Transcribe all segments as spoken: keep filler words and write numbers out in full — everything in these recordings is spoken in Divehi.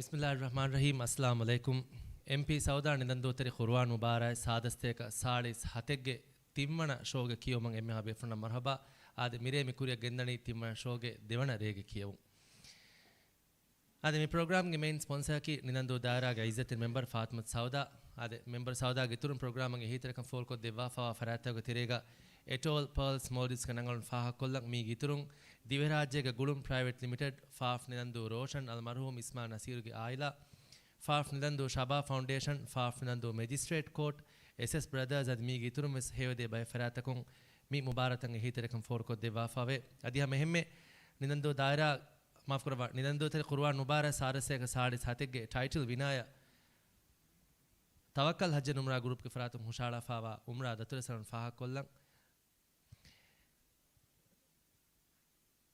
ބިސްމިއްލާހިއްރަޙްމާނިއްރަޙީމް. އައްސަލާމު ޢަލައިކުމް. އެމްޕީ ސައުދާ ނިދަންދޫ ތެރެ ޤުރުއާން މުބާރާތް ސާދަސްތޭކަ ސާޅީސް ހަތެއްގެ ތިންވަނަ ޝޯގެ ކިޔެވުމަށް އެންމެހާ ބޭފުޅުންނަށް މަރުޙަބާ. އާދެ، މިރޭ މި ކުރިއަށް ގެންދަނީ ތިންވަނަ ޝޯގެ ދެވަނަ ރޭގެ ކިޔެވުން. އާދެ، މި ޕްރޮގްރާމްގެ މެއިން ސްޕޮންސަރަކީ ނިދަންދޫ ދާއިރާގެ ޢިއްޒަތްތެރި މެމްބަރު ފާތިމަތު ސައުދާ. އާދެ، މެމްބަރު ސައުދާގެ އިތުރުން ޕްރޮގްރާމްގެ އެހީތެރިކަން ފޯރުކޮށްދެއްވާފައިވާ ފަރާތްތަކުގެ ތެރޭގަ އެޓޯލް ޕާލްސް މޯލްޑިވްސްގެ ނަންގަޅުން ފާހަގަކޮށްލަން މީގެ އިތުރުން ދިވެހިރާއްޖޭގެ ގުޅުން ޕްރައިވެޓް ލިމިޓެޑް، ފާފް ނިދަންދޫ ރޯޝަން އަލްމަރްޙޫމް އިސްމާ ނަސީރުގެ އާއިލާ، ފާފް ނިދަންދޫ ޝަބާބް ފައުންޑޭޝަން، ފާފް ނިދަންދޫ މެޖިސްޓްރޭޓް ކޯޓް، އެސްއެސް ބްރަދާސް އަދި މީގެ އިތުރުން ވެސް ހެޔޮދޭ ބައެއް ފަރާތްތަކުން މި މުބާރާތަށް އެހީތެރިކަން ފޯރުކޮށްދެއްވާފައިވޭ. އަދި ހަމަ އެހެންމެ ނިދަންދޫ ދާއިރާ، މާފުކުރައްވާ، ނިދަންދޫ ތެރެ ޤުރުއާން މުބާރާތް ސާދަސްތޭކަ ސާޅީސް ހަތެއްގެ ޓައިޓަލް ވިނާޔަ ތަވައްކަލް ޙައްޖެއް އުމްރާ ގްރޫޕްގެ ފަރާތުން ހުށަހަޅާފައިވާ އުމްރާ ދަތުރުއްސަނަން ފާހަގަކޮށްލަން.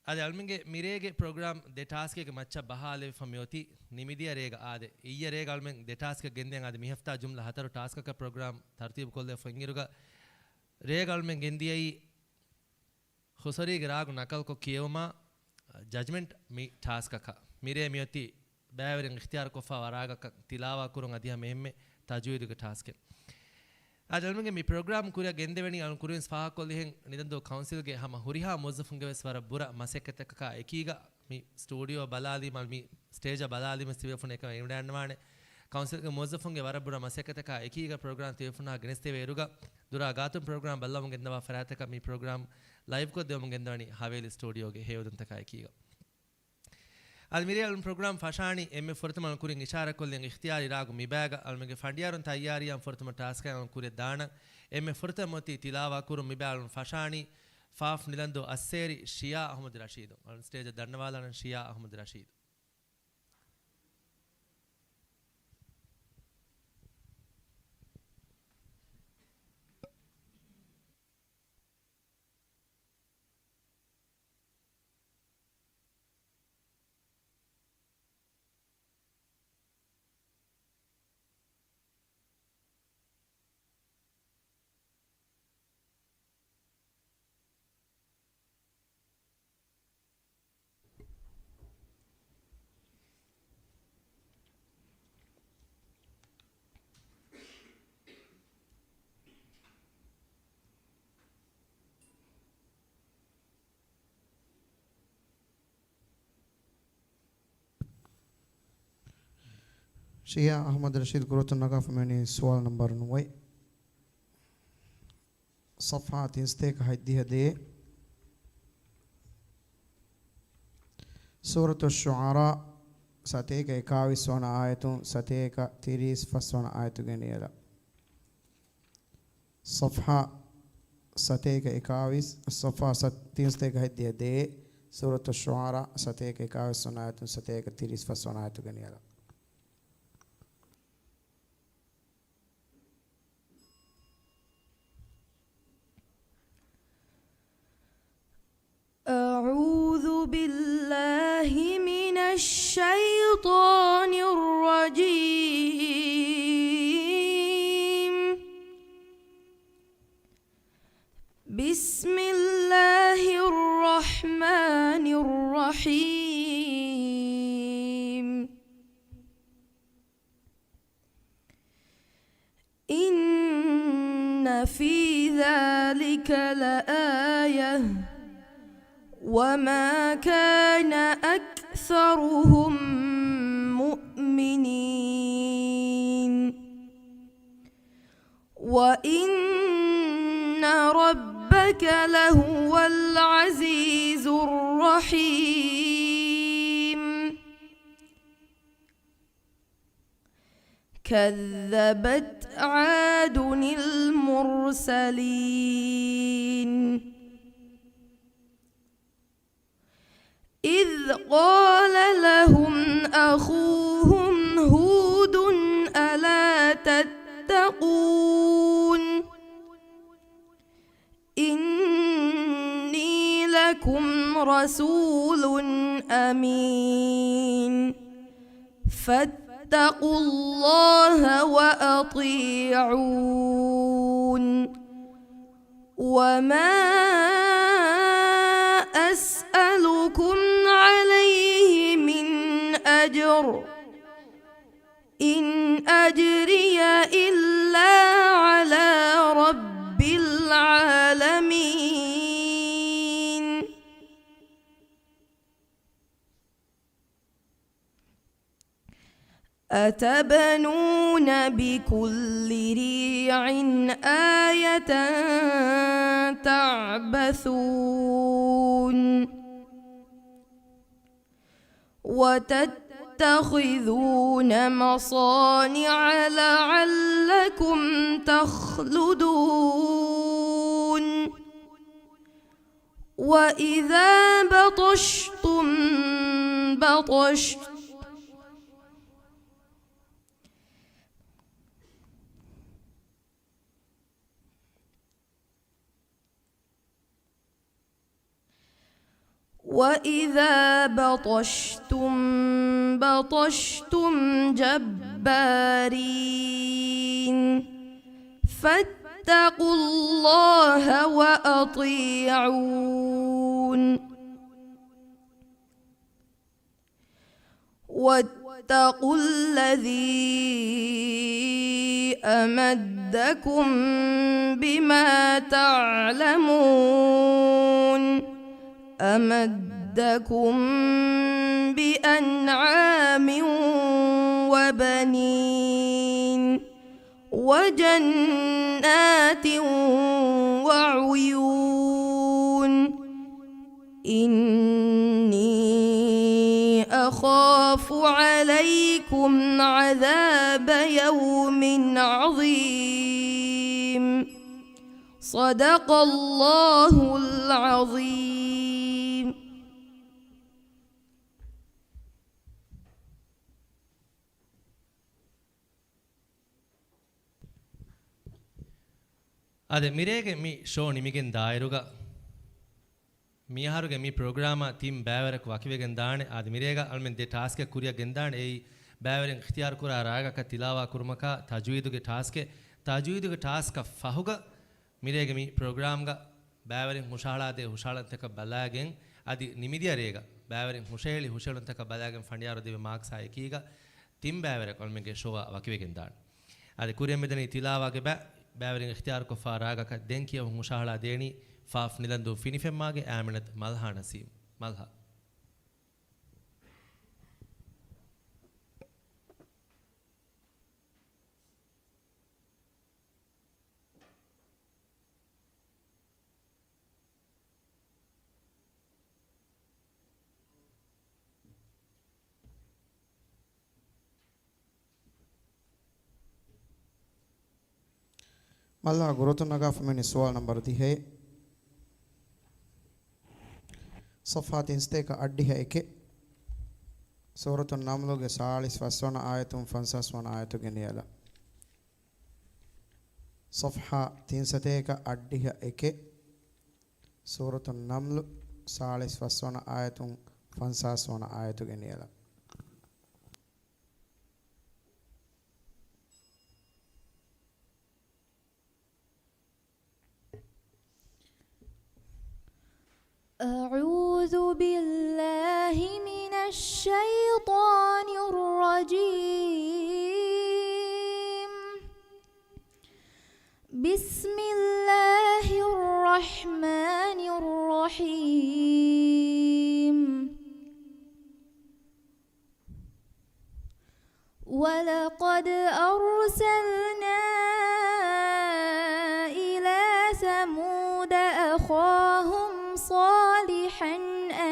އަދި އަޅުމެންގެ މިރޭގެ ޕްރޮގްރާމް ދެ ޓާސްކެއްގެ މައްޗަށް ބަހާލެވިފަ މިއޮތީ ނިމިދިޔަ ރޭގަ. އާދެ، އިއްޔެ ރޭގަ އަޅުމެން ދެ ޓާސްކެއް ގެންދިޔަން. އާދެ، މި ހަފްތާ ޖުމްލަ ހަތަރު ޓާސްކަކަށް ޕްރޮގްރާމް ތަރުތީބު ކޮށްލެވިފަ އިންއިރުގަ ރޭގަ އަޅުމެން ގެންދިޔައީ ޚުސަރީގެ ރާގު ނަކަލްކޮށް ކިޔެވުމާ ޖަޖްމަންޓް މި ޓާސްކަކަށް. މިރޭ މިއޮތީ ބައިވެރިން އިޚްތިޔާރުކޮށްފައިވާ ރާގަކަށް ތިލާވާ ކުރުން އަދި ހަމަ އެހެންމެ ތަޖްވީދުގެ ޓާސްކެއް. އާދެ، އަޅުމެންގެ މި ޕްރޮގްރާމް ކުރިއަށް ގެންދެވެނީ އަޅުން ކުރިން ފާހަގަކޮށްލިހެން ނިދަންދޫ ކައުންސިލްގެ ހަމަ ހުރިހާ މުވައްޒަފުންގެ ވެސް ވަރަށް ބުރަ މަސައްކަތަކަކާ އެކީގަ މި ސްޓޫޑިއޯ ބަލާލީމަ، މި ސްޓޭޖަށް ބަލާލީމަ ތިބޭފުން އެކަމަށް އިވިޑާންނަވާނެ. ކައުންސިލްގެ މުވައްޒަފުންގެ ވަރަށް ބުރަ މަސައްކަތަކާ އެކީގަ ޕްރޮގްރާމް ތިބޭފުންނާ ގެނެސްދެވޭ އިރުގަ ދުރާ ގާތުން ޕްރޮގްރާމް ބައްލަވަމުން ގެންދަވާ ފަރާތަކަށް މި ޕްރޮގްރާމް ލައިވްކޮށްދެވަމުން ގެންދަވަނީ ހަވޭލި ސްޓޫޑިއޯގެ ހެޔޮއެދުންތަކާ އެކީގަ. އަދި މިރޭ އަޅުން ޕްރޮގްރާމް ފަށާނީ އެންމެ ފުރަތަމަ އަޅުން ކުރިން އިޝާރާތްކޮށްލިން އިޚްތިޔާރީ ރާގު މިބައިގަ އަޅުމެންގެ ފަނޑިޔާރުން ތައްޔާރީއަށް ފުރަތަމަ ޓާސްކަށް އަޅުން ކުރިއަށް ދާނަން. އެންމެ ފުރަތަމަ އޮތީ ތިލާވާ ކުރުން. މިބައި އަޅުން ފަށާނީ ފާފް ނިލަންދޫ އައްސޭރި ޝިޔާ އަޙްމަދު ރަޝީދު. އަޅުން ސްޓޭޖަށް ދަންނަވާލާނަން ޝިޔާ އަޙްމަދު ރަޝީދު. ޝިޔާ އަޙްމަދު ރަޝީދު ކުރިއަށް ނަގާފަ މިވަނީ ސުވާލު ނަންބަރު ނުވައެއް. ޞަފްޙާ ތިންސަތޭކަ ހަތްދިހަ ދޭއް. ސޫރަތު ޝުޢަރާ ސަތޭކަ އެކާވީސް ވަނަ އާޔަތުން ސަތޭކަ ތިރީސް ފަސް ވަނަ އާޔަތުގެ ނިޔަލަށް. ޞަފްޙާ ސަތޭކަ އެކާވީސް، ޞަފްޙާ ސަތް، ތިންސަތޭކަ ހަތްދިހަ ދޭއް، ސޫރަތު ޝުޢަރާ ސަތޭކަ އެކާވީސް ވަނަ އާޔަތުން ސަތޭކަ ތިރީސް ފަސް ވަނަ އާޔަތުގެ ނިޔަލަށް. أعوذ بالله من الشيطان الرجيم. بسم الله الرحمن الرحيم. إن في ذلك لآية وما كان أكثرهم مؤمنين وإن ربك لهو العزيز الرحيم. كذبت عاد المرسلين. إذ قال لهم أخوهم هود ألا تتقون إني لكم رسول أمين فاتقوا الله وأطيعون وما أسألكم عليه من أجر أتبنون بكل ريع آية تعبثون وتتخذون مصانع لعلكم تخلدون وإذا بطشتم بطشتم وإذا بطشتم بطشتم جبارين فاتقوا الله وأطيعون واتقوا الذي أمدكم بما تعلمون أمدكم بأنعام وبنين وجنات وعيون إني أخاف عليكم عذاب يوم عظيم صدق الله العظيم އާދެ، މިރޭގެ މި ޝޯ ނިމިގެން ދާއިރުގަ މިއަހަރުގެ މި ޕްރޮގްރާމަށް ތިން ބައިވަރަކު ވަކިވެގެން ދާނެ. އާދެ، މިރޭގަ އަޅުމެން ދެ ޓާސްކެއް ކުރިއަށް ގެންދާނެ. އެއީ ބައިވެރިން އިޚްތިޔާރު ކުރާ ރާގަކަށް ތިލާވާ ކުރުމަކާ ތަޖުވީދުގެ ޓާސްކެއް. ތަޖުވީދުގެ ޓާސްކަށް ފަހުގަ މިރޭގެ މި ޕްރޮގްރާމްގަ ބައިވެރިން ހުށަހަޅާދޭ ހުށަހަޅަންތަކަށް ބަލާގެން، އަދި ނިމިދިޔަ ރޭގަ ބައިވެރިން ހުށަހެޅި ހުށަހެޅުންތަކަށް ބަލާގެން ފަނޑިޔާރު ދެވޭ މާކްސާ އެކީގަ ތިން ބައިވެރިޔަކު އަޅުމެންގެ ޝޯއަށް ވަކިވެގެން ދާނެ. އަދި ކުރިއަށް މިދަނީ ތިލާވާގެ ބައި، ބައިވެރިން އިޚްތިޔާރުކޮށްފާ ރާގަކަށް ދެން ކިޔަވަން ހުށަހަޅާ ދޭނީ ފާފް ނިލަންދޫ ފިނިފެންމާގެ އާމިނަތު މަލްހާ ނަސީމް. މަލްހާ. މަލްހާ ގުރުތުން ނަގާފަ މިވަނީ ސުވާލު ނަންބަރު ދިހައެއް. ޞަފްޙާ ތިންސަތޭކަ އަށްޑިހަ އެކެއް. ސޫރަތުއް ނަމްލުގެ ސާޅީސް ފަސްވަނަ އާޔަތުން ފަންސާސް ވަނަ އާޔަތުގެ ނިޔަލަށް. ޞަފްޙާ ތިންސަތޭކަ އަށްޑިހަ އެކެއް. ސޫރަތުއް ނަމްލު ސާޅީސް ފަސްވަނަ އާޔަތުން ފަންސާސް ވަނަ އާޔަތުގެ ނިޔަލަށް. أعوذ بالله من الشيطان الرجيم. بسم الله الرحمن الرحيم. ولقد أرسلنا إلى ثمود أخاهم صالحا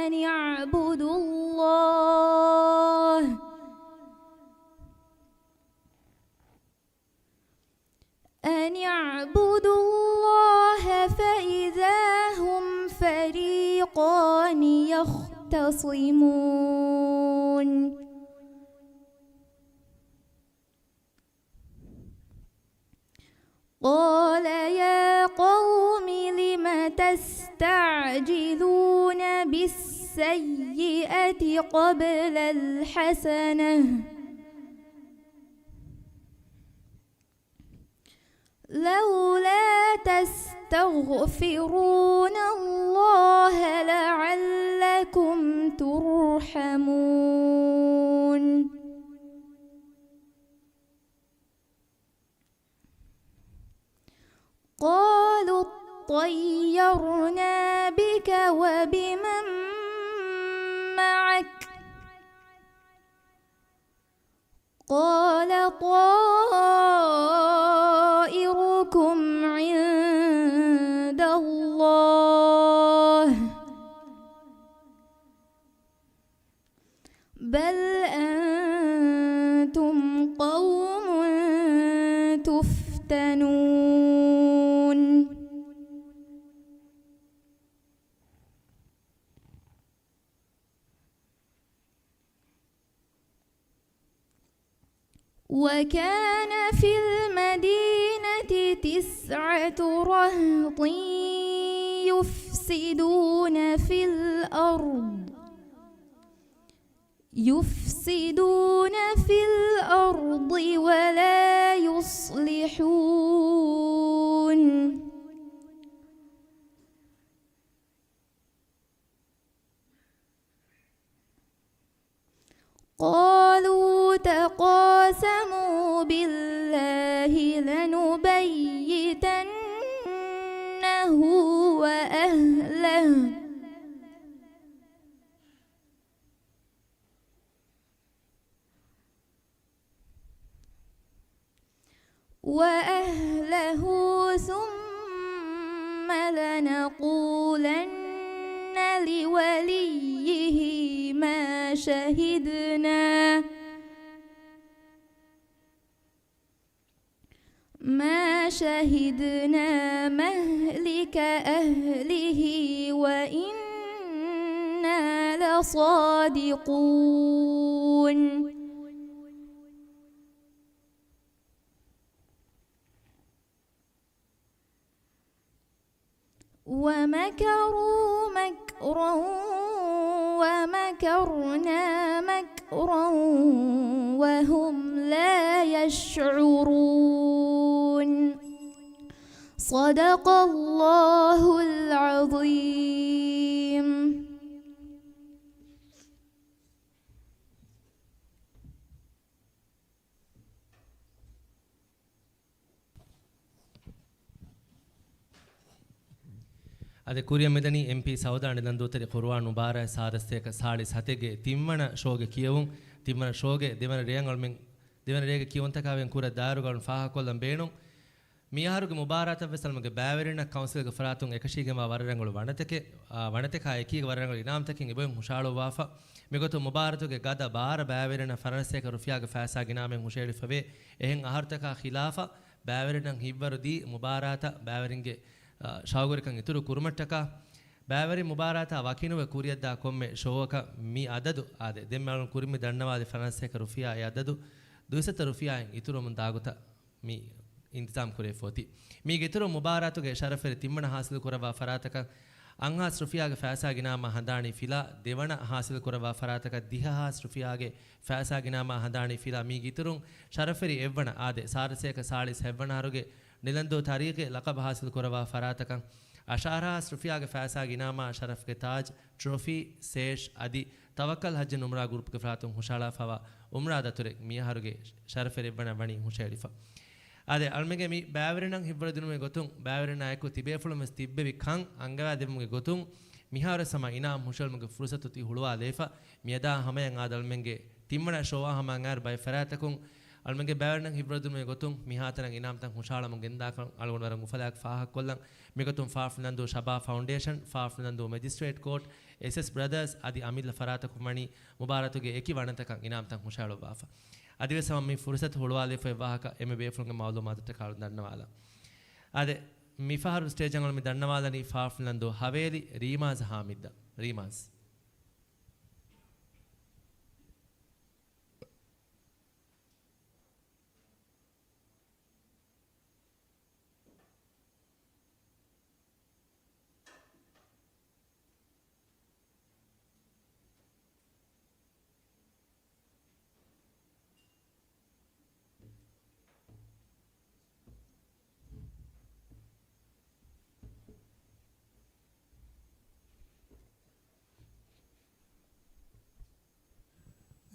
أن اعبدوا الله أن اعبدوا الله فإذا هم فريقان يختصمون. قال يا قوم لم تستعجلون بالسيئة قبل الحسنة لولا تستغفرون الله لعلكم ترحمون. قالوا اطيرنا بك وبمن معك قال طائركم عند الله، بل أنتم قوم تفتنون. وكان في المدينة تسعة رهط يفسدون في الأرض، يفسدون في الأرض ولا يصلحون. قالوا تقاسموا بالله لنبيتنه وأهله. وأهله ثم لنقولن لوليه ما شهدنا، ما شهدنا مهلك أهله وإنا لصادقون. ومكروا مكرا ومكرنا مكرا وهم لا يشعرون. صدق الله العظيم. އަދި ކުރިއަށް މިދަނީ އެމްޕީ ސައުދާ ނިލަންދޫތެރި ޤުރުއާން މުބާރާތް ސާދަ ސަތޭކަ ސާޅީސް ހަތެއްގެ ތިންވަނަ ޝޯގެ ކިޔެވުން. ތިންވަނަ ޝޯގެ ދެވަނަ ރޭއަށް އަޅުމެން، ދެވަނަ ރޭގެ ކިޔެވުންތަކާ ވެގެން ކުރަ ދާއިރުގަ އަޅުން ފާހަގަކޮށްލަން ބޭނުން. މިއަހަރުގެ މުބާރާތަށް ވެސް އަޅުމެންގެ ބައިވެރިންނަށް ކައުންސިލްގެ ފަރާތުން އެކަށީގެންވާ ވަރަށް ރަނގަޅު ވަނަތަކެއް، އާ، ވަނަތަކާ އެކީގަ ވަރަށް ރަނގަޅު އިނާމްތަކެއް އެބައޮތް ހުށައަޅުއްވާފަ. މިގޮތުން މުބާރާތުގެ ގަދަ ބާރަ ބައިވެރިންނަށް ފަރަންސޭކަ ރުފިޔާގެ ފައިސާ ގިނައިމެން ހުށައެޅިފަވޭ. އެހެން އަހަރުތަކާ ޚިލާފަށް ބައިވެރިންނަށް ހިތްވަރު ދީ މުބާރާތަށް ބައިވެރިންގެ، އާ، ޝައުގުވެރިކަން އިތުރު ކުރުމަށްޓަކާ، ބައިވެރިން މުބާރާތާ ވަކިނުވެ ކުރިއަށްދާ ކޮންމެ ޝޯއަކަށް މި އަދަދު އާދެ، ދެންމެ އަޅުން ކުރިން މި ދަންނަވާލި ފަރަންސޭކަ ރުފިޔާ އެ އަދަދު ދުއިސައްތަ ރުފިޔާއިން އިތުރުވަމުން ދާގޮތަށް މި އިންތިޒާމް ކުރެވިފަ އޮތީ. މީގެ އިތުރުން މުބާރާތުގެ ޝަރަފްވެރި ތިންވަނަ ހާސިލު ކުރައްވާ ފަރާތަކަށް އަށްހާސް ރުފިޔާގެ ފައިސާ ގިނައިމާ ހަނދާނީ ފިލާ، ދެވަނަ ހާސިލު ކުރައްވާ ފަރާތަކަށް ދިހަ ހާސް ރުފިޔާގެ ފައިސާ ގިނައިމާ ހަނދާނީ ފިލާ. މީގެ އިތުރުން ޝަރަފްވެރި އެއްވަނަ އާދެ، ސާދަ ސަތޭކަ ސާޅީސް ހަތްވަނަ އަހަރުގެ ނިލަންދޫ ތާރީޚުގެ ލަޤަބު ހާސިލު ކުރައްވާ ފަރާތަކަށް އަށާރަ ހާސް ރުފިޔާގެ ފައިސާ ގިނައިމާ ޝަރަފްގެ ތާޖް، ޓްރޮފީ، ސޭޝް އަދި ތަވައްކަލް ހައްޖި އުމްރާ ގްރޫޕްގެ ފަރާތުން ހުށައަޅާފައިވާ އުމްރާ ދަތުރެއް މިއަހަރުގެ ޝަރަފްވެރި އެއްވަނަ ވަނީ ހުށައެޅިފަ. އާދެ، އަޅުމެންގެ މި ބައިވެރިންނަށް ހިތްވަރުދިނުމުގެ ގޮތުން، ބައިވެރިންނާއެކު ތިބޭފުޅުން ވެސް ތިއްބެވި ކަން އަންގަވާދެއްވުމުގެ ގޮތުން، މިހާރުވެސް ހަމަ އިނާމް ހުށައެޅުމުގެ ފުރުސަތު ތި ހުޅުވާލައިފަ. މިއަދާ ހަމަޔަށް އާދެ، އަޅުމެންގެ ތިންވަނަ ޝޯއާ ހަމަ އަންގާއިރު ބައެއް ފަރާތްތަކުން އަޅުމެންގެ ބައިވެރިންނަށް ހިތްވަރުދިނުމުގެ ގޮތުން މިހާތަނަށް އިނާމްތައް ހުށައަޅަމުން ގެންދާކަން އަޅުގަނޑު ވަރަށް އުފަލާއެކު ފާހަގަކޮށްލަން. މިގޮތުން ފާފް ނިލަންދޫ ޝަބާބް ފައުންޑޭޝަން، ފާފް ނިލަންދޫ މެޖިސްޓްރޭޓް ކޯޓް، އެސްއެސް ބްރަދާސް އަދި އަމިއްލަ ފަރާތަކުން ވަނީ މުބާރާތުގެ އެކި ވަނަތަކަށް އިނާމްތައް ހުށައަޅުއްވާފަ. އަދިވެސް ހަމަ މި ފުރުސަތު ހުޅުވާލައިފައި ވާހަކަ އެންމެ ބޭފުޅުންގެ މައުލޫމާތަށްޓަކާ ދަންނަވާލަން. އާދެ، މިފަހަރު ސްޓޭޖަށް އަޅުމެން ދަންނަވާލަނީ ފާފް ނިލަންދޫ ހަވޭލި ރީމާޒް ހާމިދަށް. ރީމާޒް.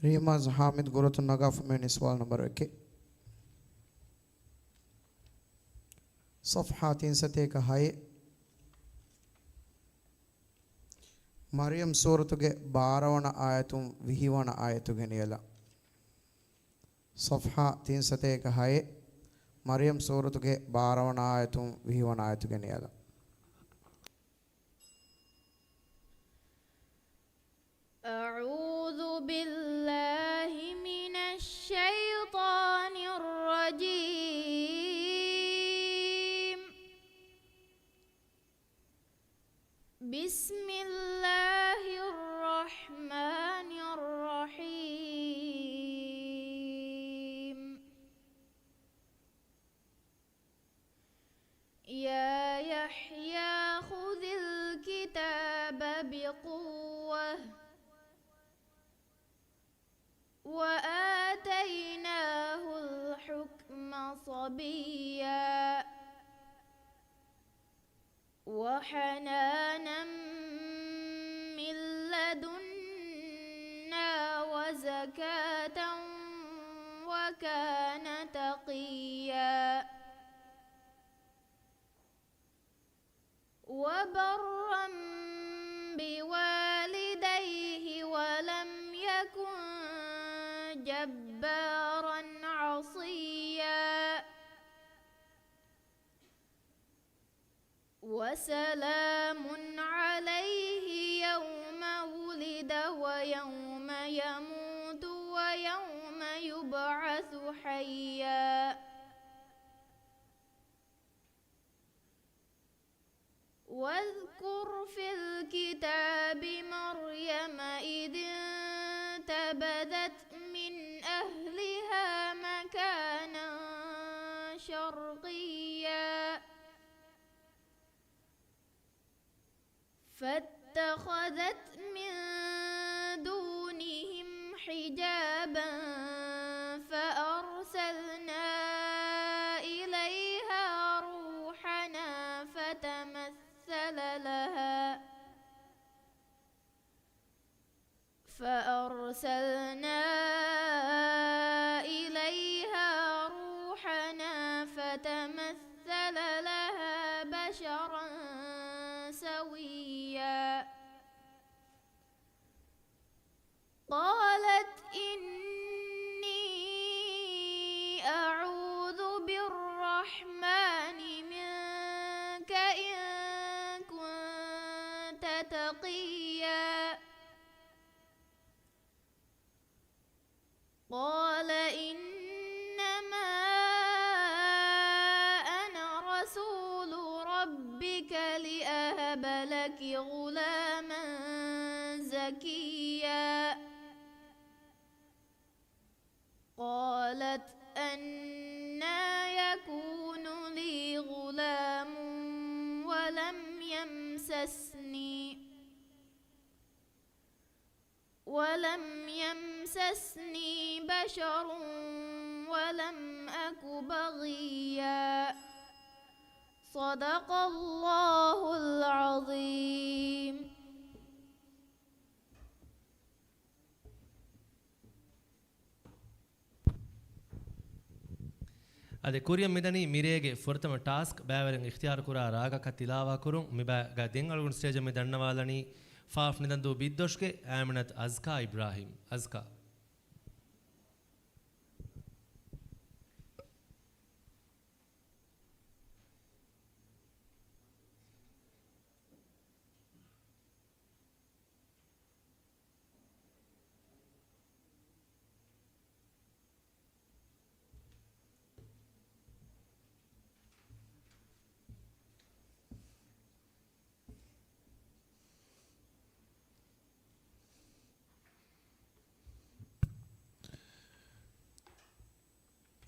ރީމާޒް ހާމިދު ގުރަތުން ނަގާފަ މިވަނީ ސުވާލު ނަންބަރު އެކެއް. ޞަފްޙާ ތިންސަތޭކަ ހައެއް. މަރްޔަމް ސޫރަތުގެ ބާރަވަނަ އާޔަތުން ވިހިވަނަ އާޔަތުގެ ނިޔަލަށް. ޞަފްޙާ ތިންސަތޭކަ ހައެއް، މަރްޔަމް ސޫރަތުގެ ބާރަ ވަނަ އާޔަތުން ވިހި ވަނަ އާޔަތުގެ ނިޔަލަށް. أعوذ بالله من الشيطان الرجيم. بسم الله الرحمن الرحيم. يا يحيى خذ الكتاب بقوة وآتيناه الحكم صبيا وحنانا من لدنا وزكاة وكان تقيا وبرا بوالديه ولم يكن جبارا عصيا وسلام عليه يوم ولد ويوم يموت ويوم يبعث حيا واذكر في الكتاب مريم إذ انتبذت من أهلها مكانا شرقيا فاتخذت من دونهم حجابا فأرسلنا إليها روحنا فتمثل لها فأرسلنا إليها روحنا فتمثل لها بشرا سويا قالت إني أعوذ بالرحمن منك إن كنت تقيا قال إنما أنا رسول ربك لأهب لك غلاما زكيا قالت أنى يكون لي غلام ولم يمسسني ولم يمسسني بشر ولم أك بغيا. صدق الله العظيم. އަދި ކުރިއަށް މިދަނީ މިރޭގެ ފުރަތަމަ ޓާސްކް ބައިވެރިން އިޚްތިޔާރުކުރާ ރާގަކަށް ތިލާވާކުރުން. މިބައިގަ ދެން އަޅުގަނޑު ސްޓޭޖަށް މި ދަންނަވާލަނީ ފާފް ނިދަންދޫ ބިއްދޮށްގެ އައިމަނަތު އަޒްކާ އިބްރާހިމް. އަޒްކާ.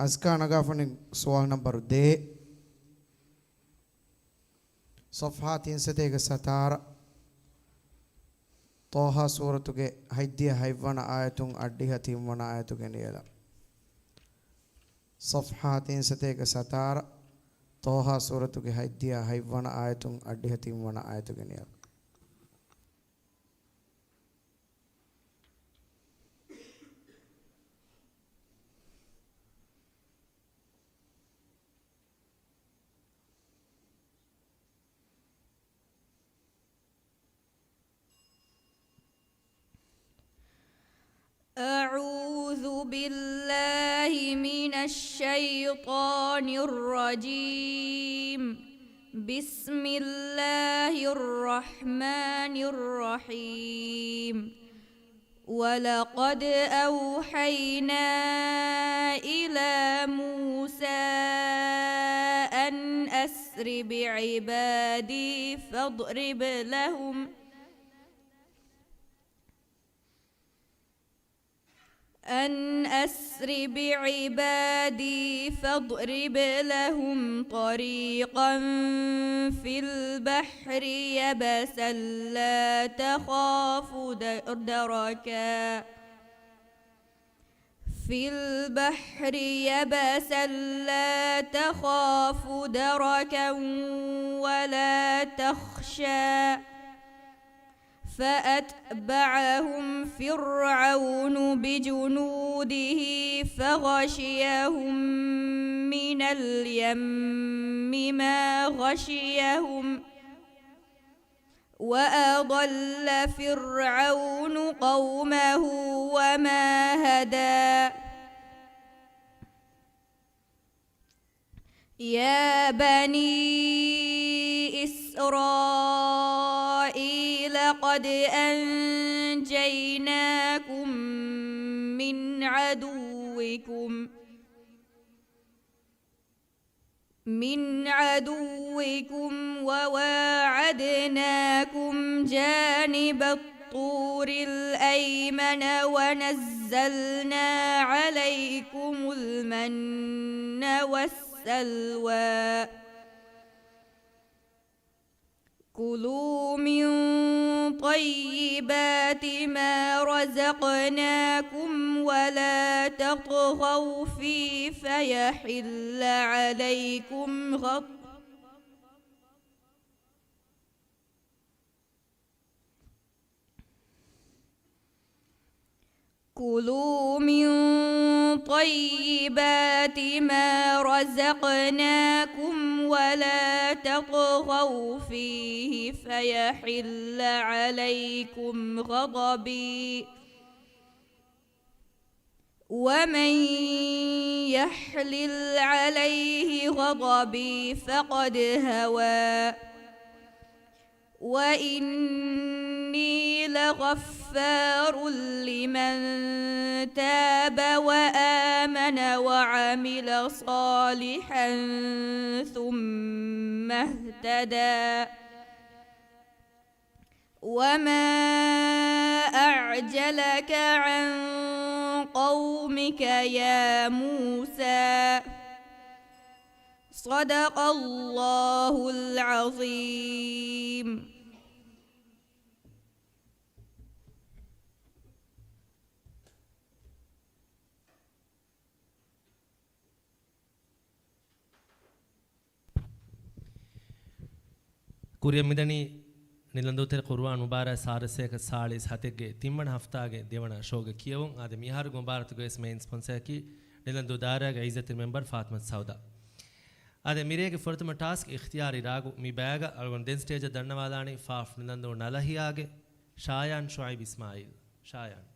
އަޒްކާ ނަގާފަނި ސުވާލު ނަންބަރު ދޭއް. ޞަފްޙާ ތިންސަތޭކަ ސަތާރަ، ޠާހާ ސޫރަތުގެ ހަތްދިހަ ހަތްވަނަ އާޔަތުން އަށްޑިހަ ތިންވަނަ އާޔަތުގެ ނިޔަލަށް. ޞަފްޙާ ތިންސަތޭކަ ސަތާރަ، ޠާހާ ސޫރަތުގެ ހަތްދިހަ ހަތްވަނަ އާޔަތުން އަށްޑިހަ ތިންވަނަ އާޔަތުގެ ނިޔަލަށް. أعوذ بالله الشيطان الرجيم. بسم الله الرحمن الرحيم. ولقد أوحينا إلى موسى أن أسر بعبادي فاضرب لهم أن أسر بعبادي فاضرب لهم طريقا في البحر يبسا لا تخاف د-، دركا، في البحر يبسا لا تخاف دركا ولا تخشى. فأتبعهم فرعون بجنوده فغشيهم من اليم ما غشيهم. وأضل فرعون قومه وما هدى. يا بني إسرائيل قد أنجيناكم من عدوكم، من عدوكم وواعدناكم جانب الطور الأيمن ونزلنا عليكم المن والسلوى. كلوا من طيبات ما رزقناكم ولا تطغوا فيه فيحل عليكم غضبي. كلوا من طيبات ما رزقناكم ولا تطغوا فيه فيحل عليكم غضبي، ومن يحلل عليه غضبي فقد هوى. وإني لغفار لمن تاب وآمن وعمل صالحا ثم اهتدى. وما أعجلك عن قومك يا موسى. صدق الله العظيم. ކުރިއަށް މިދަނީ ނިލަންދޫތެރެ ޤުރުއާން މުބާރާތް ސާރަސޭކަ ސާޅީސް ހަތެއްގެ ތިންވަނަ ހަފްތާގެ ދެވަނަ ޝޯގެ ކިޔެވުން. އާދެ، މިއަހަރުގެ މުބާރާތުގެ ވެސް މެއިން ސްޕޮންސަރަކީ ނިލަންދޫ ދާއިރާގެ އިއްޒަތްތެރި މެމްބަރު ފާތިމަތު ސައުދާ. އާދެ، މިރޭގެ ފުރަތަމަ ޓާސްކް އިޚްތިޔާރީ ރާގު މި ބައިގަ އަޅުގަނޑު ދެން ސްޓޭޖަށް ދަންނަވާލާނީ ފާފް ނިލަންދޫ ނަލަހިޔާގެ ޝާޔާން ޝުއައިބް އިސްމާއީލް. ޝާޔާން.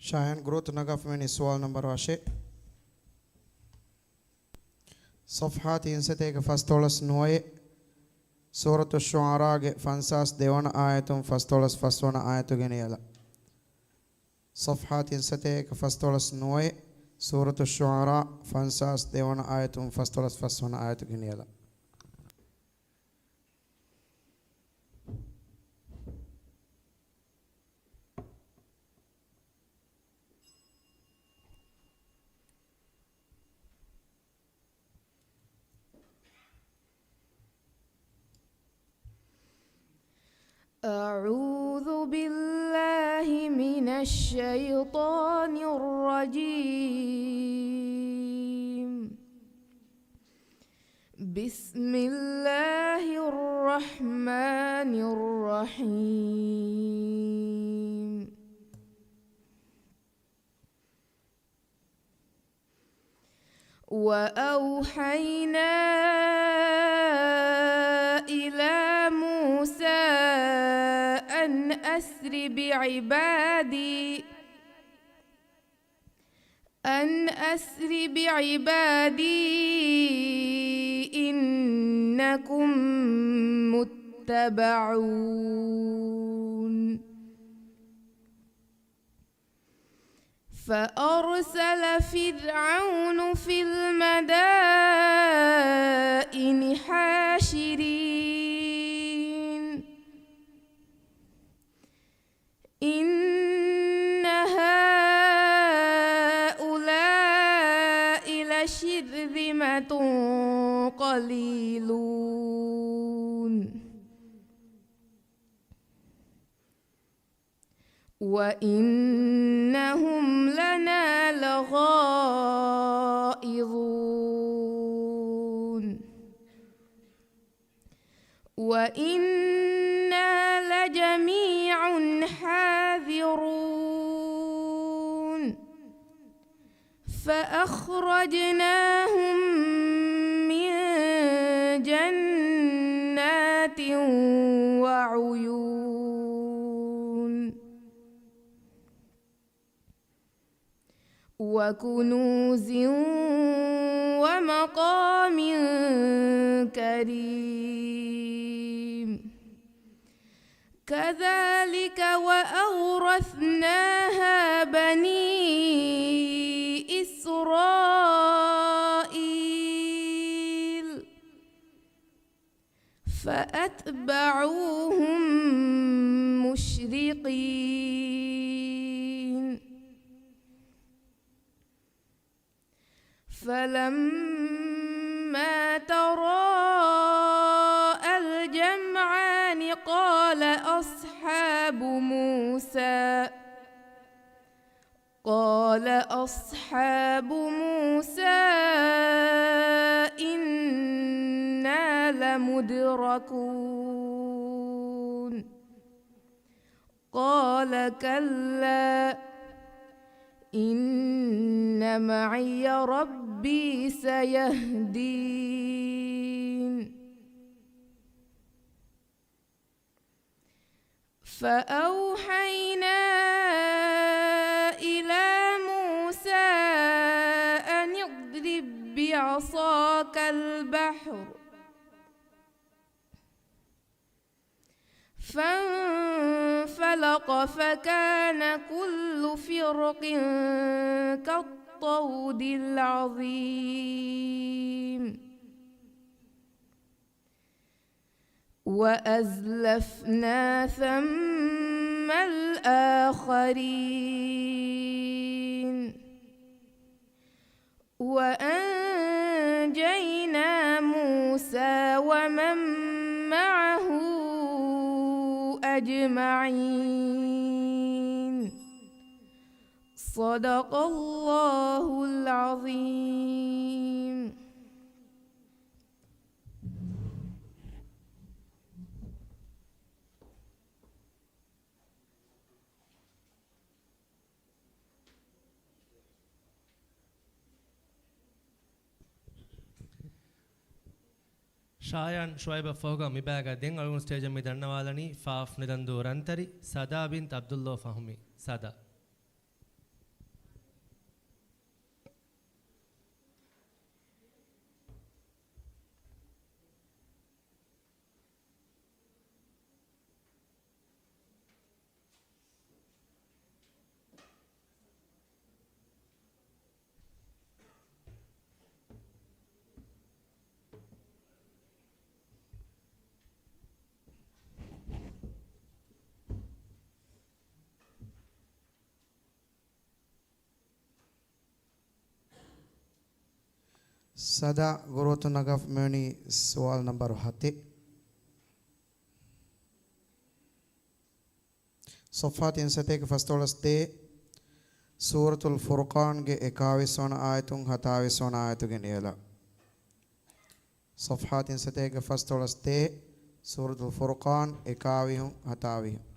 ޝާޔާން ގުރޫތު ނަގާފަ މިވަނީ ސުވާލު ނަންބަރު އަށެއް. ޞަފްޙާ ތިންސަތޭކަ ފަސްދޮޅަސް ނުވައެއް، ސޫރަތު ޝުޢަރާގެ ފަންސާސް ދެވަނަ އާޔަތުން ފަސްދޮޅަސް ފަސްވަނަ އާޔަތު ގެނެޔަލަ. ޞަފްޙާ ތިންސަތޭކަ ފަސްދޮޅަސް ނުވައެއް، ސޫރަތު ޝުޢަރާ ފަންސާސް ދެވަނަ އާޔަތުން ފަސްދޮޅަސް ފަސްވަނަ އާޔަތު ގެނެޔަލަ. أعوذ بالله من الشيطان الرجيم. بسم الله الرحمن الرحيم. وأوحينا إلى موسى أن أسر بعبادي، أن أسر بعبادي إنكم متبعون. فأرسل فرعون في المدائن حاشرين. إن هؤلاء لشرذمة قليلون. وإنهم لنا لغائظون. وإنا لجميع حاذرون. فأخرجناهم من جنات وعيون. وكنوز ومقام كريم. كذلك وأورثناها بني إسرائيل. فأتبعوهم مشرقين. فلما تراءى الجمعان قال أصحاب موسى قال أصحاب موسى إنا لمدركون. قال كلا إن معي ربي سيهدين. فأوحينا إلى موسى أن اضرب بعصاك البحر فانفلق فكان كل فرق كالطود العظيم. وأزلفنا ثم الآخرين. وأنجينا موسى ومن معه أجمعين. صدق الله العظيم. ޝާޔާން ޝުއައިބަށް ފަހުގަ މި ބައިގަ ދެން އަޅުގަނޑު ސްޓޭޖަށް މި ދަންނަވާލަނީ ފާފް ނިދަންދޫ ރަންތަރި ސަދާ ބިންތް ޢަބްދުﷲ ފަހުމީ. ސަދާ. ސަދާ ގުރޫތު ނަގާފަ މިވަނީ ސުވާލު ނަންބަރު ހަތެއް. ޞައްފާތް ތިން ސަތޭކަ ފަސްދޮޅަސް ދޭ، ސޫރަތުލް ފުރުޤާންގެ އެކާވީސް ވަނަ އާޔަތުން ހަތާވީސް ވަނަ އާޔަތުގެ ނިޔަލަށް. ޞަފްޙާތިން ސަތޭކަ ފަސްދޮޅަސް ތޭ، ސޫރަތުލް ފުރުޤާން، އެކާވިހުން ހަތާވިހުން.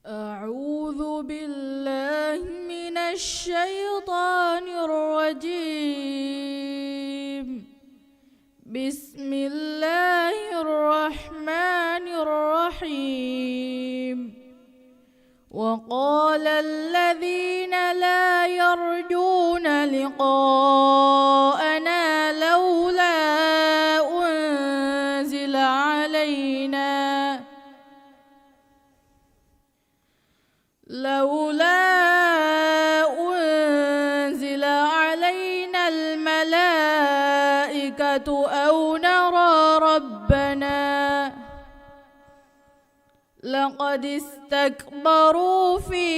أعوذ بالله من الشيطان الرجيم. بسم الله الرحمن الرحيم. وقال الذين لا يرجون لقاءنا لولا أنزل علينا، لولا أنزل علينا الملائكة أو نرى ربنا. لقد استكبروا في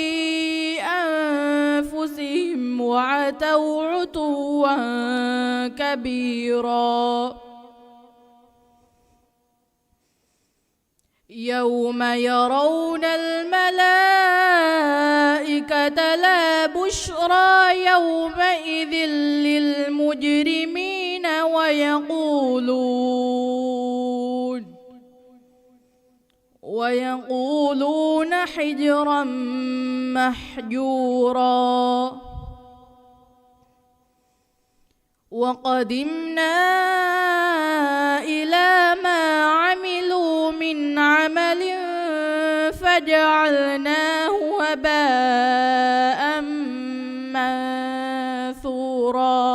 أنفسهم وعتوا عتوا كبيرا. يوم يرون الملائكة لا بشرى يومئذ للمجرمين ويقولون ويقولون حجرا محجورا. وقدمنا إلى ما عملوا من عمل فجعلناه هباء منثورا.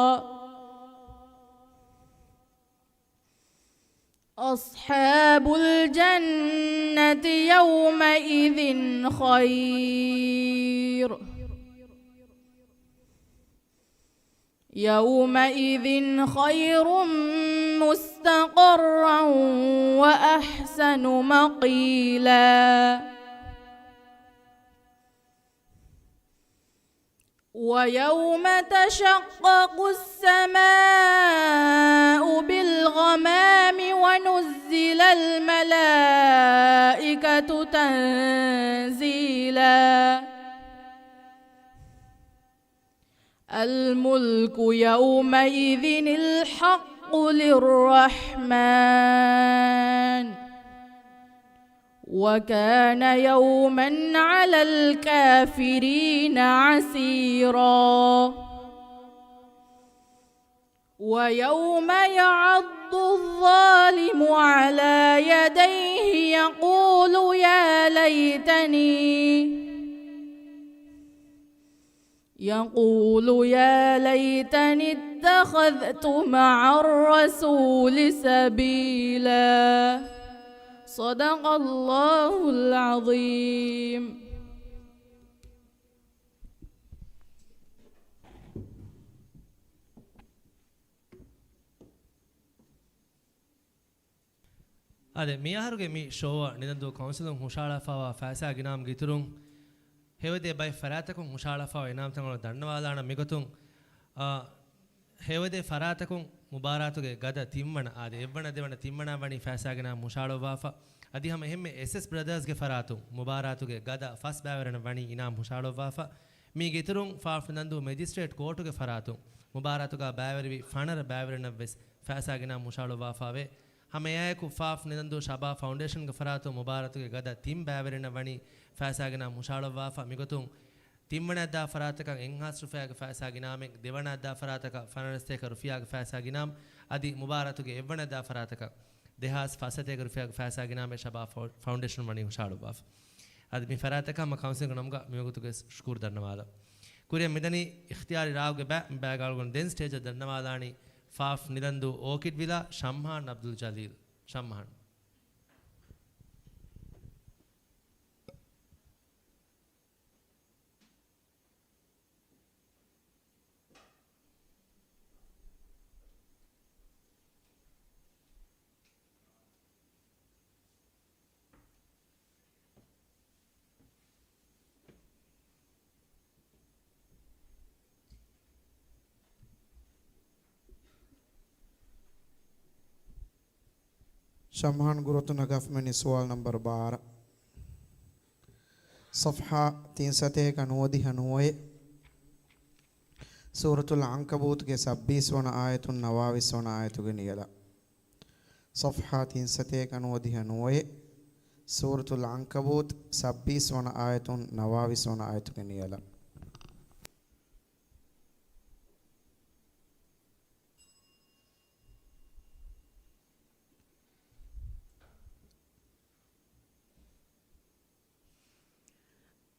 أصحاب الجنة يومئذ خير، يومئذ خير مستقرا وأحسن مقيلا. ويوم تشقق السماء بالغمام ونزل الملائكة تنزيلا. الملك يومئذ الحق للرحمن. وكان يوما على الكافرين عسيرا. ويوم يعض الظالم على يديه يقول يا ليتني يقول يا ليتني اتخذت مع الرسول سبيلا. صدق الله العظيم. އާދެ، މިއަހަރުގެ މި ޝޯއަށް ނިދަންދޫ ކައުންސިލުން ހުށަހަޅާފައިވާ ފައިސާގެ އިނާމުގެ އިތުރުން ހެޔޮދޭ ބައެއް ފަރާތަކުން ހުށަހަޅާފައިވާ އިނާމުތަކުން ދަންނަވާލާނަން. މިގޮތުން، އާ، ހެޔޮދޭ ފަރާތަކުން މުބާރާތުގެ ގަދަ ތިންވަނަ، އާދެ، އެއްވަނަ، ދެވަނަ، ތިންވަނަ ވަނީ ފައިސާގެ އިނާމު ހުށަހަޅުއްވާފަ. އަދި ހަމަ އެހެންމެ އެސްއެސް ބްރަދާސްގެ ފަރާތުން މުބާރާތުގެ ގަދަ ފަސް ބައިވެރިންނަށް ވަނީ އިނާމު ހުށަހަޅުއްވާފަ. މީގެ އިތުރުން ފާފް ނިދަންދޫ މެޖިސްޓްރޭޓް ކޯޓުގެ ފަރާތުން މުބާރާތުގަ ބައިވެރިވި ފަނަރަ ބައިވެރިންނަށް ވެސް ފައިސާގެ އިނާމު ހުށަހަޅުއްވާފައިވޭ. ހަމައެއާއެކު ފާފް ނިދަންދޫ ޝަބާ ފައުންޑޭޝަންގެ ފަރާތުން މުބާރާތުގެ ގަދަ ތިން ބައިވެރިންނަށް ވަނީ ފައިސާގެ އިނާމު ހުށަހަޅުއްވާފަ. މިގޮތުން ތިންވަނައަށްދާ ފަރާތަކަށް އެއްހާސް ރުފިޔާގެ ފައިސާގެ އިނާމެއް، ދެވަނައަށްދާ ފަރާތަކަށް ފަނަރަސްތޭކަ ރުފިޔާގެ ފައިސާގެ އިނާމް، އަދި މުބާރާތުގެ އެއްވަނައަށްދާ ފަރާތަކަށް ދެހާސް ފަސްސަތޭކަ ރުފިޔާގެ ފައިސާގެ އިނާމެއް ޝަބާ ފައު-، ފައުންޑޭޝަން ވަނީ ހުށަހަޅުއްވާފަ. އަދި މި ފަރާތަކަށް ހަމަ ކައުންސިލްގެ ނަމުގަ މިވަގުތުގެ ޝުކުރު ދަންނަވާލަން. ކުރިއަށް މިދަނީ އިޚްތިޔާރީ ރާގުގެ ބައި، މި ބައިގަ އަޅުގަނޑު ދެން ސްޓޭޖަށް ދަންނަވާލާނީ ފާފް ނިދަންދޫ އޯކިޑް ވިލާ ޝަމްހާން އަބްދުލް ޖަލީލް. ޝަމްހާން. ޝަމްހާން ގުރުތު ނަގާފަ މި ސުވާލު ނަންބަރު ބާރަ. ޞަފްޙާ ތިންސަތޭކަ ނުވަދިހަ ނުވައެއް. ސޫރަތުލް ޢަންކަބޫތުގެ ސައްބީސް ވަނަ އާޔަތުން ނަވާވީސް ވަނަ އާޔަތުގެ ނިޔަލަށް. ޞަފްޙާ ތިންސަތޭކަ ނުވަދިހަ ނުވައެއް. ސޫރަތުލް ޢަންކަބޫތު ސައްބީސް ވަނަ އާޔަތުން ނަވާވީސް ވަނަ އާޔަތުގެ ނިޔަލަށް.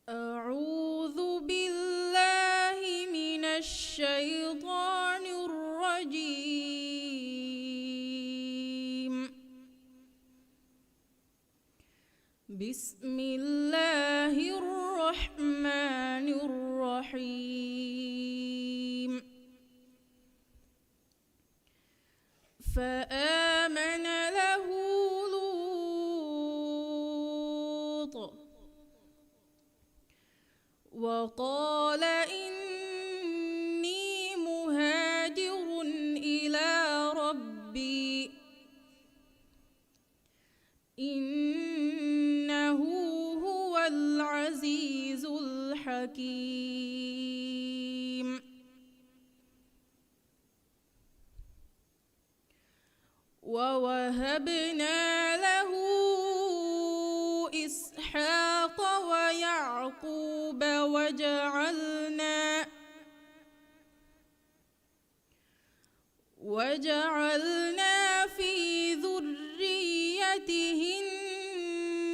أعوذ بالله من الشيطان الرجيم. بسم الله الرحمن الرحيم. فآمن له لوط وقال إني مهاجر إلى ربي إنه هو العزيز الحكيم. ووهبنا له إسحاق ويعقوب وجعلنا وجعلنا في ذريته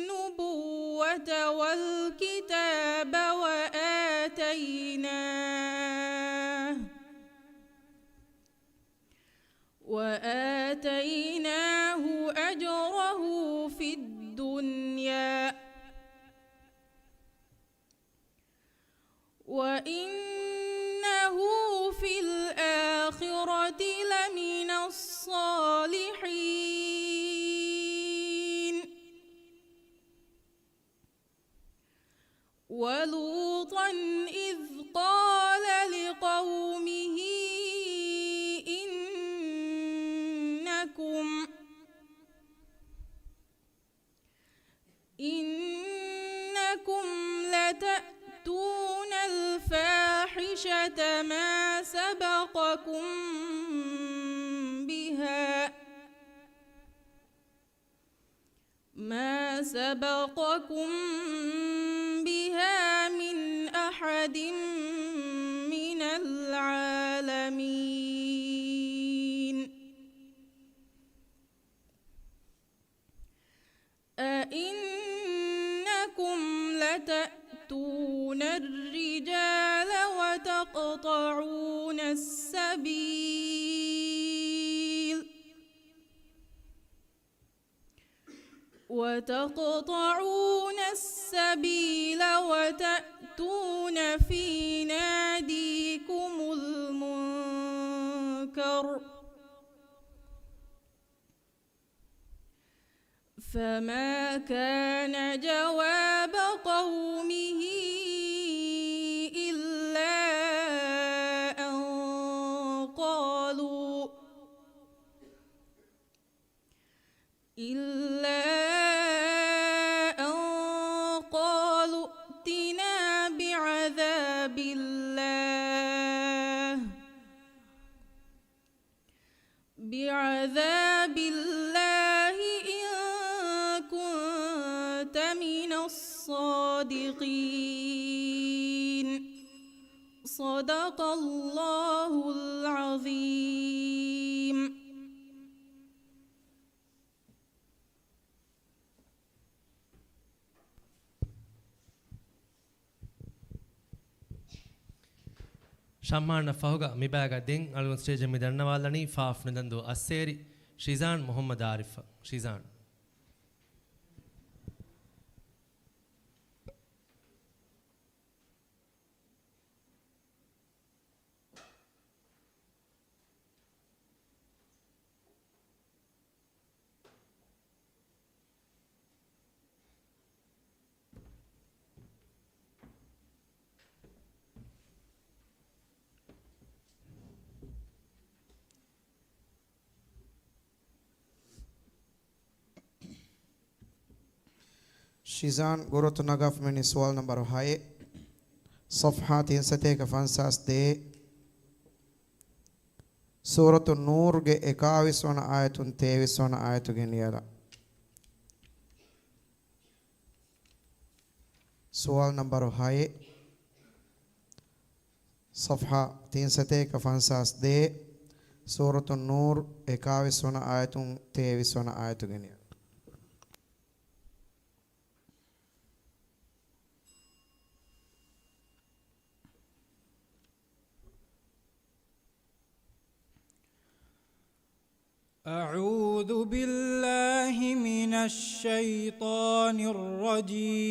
النبوة والكتاب وآتيناه وآتيناه أجره في الدنيا وإنه في الآخرة لمن الصالحين. ولوطا إذ قال لقومه إنكم إنكم لتأتون الفاحشة ما سبقكم بها ما سبقكم بها من أحد من العالمين. أئنكم لتأتون الرجال وتقطعون السبيل وتقطعون السبيل وتأتون في ناديكم المنكر فما كان جواب قومه إلا أن قالوا إلا أن قالوا ائتنا بعذاب الله بعذاب الله إن كنت من الصادقين. صدق الله العظيم. ޝަމްހާންއަށް ފަހުގަ މިބައިގަ ދެން އަޅުގަނޑު ސްޓޭޖަށް މި ދަންނަވާލަނީ ފާފް ނިދަންދޫ އައްސޭރި ޝިޒާން މުހައްމަދު އާރިފް. ޝިޒާން. މިޒާން ގުރުތު ނަގާފަ މިވަނީ ސުވާލު ނަންބަރު ހައެއް، ޞަފްޙާ ތިން ސަތޭކަ ފަންސާސް ދޭއް، ސޫރަތު ނޫރުގެ އެކާވީސް ވަނަ އާޔަތުން ތޭވީސް ވަނަ އާޔަތު ގެނެޔަލަ. ސުވާލު ނަންބަރު ހައެއް، ޞަފްޙާ ތިން ސަތޭކަ ފަންސާސް ދޭއް، ސޫރަތު ނޫރު އެކާވީސް ވަނަ އާޔަތުން ތޭވީސް ވަނަ އާޔަތު ގެނެޔަލަ. أعوذ بالله من الشيطان الرجيم.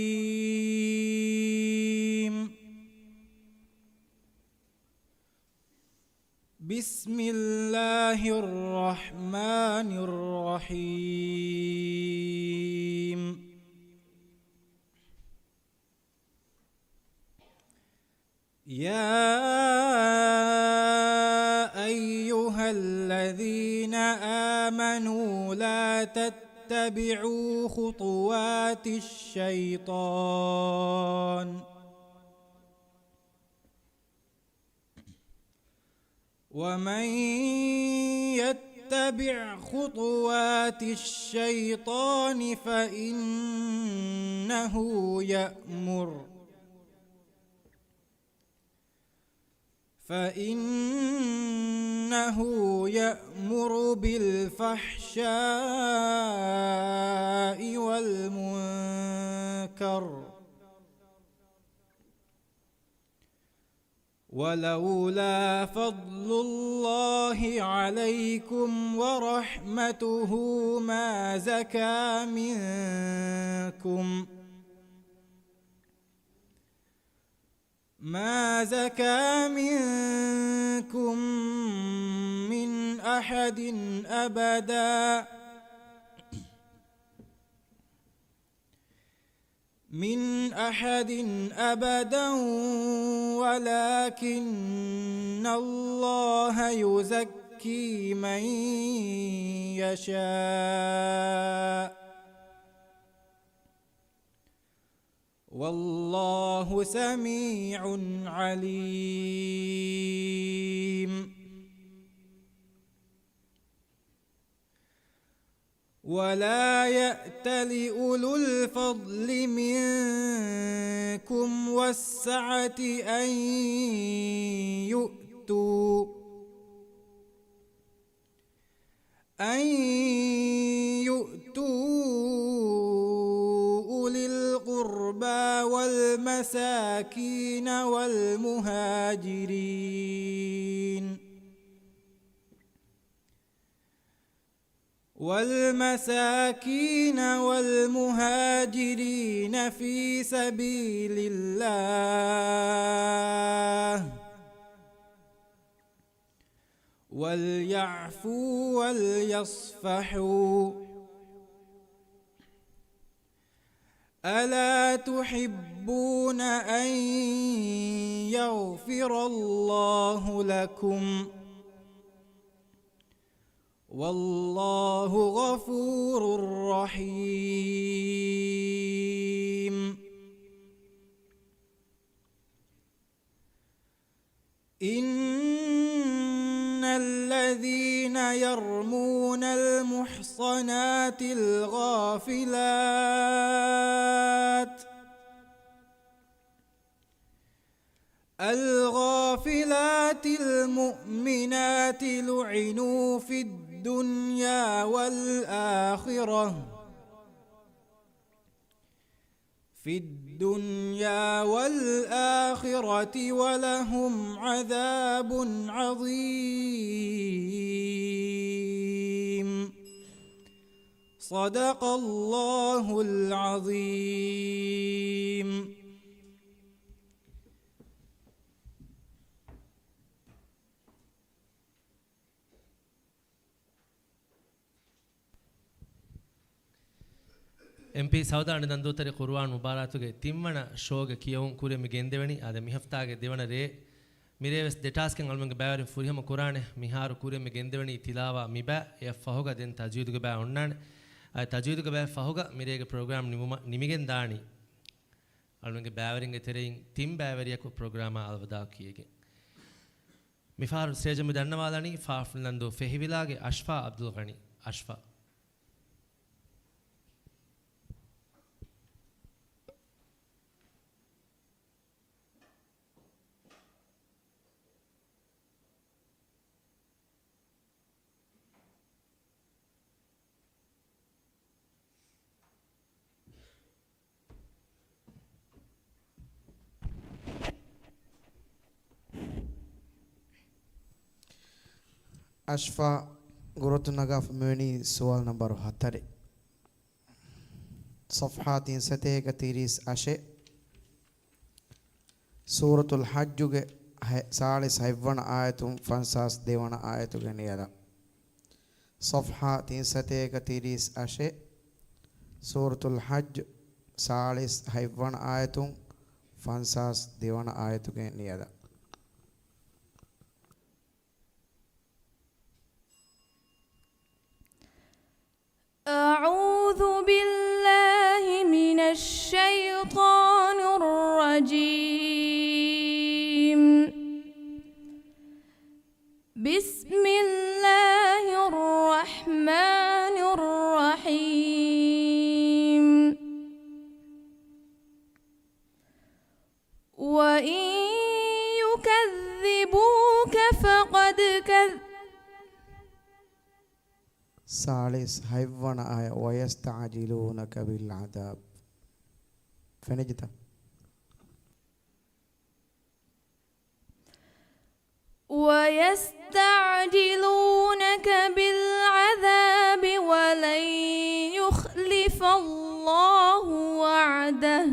بسم الله الرحمن الرحيم. يا أيها الذين آمنوا لا تتبعوا خطوات الشيطان، ومن يتبع خطوات الشيطان فإنه يأمر، فإنه يأمر بالفحشاء والمنكر، ولولا فضل الله عليكم ورحمته ما زكى منكم، ما زكى منكم من أحد أبدا، من أحد أبدا، ولكن الله يزكي من يشاء، والله سميع عليم. ولا يأتل أولو الفضل منكم والسعة أن يؤتوا، أن يؤتوا أولي القربى والمساكين والمهاجرين، والمساكين والمهاجرين في سبيل الله، وليعفوا وليصفحوا، ألا تحبون أن يغفر الله لكم، والله غفور رحيم. إن الذين يرمون المحصنات الغافلات، الغافلات المؤمنات لعنوا في الدنيا والآخرة، في الدنيا والآخرة ولهم عذاب عظيم. صدق الله العظيم. އެމްޕީ ސައުދާ އަނެދަން ދޫތެރޭ ޤުރުއާން މުބާރާތުގެ ތިންވަނަ ޝޯގެ ކިޔެވުން ކުރިއަށް މި ގެންދެވެނީ. އާދެ، މި ހަފްތާގެ ދެވަނަ ރޭ މިރޭވެސް ދެ ޓާސްކެއް އަޅުމެންގެ ބައިވެރިން ފުރިހަމަ ކުރާނެ. މިހާރު ކުރިއަށް މި ގެންދެވެނީ ތިލާވާ މި ބައި. އެއަށް ފަހުގަ ދެން ތަޖްވީދުގެ ބައި އޮންނާނެ. އަދި ތަޖްވީދުގެ ބައެއް ފަހުގަ މިރޭގެ ޕްރޮގްރާމް ނިމުމަށް، ނިމިގެން ދާނީ. އަޅުގަނޑުގެ ބައިވެރިންގެ ތެރެއިން ތިން ބައިވެރިޔަކު ޕްރޮގްރާމާ އަލްވިދާޢު ކިޔޭގެން. މިފަހަރު ސްޓޭޖަށް މި ދަންނަވާލަނީ ފާފުން ލަންދޫ ފެހިވިލާގެ އަޝްފާ ޢަބްދުލްޣަނީ. އަޝްފާ. އަޝްފާ ގުރުތު ނަގާފަ މިވަނީ ސުވާލު ނަންބަރު ހަތަރެއް. ޞަފްޙާ ތިންސަތޭކަ ތިރީސް އަށެއް. ސޫރަތުލް ޙައްޖުގެ ހަ-، ސާޅީސް ހަތްވަނަ އާޔަތުން ފަންސާސް ދެވަނަ އާޔަތުގެ ނިޔަލަށް. ޞަފްޙާ ތިންސަތޭކަ ތިރީސް އަށެއް، ސޫރަތުލް ޙައްޖު، ސާޅީސް ހަތްވަނަ އާޔަތުން ފަންސާސް ދެވަނަ އާޔަތުގެ ނިޔަލަށް. أعوذ بالله من الشيطان الرجيم. بسم الله الرحمن الرحيم. وإن يكذبوك فقد كذ-، ސާޅީސް ހަތްވަނަ އާޔަތް، ويستعجلونك بالعذاب. ފެނިއްޖެތަ؟ ويستعجلونك بالعذاب ولن يخلف الله وعده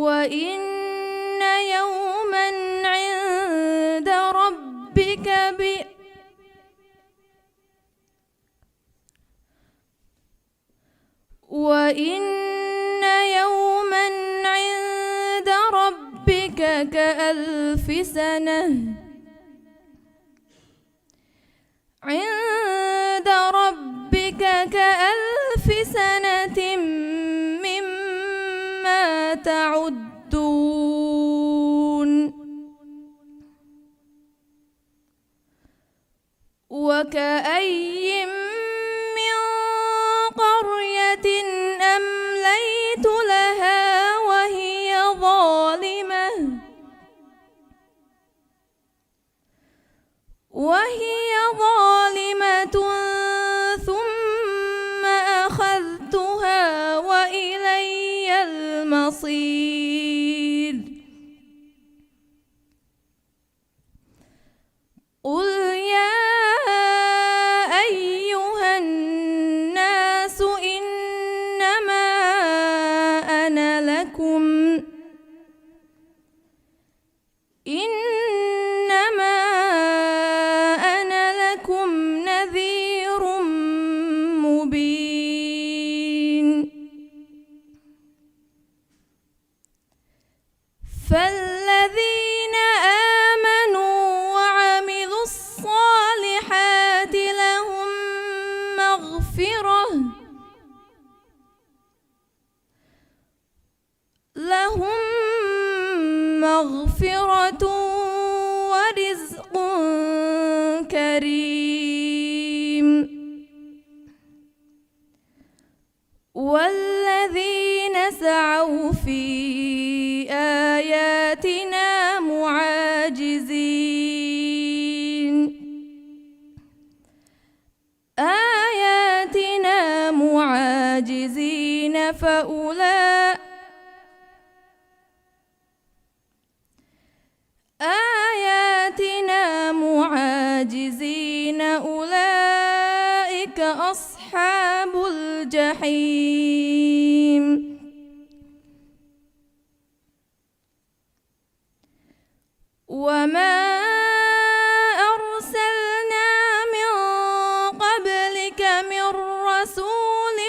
وإن يوما عند ربك ب-، وإن يوما عند ربك كألف سنة، عند ربك كألف سنة مما تعدون. وكأين من قرية أمليت لها وهي ظالمة، وهي ظالمة ثم أخذتها وإلي المصير. قل يا أيها الناس إنما أنا لكم، إنما أنا لكم نذير مبين. فالذين آمنوا وعملوا الصالحات لهم مغفرة، لهم مغفرة ورزق كريم. والذين سعوا في آياتنا معاجزين، آياتنا معاجزين فأولئك آياتنا معاجزين أولئك أصحاب الجحيم. وما أرسلنا من قبلك من رسول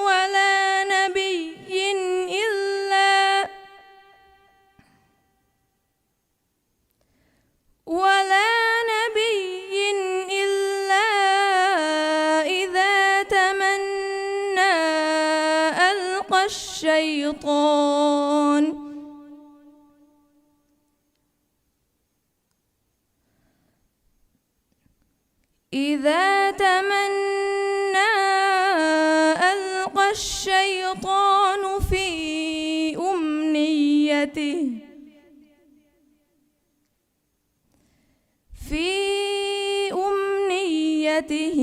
ولا نبي إلا ولا نبي إلا إذا تمنى ألقى الشيطان في أمنيته، في أمنيته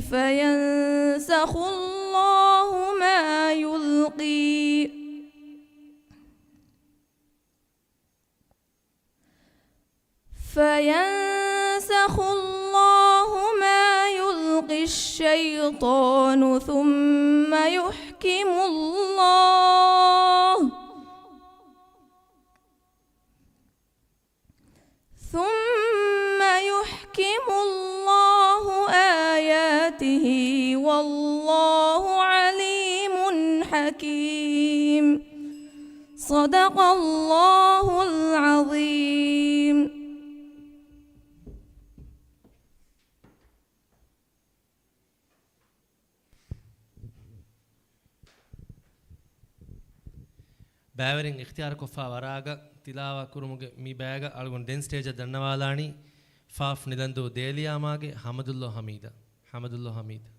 فينسخ الله ما يلقي، فينسخ الله ما يلقي الشيطان ثم يحكم الله، ثم يحكم الله آياته والله عليم حكيم. صدق الله العظيم. ބައިވެރިން އިޚްތިޔާރުކޮށްފާ ވަރަގަ ތިލާވާ ކުރުމުގެ މި ބައިގަ އަޅުގަނޑު ދެން ސްޓޭޖަށް ދަންނަވާލާނީ ފާފް ނިލަންދޫ ދޭލިޔާމާގެ ޙަމަދުﷲ ޙަމީދަށް. ޙަމަދުﷲ ޙަމީދަށް.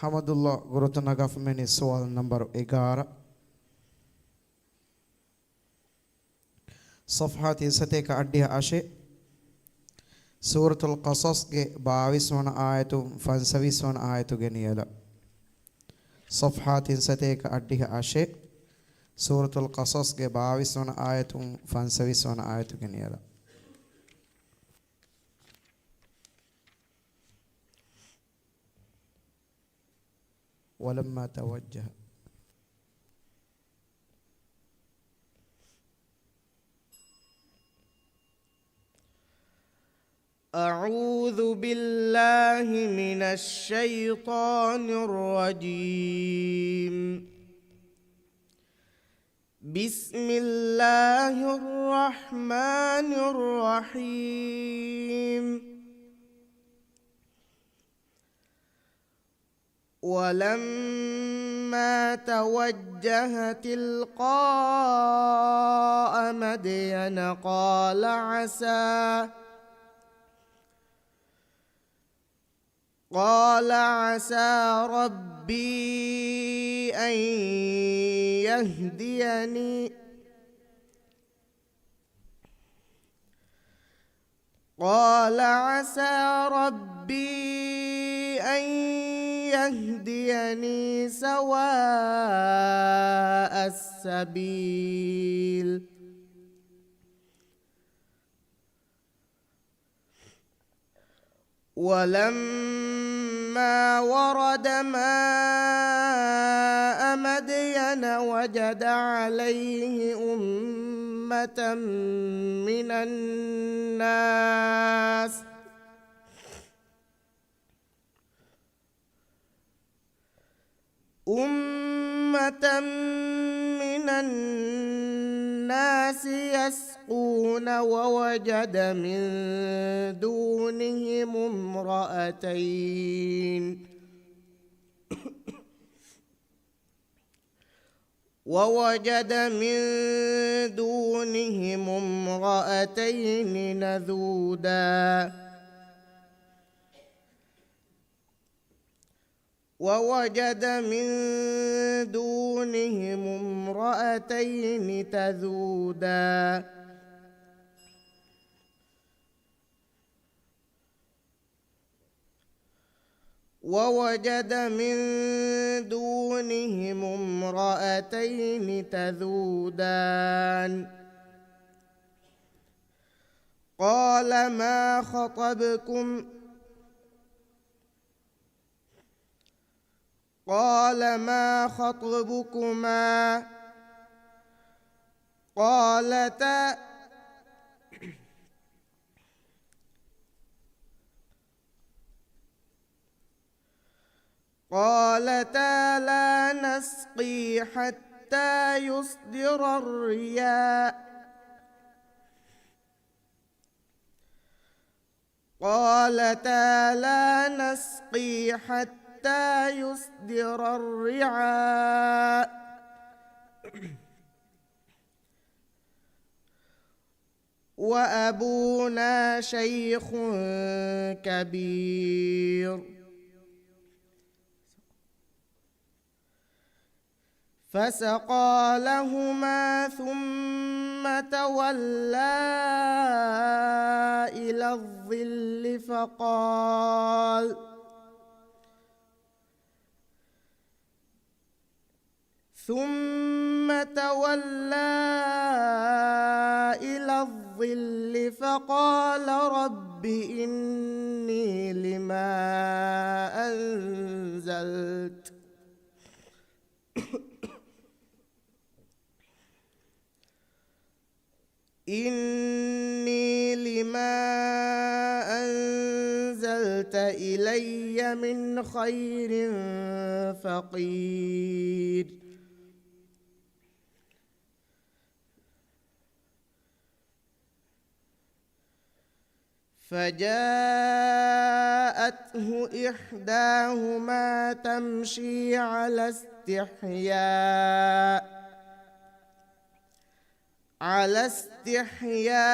ޙަމަދުﷲ ގުރުތައް ނަގާފަ މިވަނީ ސުވާލު ނަންބަރު އެގާރަ. ޞަފްޙާ ތިންސަތޭކަ އަށްޑިހަ އަށެއް، ސޫރަތުލް ޤަޞަޞްގެ ބާވީސް ވަނަ އާޔަތުން ފަންސަވީސް ވަނަ އާޔަތުގެ ނިޔަލަށް. ޞަފްޙާ ތިންސަތޭކަ އަށްޑިހަ އަށެއް، ސޫރަތުލް ޤަޞަޞްގެ ބާވީސް ވަނަ އާޔަތުން ފަންސަވީސް ވަނަ އާޔަތުގެ ނިޔަލަށް. ولما توجه. أعوذ بالله من الشيطان الرجيم. بسم الله الرحمن الرحيم. ولما توجه تلقاء مدين قال عسى، قال عسى ربي أن يهديني، قال عسى ربي أن يهديني سواء السبيل. ولما ورد ماء مدين وجد عليه أمة من الناس، أمة من الناس يسقون ووجد من دونهم امرأتين، ووجد من دونهم امرأتين نذودا، ووجد من دونهم امرأتين تذودان، ووجد من دونهم امرأتين تذودان، قال ما خطبكم قال ما خطبكما قالتا قالتا لا نسقي حتى يصدر الرعاء قالتا لا نسقي حتى يصدر الرعاء وأبونا شيخ كبير فسقى لهما ثم تولى إلى الظل فقال ثم تولى إلى الظل فقال رب إني لما أنزلت إني لما أنزلت إلي من خير فقير فجاءته إحداهما تمشي على استحياء على استحياء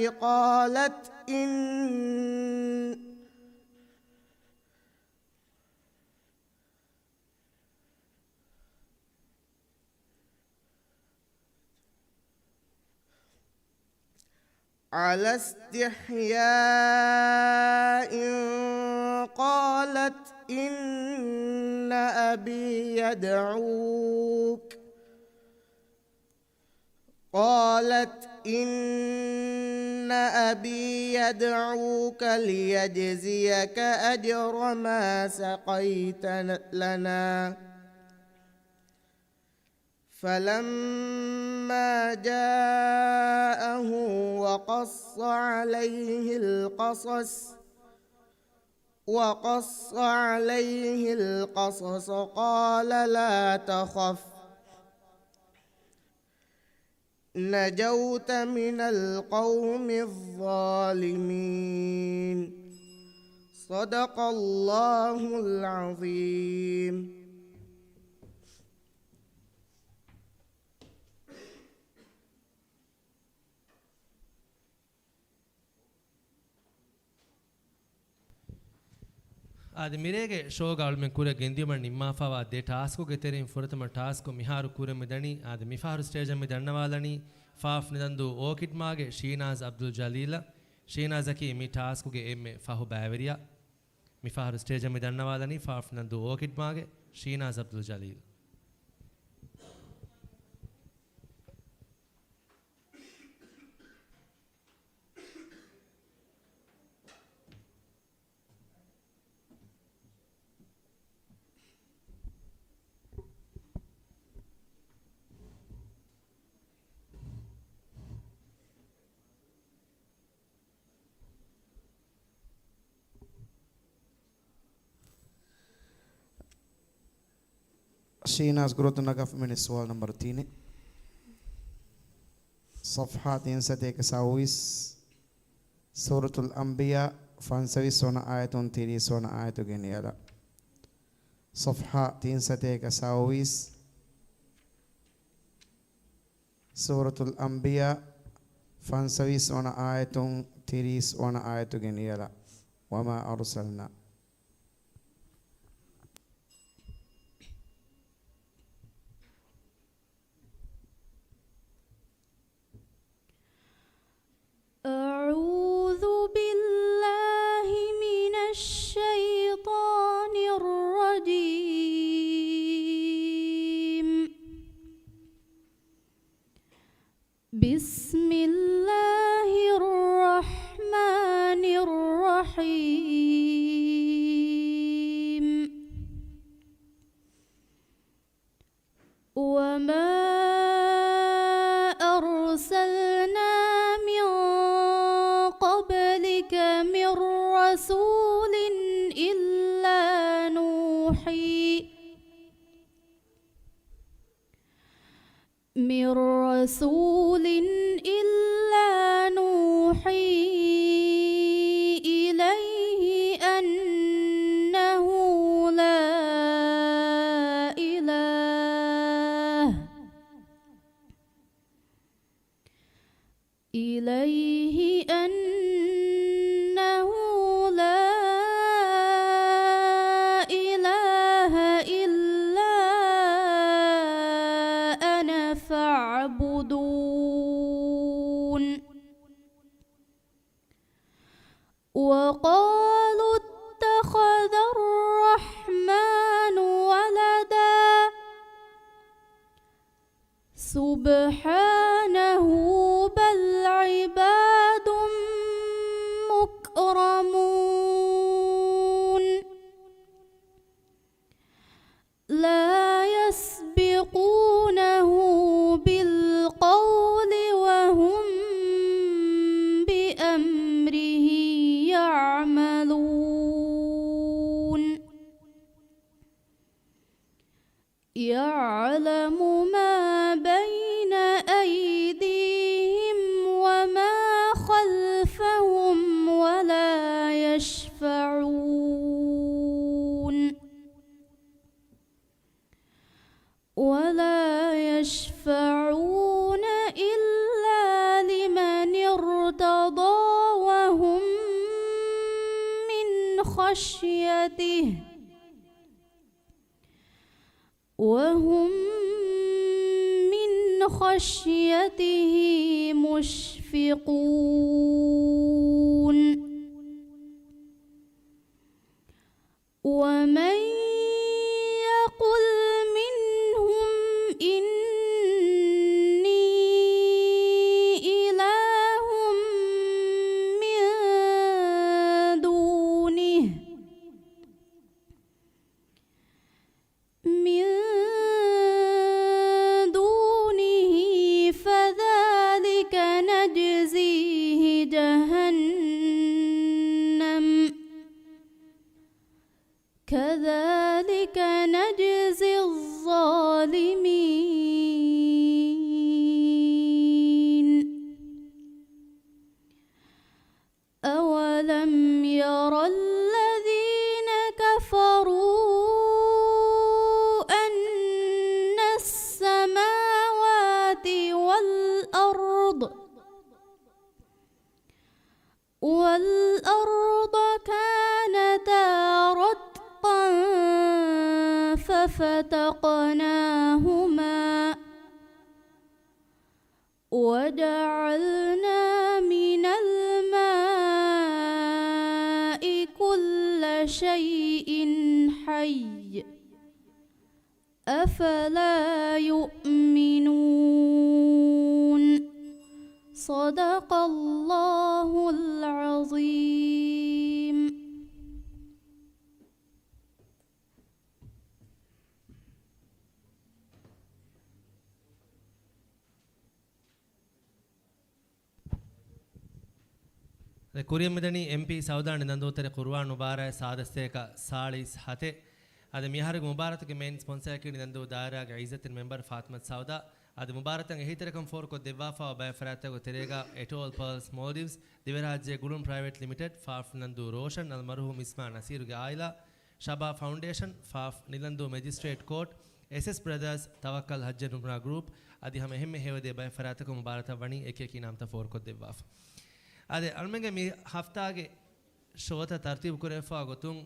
قالت إن على استحياء قالت إن أبي يدعوك قالت إن أبي يدعوك ليجزيك أجر ما سقيت لنا فلما جاءه وقص عليه القصص وقص عليه القصص قال لا تخف نجوت من القوم الظالمين. صدق الله العظيم. އާދެ، މިރޭގެ ޝޯގަ އަޅުމެން ކުރިއަށް ގެންދިޔުމަށް ނިންމާފައިވާ ދެ ޓާސްކުގެ ތެރެއިން ފުރަތަމަ ޓާސްކު މިހާރު ކުރިއަށް މިދަނީ. އާދެ، މިފަހަރު ސްޓޭޖަށް މި ދަންނަވާލަނީ ފާފް ނިދަންދޫ އޯކިޑް މާގެ ޝީނާޒް އަބްދުލް ޖަލީލަށް. ޝީނާޒަކީ މި ޓާސްކުގެ އެންމެ ފަހު ބައިވެރިޔާ. މިފަހަރު ސްޓޭޖަށް މި ދަންނަވާލަނީ ފާފް ނިދަންދޫ އޯކިޑް މާގެ ޝީނާޒް އަބްދުލް ޖަލީލް. ޝީނާޒް ގުރުއްތު ނަގާފަ މިވަނީ ސުވާލު ނަމްބަރު ތީނެއް. ޞަފްޙާ ތިންސަތޭކަ ސައުވީސް، ސޫރަތުލް އަންބިޔާ، ފަންސަވީސް ވަނަ އާޔަތުން ތިރީސް ވަނަ އާޔަތުގެ ނިޔަލަށް. ޞަފްޙާ ތިންސަތޭކަ ސައުވީސް، ސޫރަތުލް އަންބިޔާ، ފަންސަވީސް ވަނަ އާޔަތުން ތިރީސް ވަނަ އާޔަތުގެ ނިޔަލަށް. وما أرسلنا. أعوذ بالله من الشيطان الرجيم. بسم الله الرحمن الرحيم. وما يوحي من رسول إلا نوحي إليه أنه لا إله إليه أنه لا إله إلا أنا فاعبدون. وقالوا اتخذ الرحمن ولدا. سبحانه بل عباد مكرمون. لا يسبقونه بالقول وهم بأمره يعملون. يعلم ما بين أيديهم وما خلفهم ولا يشفعون. ولا يشفعون إلا لمن ارتضى وهم من خشيته، وهم من خشيته مشفقون. ومن يقل منهم إني إله من دونه، من دونه فذلك نجزيه جهنم، كذلك نجزي الظالمين. أولم ير الذين كفروا أن السماوات والأرض والأرض كانتا رتقا ففتقناهما وجعلنا من الماء كل شيء حي. أفلا يؤمنون. صدق الله العظيم. އަދި ކުރިއަށް މިދަނީ އެމްޕީ ސައުދާ ނިދަންދޫ ތެރޭ ޤުރުއާން މުބާރާތް ސާދަސްތޭކަ ސާޅީސް ހަތެއް. އަދި މިއަހަރުގެ މުބާރާތުގެ މެއިން ސްޕޮންސަރަކީ ނިދަންދޫ ދާއިރާގެ އިއްޒަތްތެރި މެމްބަރު ފާތިމަތު ސައުދާ. އަދި މުބާރާތަށް އެހީތެރިކަން ފޯރުކޮށްދެއްވާފައިވާ ބައެއް ފަރާތްތަކުގެ ތެރޭގަ އެޓޯލް ޕާލްސް މޯލްޑިވްސް، ދިވެހިރާއްޖޭ ގުޅުން ޕްރައިވެޓް ލިމިޓެޑް، ފާފް ނިދަންދޫ ރޯޝަން، އަލްމަރުޙޫމް އިސްމާ ނަސީރުގެ އާއިލާ، ޝަބާބް ފައުންޑޭޝަން، ފާފް ނިދަންދޫ މެޖިސްޓްރޭޓް ކޯޓް، އެސްއެސް ބްރަދާސް، ތަވައްކަލް ހައްޖެއް ނުކުނާ ގްރޫޕް އަދި ހަމަ އެހެންމެ ހެޔޮދޭ ބައެއް ފަރާތްތަކުން މުބާރާތަށް ވަނީ އެކިއެކި އިނާމްތައް ފޯރުކޮށްދެއްވާފަ. އަދި އަޅުމެންގެ މި ހަފްތާގެ ޝޯތައް ތަރުތީބު ކުރެވިފައި ގޮތުން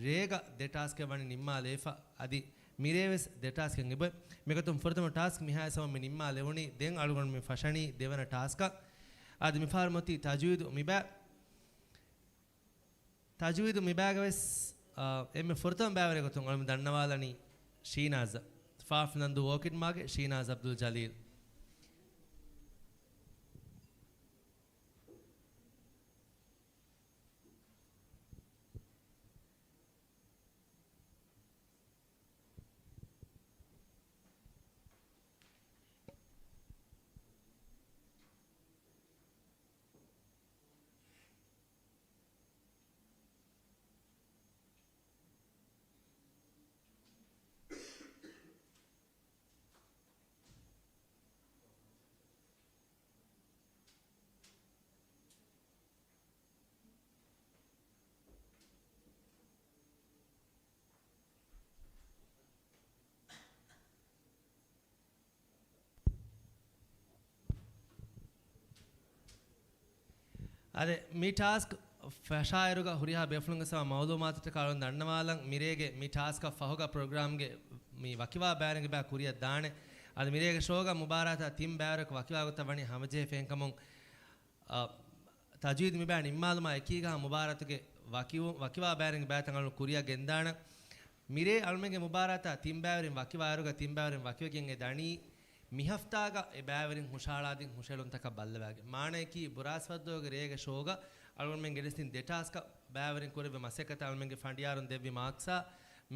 ރޭގަ ދެ ޓާސްކެއް ވަނީ ނިންމާލެވިފަ. އަދި މިރޭވެސް ދެ ޓާސްކެއް އެބައޮތް. މިގޮތުން ފުރަތަމަ ޓާސްކް މިހާ ސަމަ މި ނިންމާލެވުނީ. ދެން އަޅުގަނޑު މި ފަށަނީ ދެވަނަ ޓާސްކަށް. އަދި މިފަހަރު މޮތީ ތަޖުވީދު މިބާ ތަޖުވީދު މިބާގަވެސް، އާ، އެންމެ ފުރަތަމަ ބައިވެރި ގޮތުން އަޅުމެން ދަންނަވާލަނީ ޝީނާޒަށް. ފާފް ނިދަންދޫ އޯކިޑް މާގެ ޝީނާޒް އަބްދުލް ޖަލީލް. އަދި މި ޓާސްކް ފަށާއިރުގަ ހުރިހާ ބޭފުޅުންގެ ސަބަ މައުލޫމާތުތަކަށް އަޅުން ދަންނަވާލަން. މިރޭގެ މި ޓާސްކަށް ފަހުގަ ޕްރޮގްރާމްގެ މި ވަކިވާ ބައިވެރިންގެ ބައި ކުރިއަށް ދާނެ. އަދި މިރޭގެ ޝޯގަ މުބާރާތަށް ތިން ބައިވެރިޔަކު ވަކިވާ ގޮތަށް ވަނީ ހަމަޖެހިފައިން ކަމުން، އަ، ތަޖްވީދު މި ބައި ނިންމާލުމާ އެކީގަ މުބާރާތުގެ ވަކިވު-، ވަކިވާ ބައިވެރިންގެ ބައިތައް އަޅުން ކުރިއަށް ގެންދާނަން. މިރޭ އަޅުމެންގެ މުބާރާތާ ތިން ބައިވެރިން ވަކިވާއިރުގަ ތިން ބައިވެރިން ވަކިވެގެން އެ ދަނީ މި ހަފްތާގަ އެ ބައިވެރިން ހުށަހަޅާދިން ހުށަހެޅުންތަކަށް ބައްލަވާގެން. މާނަޔަކީ ބުރާސްފައްދޯގެ ރޭގެ ޝޯގަ އަޅުގަނޑުމެން ގެނެސްދިން ދެ ޓާސްކަށް ބައިވެރިން ކުރެއްވި މަސައްކަތަށް އަޅުމެންގެ ފަނޑިޔާރުން ދެއްވި މާކްސާ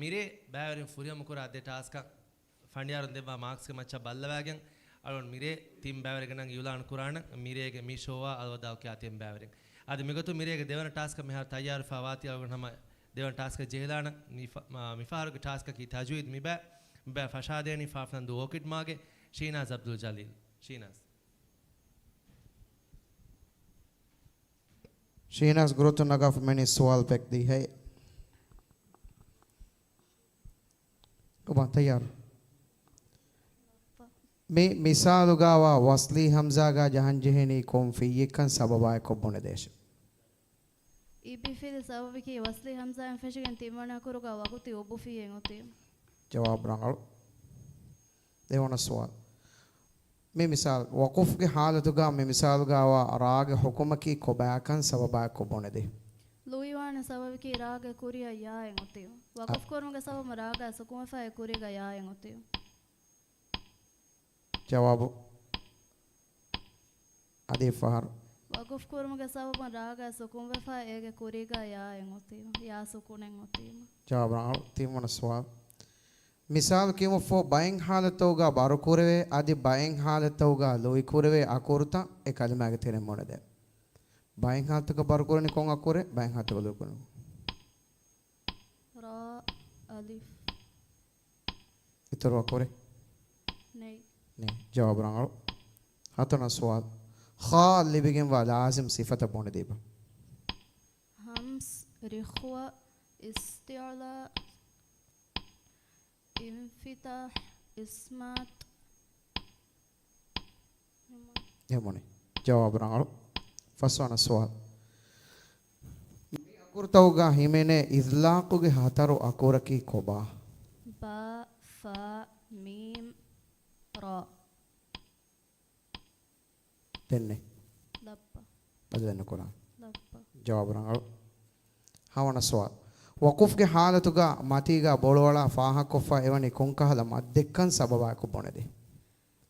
މިރޭ ބައިވެރިން ފުރިހަމަކުރާ ދެ ޓާސްކަށް ފަނޑިޔާރުން ދެއްވާ މާކްސްގެ މައްޗަށް ބައްލަވާގެން އަޅުން މިރޭ ތިން ބައިވެރިންގެ ނަން އިއުލާން ކުރާނަން. މިރޭގެ މި ޝޯއާ އަލްވަދާއު ކިޔާ ތިން ބައިވެރިން. އަދި މިގޮތުން މިރޭގެ ދެވަނަ ޓާސްކަށް މިހާރު ތައްޔާރުވެފާ ވާތީ އަޅުގަނޑު ހަމަ ދެވަނަ ޓާސްކަށް ޖެހިލާނަން. މި ފަ-، މާ، މިފަހަރުގެ ޓާސްކަކީ ތަޖްވީދު މި ބައި، މި ބައި ފަށާދޭނީ ފާފްލަންދޫ އޯކިޑް މާގެ ޝީނާޒް އަބްދުލް ޖަލީލް. ޝީނާޒް. ޝީނާޒް ގުރުތު ނަގާފަ މިނި ސުވާލު ޕެކް ދީހައި. ކޮބާ ތައްޔާރު؟ މި މިސާލުގާވާ ވަސްލީ ހަމްޒާގާ ޖަހަންޖެހޭނީ ކޮން ފިއްޔެއްކަން ސަބަބާއެކު ބުނެދޭށެވެ. އިބިފިލި ސަބަބަކީ ވަސްލީ ހަމްޒާއިން ފެށިގެން ތިންވަނަ އަކުރުގާ ވަގުތީ އުބުފިއްޔެއް އޮތީ. ޖަވާބު ރަނގަޅު. ދެވަނަ ސުވާލު. މި މިސާލު، ވަޤުފްގެ ޙާލަތުގާ މި މިސާލުގާވާ ރާގެ ޙުކުމަކީ ކޮބާކަން ސަބަބާއެކު ބުނެދޭ. ލުއިވާނެ ސަބަބަކީ ރާގެ ކުރިއަށް ޔާއެއް އޮތީ. އަ- ވަޤުފް ކުރުމުގެ ސަބަބުން ރާގާ ސުކުންވެފައި ކުރީގަ ޔާއެއް އޮތީ. ޖަވާބު. އަދި ފަހަރު. ވަޤުފް ކުރުމުގެ ސަބަބުން ރާގާ ސުކުންވެފަ އޭގެ ކުރީގަ ޔާއެއް އޮތީމަ. ޔާ ސުކުނެއް އޮތީމަ. ޖަވާބު ރަނގަޅު. ތިންވަނަ ސުވާލު. މިސާލު ކިޔުމަށްފަހު ބައެއް ޙާލަތްތަކުގަ ބަރުކުރެވޭ، އަދި ބައެއް ޙާލަތްތަކުގަ ލުއިކުރެވޭ އަކުރުތައް އެ ކަލިމާގެ ތެރެއިން ބުނެދޭ. ބައެއް ޙާލަތްތަކަށް ބަރުކުރަނީ ކޮން އަކުރެއް؟ ބައެއް ޙާލަތްތަކަށް ލުއިކުރަނީ. ރާ، އަލިފް. އިތުރު އަކުރެއް؟ ނެތް. ނެތް. ޖަވާބު ރަނގަޅު. ހަތަރުވަނަ ސުވާލު. ޚާ ލިބިގެންވާ ލާޒިމް ސިފަތައް ބުނެދީބަ. ހަމްސް، ރިޚުވަ، އިސްތިޢުލާ، އިންފިތާޙް، އިސްމާތް. ނިމުނީ. ޖަވާބު ރަނގަޅު. ފަސްވަނަ ސުވާލު. މި އަކުރުތަކުގަ ހިމެނޭ އިޠްލާޤުގެ ހަތަރު އަކުރަކީ ކޮބާ؟ ބާ، ފާ، މީމް، ރާ. ދެންނެ. ލައްޕަ. ބަދަލެއް ނުކުރާ. ލައްޕަ. ޖަވާބު ރަނގަޅު. ހަވަނަ ސުވާލު. ވަޤުފްގެ ޙާލަތުގަ މަތީގަ ބޮޅުއަޅާ ފާހަގަކޮށްފަ އެވަނީ ކޮންކަހަލަ މައްދެއްކަން ސަބަބާއެކު ބުނެދޭ.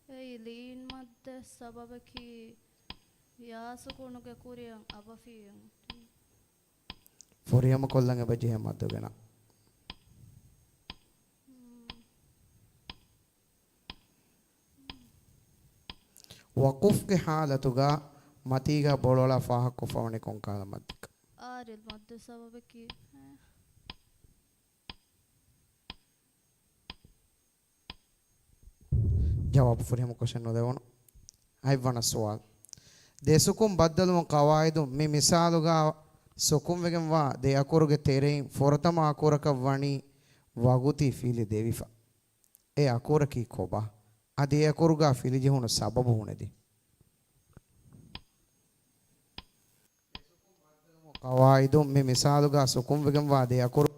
އެއީ ލީން މައްދެއް ސަބަބަކީ ޔާ ސުކޫނުގެ ކުރިއަށް އަބަފިއްޔެއް އޮތީ. ފުރިހަމަކޮށްލަން އެބަޖެހޭ މައްދުގެ ނަން. ވަޤުފްގެ ޙާލަތުގަ މަތީގަ ބޮޅުއަޅާ ފާހަގަކޮށްފަވަނީ ކޮންކަހަލަ މައްދެއްކަން؟ އާރިލް މައްދު ސަބަބަކީ. ޖަވާބު ފުރިހަމަކޮށެއް ނުލެވުނު. ހަތްވަނަ ސުވާލު. ދެ ސުކުން ބައްދަލުވުން ޤަވާއިދު މި މިސާލުގަ ސުކުންވެގެންވާ ދެ އަކުރުގެ ތެރެއިން ފުރަތަމަ އަކުރަކަށް ވަނީ ވަގުތީ ފިލި ދެވިފަ. އެ އަކުރަކީ ކޮބާ؟ އަދި އެ އަކުރުގަ ފިލި ޖެހުނު ސަބަބު ބުނެދޭ. ޤަވާއިދު މި މިސާލުގަ ސުކުންވެގެންވާ ދެ އަކުރު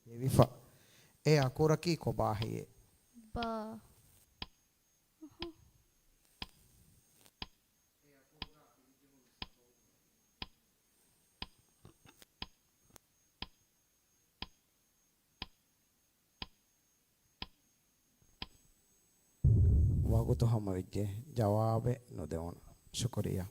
ދެވިފަ. އެ އަކުރަކީ ކޮބާހެއްޔޭ؟ ބާ. ވަގުތު ހަމަވެއްޖެ. ޖަވާބެއް ނުދެވުނު. ޝުކުރިއްޔާ.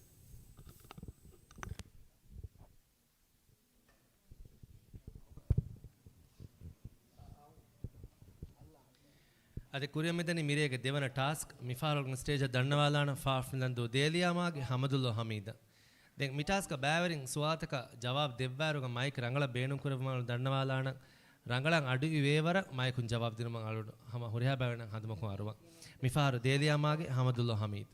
އަދި ކުރިއަށް މިދަނީ މިރޭގެ ދެވަނަ ޓާސްކް. މިފަހަރު ސްޓޭޖަށް ދަންނަވާލާނަން ފާފް ނިލަންދޫ ދޭލިޔާމާގެ ހަމަދުއްލޯ ހަމީދަށް. ދެން މި ޓާސްކަށް ބައިވެރިން ސުވާލުތަކަށް ޖަވާބު ދެއްވާއިރުގަ މައިކް ރަނގަޅަށް ބޭނުންކުރެއްވުމަށް ދަންނަވާލާނަން. ރަނގަޅަށް އަޑު އިވޭވަރަށް މައިކުން ޖަވާބު ދިނުމަށް އަޅުގަނޑު ހަމަ ހުރިހާ ބައިވެރިންނަށް ހަނދުމަކުން އަރުވަން. މިފަހަރު ދޭލިޔާމާގެ ހަމަދުއްލޯ ހަމީދު.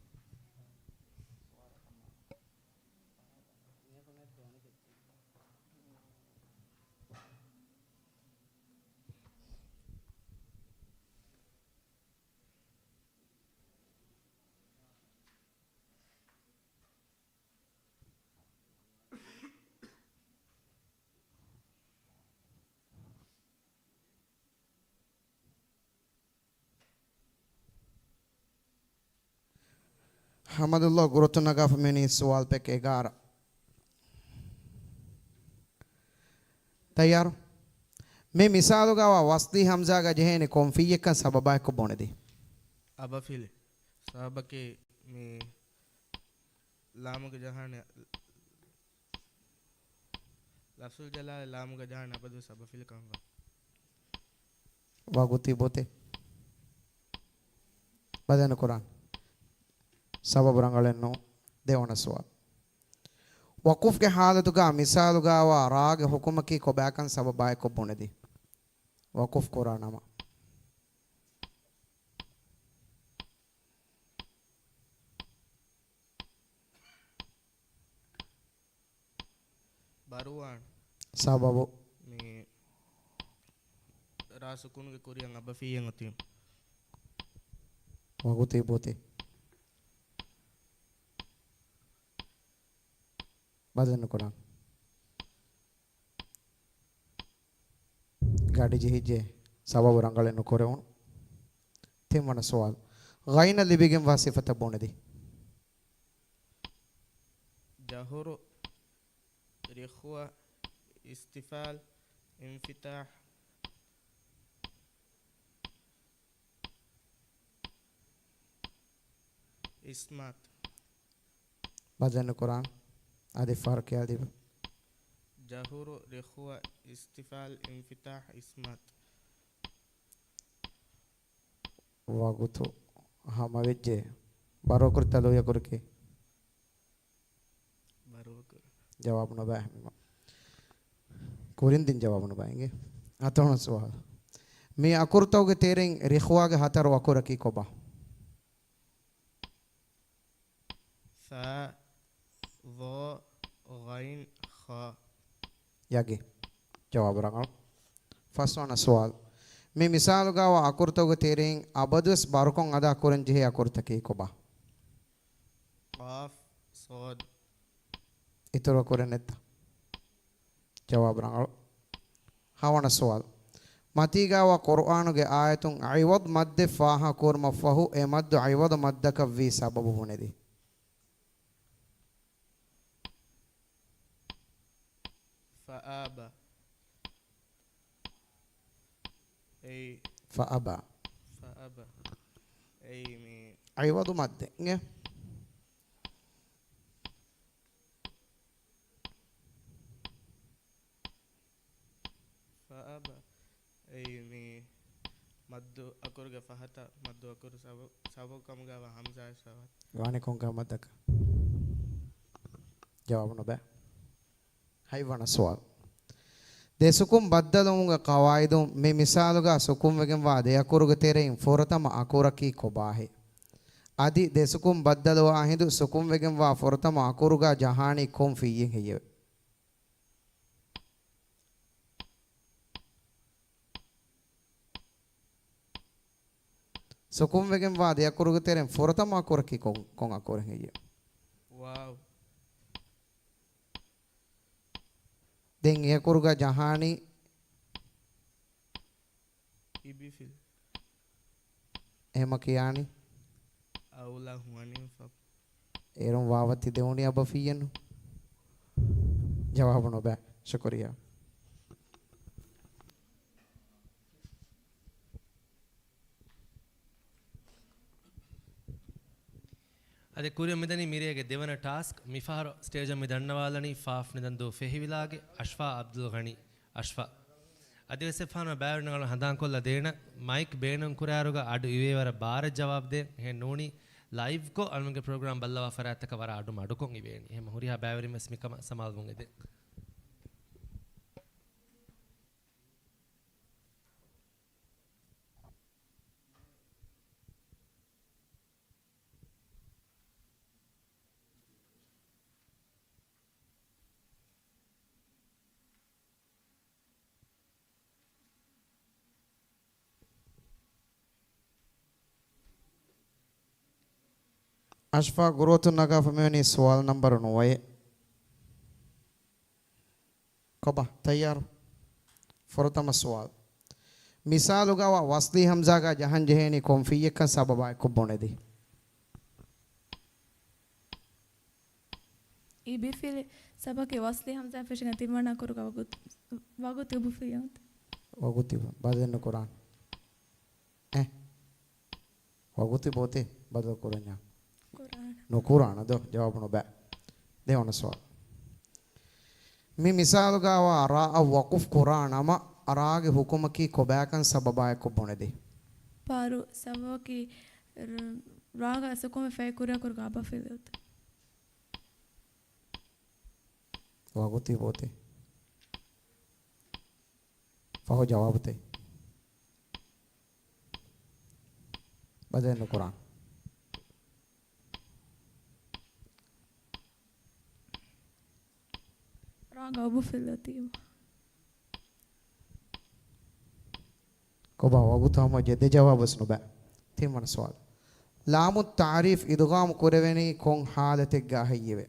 ހަމަދުﷲ ގުރުތުން ނަގާފަ މިވަނީ ސުވާލު ޕެކް އެގާރަ. ތައްޔާރު؟ މި މިސާލުގައިވާ ވަސްލީ ހަމްޒާގަ ޖެހޭނީ ކޮން ފިއްޔެއްކަން ސަބަބާއެކު ބުނެދީ؟ އަބަފިލި. ސަބަބަކީ މި ލާމުގަ ޖަހާނެ، ލަފްޒުލް ޖަލާލަ ލާމުގަ ޖަހާނެ އަބަދުވެސް އަބަފިލިކަން ވާ. ވަގުތީ ބޮތެއް. ބަދަލު ކުރާން. ސަބަބު ރަނގަޅެއް ނޫން. ދެވަނަ ސުވާލު. ވަޤުފްގެ ޙާލަތުގަ މިސާލުގައިވާ ރާގެ ޙުކުމަކީ ކޮބާކަން ސަބަބާއެކު ބުނެދީ؟ ވަޤުފް ކުރާ ނަމަ. ބަރުވާން. ސަބަބު. މި ރާ ސުކޫނުގެ ކުރިއަށް އަބަފިއްޔެއް އޮތީމަ. ވަގުތީ ބޮތެއް. ބަދަލު ނުކުރާން. ގަޑި ޖެހިއްޖެ ސަބަބު ރަނގަޅެއް ނުކުރެވުނު. ތިންވަނަ ސުވާލު. ޣައިނަށް ލިބިގެންވާ ސިފަތައް ބުނެދީ. ޖަހުރު، ރިޚުވަ، އިސްތިފްޢާލް، އިންފިތާޙް، އިސްމާތް. ބަދަލު ނުކުރާން. އަދި ފާރު ކިޔާދީބަ. ޖަހުރު، ރިޚުވަ، އިސްތިފްޢާލް، އިންފިތާޙް، އިސްމާތް. ވަގުތު ހަމަވެއްޖެ. ބަރުވަކުރި ތަލުވި އަކުރަކީ؟ ބަރުވަކުރު. ޖަވާބު ނުބައި. ކުރިން ދިން ޖަވާބު ނުބައި އިނގޭ. ހަތަރުވަނަ ސުވާލު. މި އަކުރުތަކުގެ ތެރެއިން ރިޚުވާގެ ހަތަރު އަކުރަކީ ކޮބާ؟ ސާ، ޟާ، ޣައިން، ޚާ. ޔަގީ. ޖަވާބު ރަނގަޅު. ފަސްވަނަ ސުވާލު. މި މިސާލުގައިވާ އަކުރުތަކުގެ ތެރެއިން އަބަދުވެސް ބަރުކޮށް އަދާ ކުރަން ޖެހޭ އަކުރުތަކީ ކޮބާ؟ ޤާފް، ޞާދް. އިތުރު ކުރެއް ނެތްތަ؟ ޖަވާބު ރަނގަޅު. ހަވަނަ ސުވާލު. މަތީގައިވާ ޤުރުއާނުގެ އާޔަތުން ޢިވަޟް މައްދެއް ފާހަގަކުރުމަށްފަހު، އެ މައްދު ޢިވަޟް މައްދަކަށްވީ ސަބަބު ބުނެދީ. ފައާބަ. އެއީ. ފައަބާ. ފައަބާ. އެއީ މި. ޢިވަޟު މައްދެއް އިނގޭ. ފައަބާ. އެއީ މި މައްދު އަކުރުގެ ފަހަތަށް މައްދު އަކުރު ސަބަ-، ސަބަބު ކަމުގައިވާ ހަމްޒާއަށް ސަބަބު. ވާނެ ކޮންކަހަލަ މައްދަކަށް؟ ޖަވާބު ނުބައި. ހަތްވަނަ ސުވާލު. ދެ ސުކުން ބައްދަލުވުމުގެ ޤަވާއިދުން މި މިސާލުގަ ސުކުންވެގެންވާ ދެ އަކުރުގެ ތެރެއިން ފުރަތަމަ އަކުރަކީ ކޮބާހޭ؟ އަދި ދެ ސުކުން ބައްދަލުވާ ހިނދު ސުކުންވެގެންވާ ފުރަތަމަ އަކުރުގަ ޖަހާނީ ކޮން ފިއްޔެއް ހެއްޔެވެ؟ ސުކުންވެގެންވާ ދެ އަކުރުގެ ތެރެއިން ފުރަތަމަ އަކުރަކީ ކޮން، ކޮން އަކުރެއް ހެއްޔެވެ؟ ވާވް. ދެން އެ އަކުރުގަ ޖަހާނީ އިބިފިލް. އެހެމަ ކިޔާނީ؟ އައުލާ ހުވަނީ ފަ. އޭރުން ވާވަތި ދެވުނީ އަބަފިއްޔެއްނު. ޖަވާބު ނުބައި. ޝުކުރިއްޔާ. އަދި ކުރިއަށް މިދަނީ މިރޭގެ ދެވަނަ ޓާސްކް. މިފަހަރު ސްޓޭޖަށް މި ދަންނަވާލަނީ ފާފް ނިދަންދޫ ފެހިވިލާގެ އަޝްފާ އަބްދުލް ޣަނީ. އަޝްފާ. އަދިވެސް އެއްފަހަރު ބައިވެރިންނަށް ހަނދާންކޮށްލަ ދޭނަ، މައިކް ބޭނުން ކުރާއިރުގަ އަޑު އިވޭ ވަރަށް ބާރަށް ޖަވާބު ދޭން. އެހެން ނޫނީ ލައިވްކޮށް އަޅުގަނޑުގެ ޕްރޮގްރާމް ބައްލަވާ ފަރާތްތަކަށް ވަރަށް އަޑު މަޑުކޮށް އިވޭނީ. އެހެން ހުރިހާ ބައިވެރިން ވެސް މިކަމަށް ސަމާލުވުން އެދެން. އަޝްފާ ގުރުއަތުން ނަގާފަ މިވަނީ ސުވާލު ނަންބަރު ނުވައެއް. ކޮބާ؟ ތައްޔާރު؟ ފުރަތަމަ ސުވާލު. މިސާލުގައިވާ ވަސްލީ ހަމްޒާގަ ޖަހަން ޖެހޭނީ ކޮން ފިއްޔެއްކަން ސަބަބާއެކު ބުނެދީ؟ އިބިފިލި ސަބަބަކީ ވަސްލީ ހަމްޒާ ފެށިގެން ތިންވަނަ އަކުރުގަ ވަގުތު، ވަގުތު އިބުފިލި އޮތީ. ވަގުތު ބަދަލު ނުކުރާން. އެ؟ ވަގުތު ބޯތި ބަދަލު ކުރަންޏާ؟ ކުރާނަ. ނުކުރާނަ ދޯ؟ ޖަވާބު ނުބައި. ދެވަނަ ސުވާލު. މި މިސާލުގަ ވާ ރާއަށް ވަޤުފް ކުރާ ނަމަ، ރާގެ ޙުކުމަކީ ކޮބާކަން ސަބަބާއެކު ބުނެދި. ބާރު ސަބަބަކީ ރ-، ރާގަ ސުކުންވެ ފައި ކުރިއަކުރުގަ އަބަފިލި އޮތީ. ވަގުތީ ބޯތި. ފަހު ޖަވާބުތެއް. ބަދަލު ނުކުރާން. ރާގަ އަބަފިލި އޮތީ. ކޮބާ ވަގުތު ހަމަ ޖެ ދެ ޖަވާބުސް ނުބައި. ތިންވަނަ ސުވާލު. ލާމު ތާރީފް އިދުޣާމު ކުރެވެނީ ކޮން ޙާލަތެއްގަ ހެއްޔެވެ؟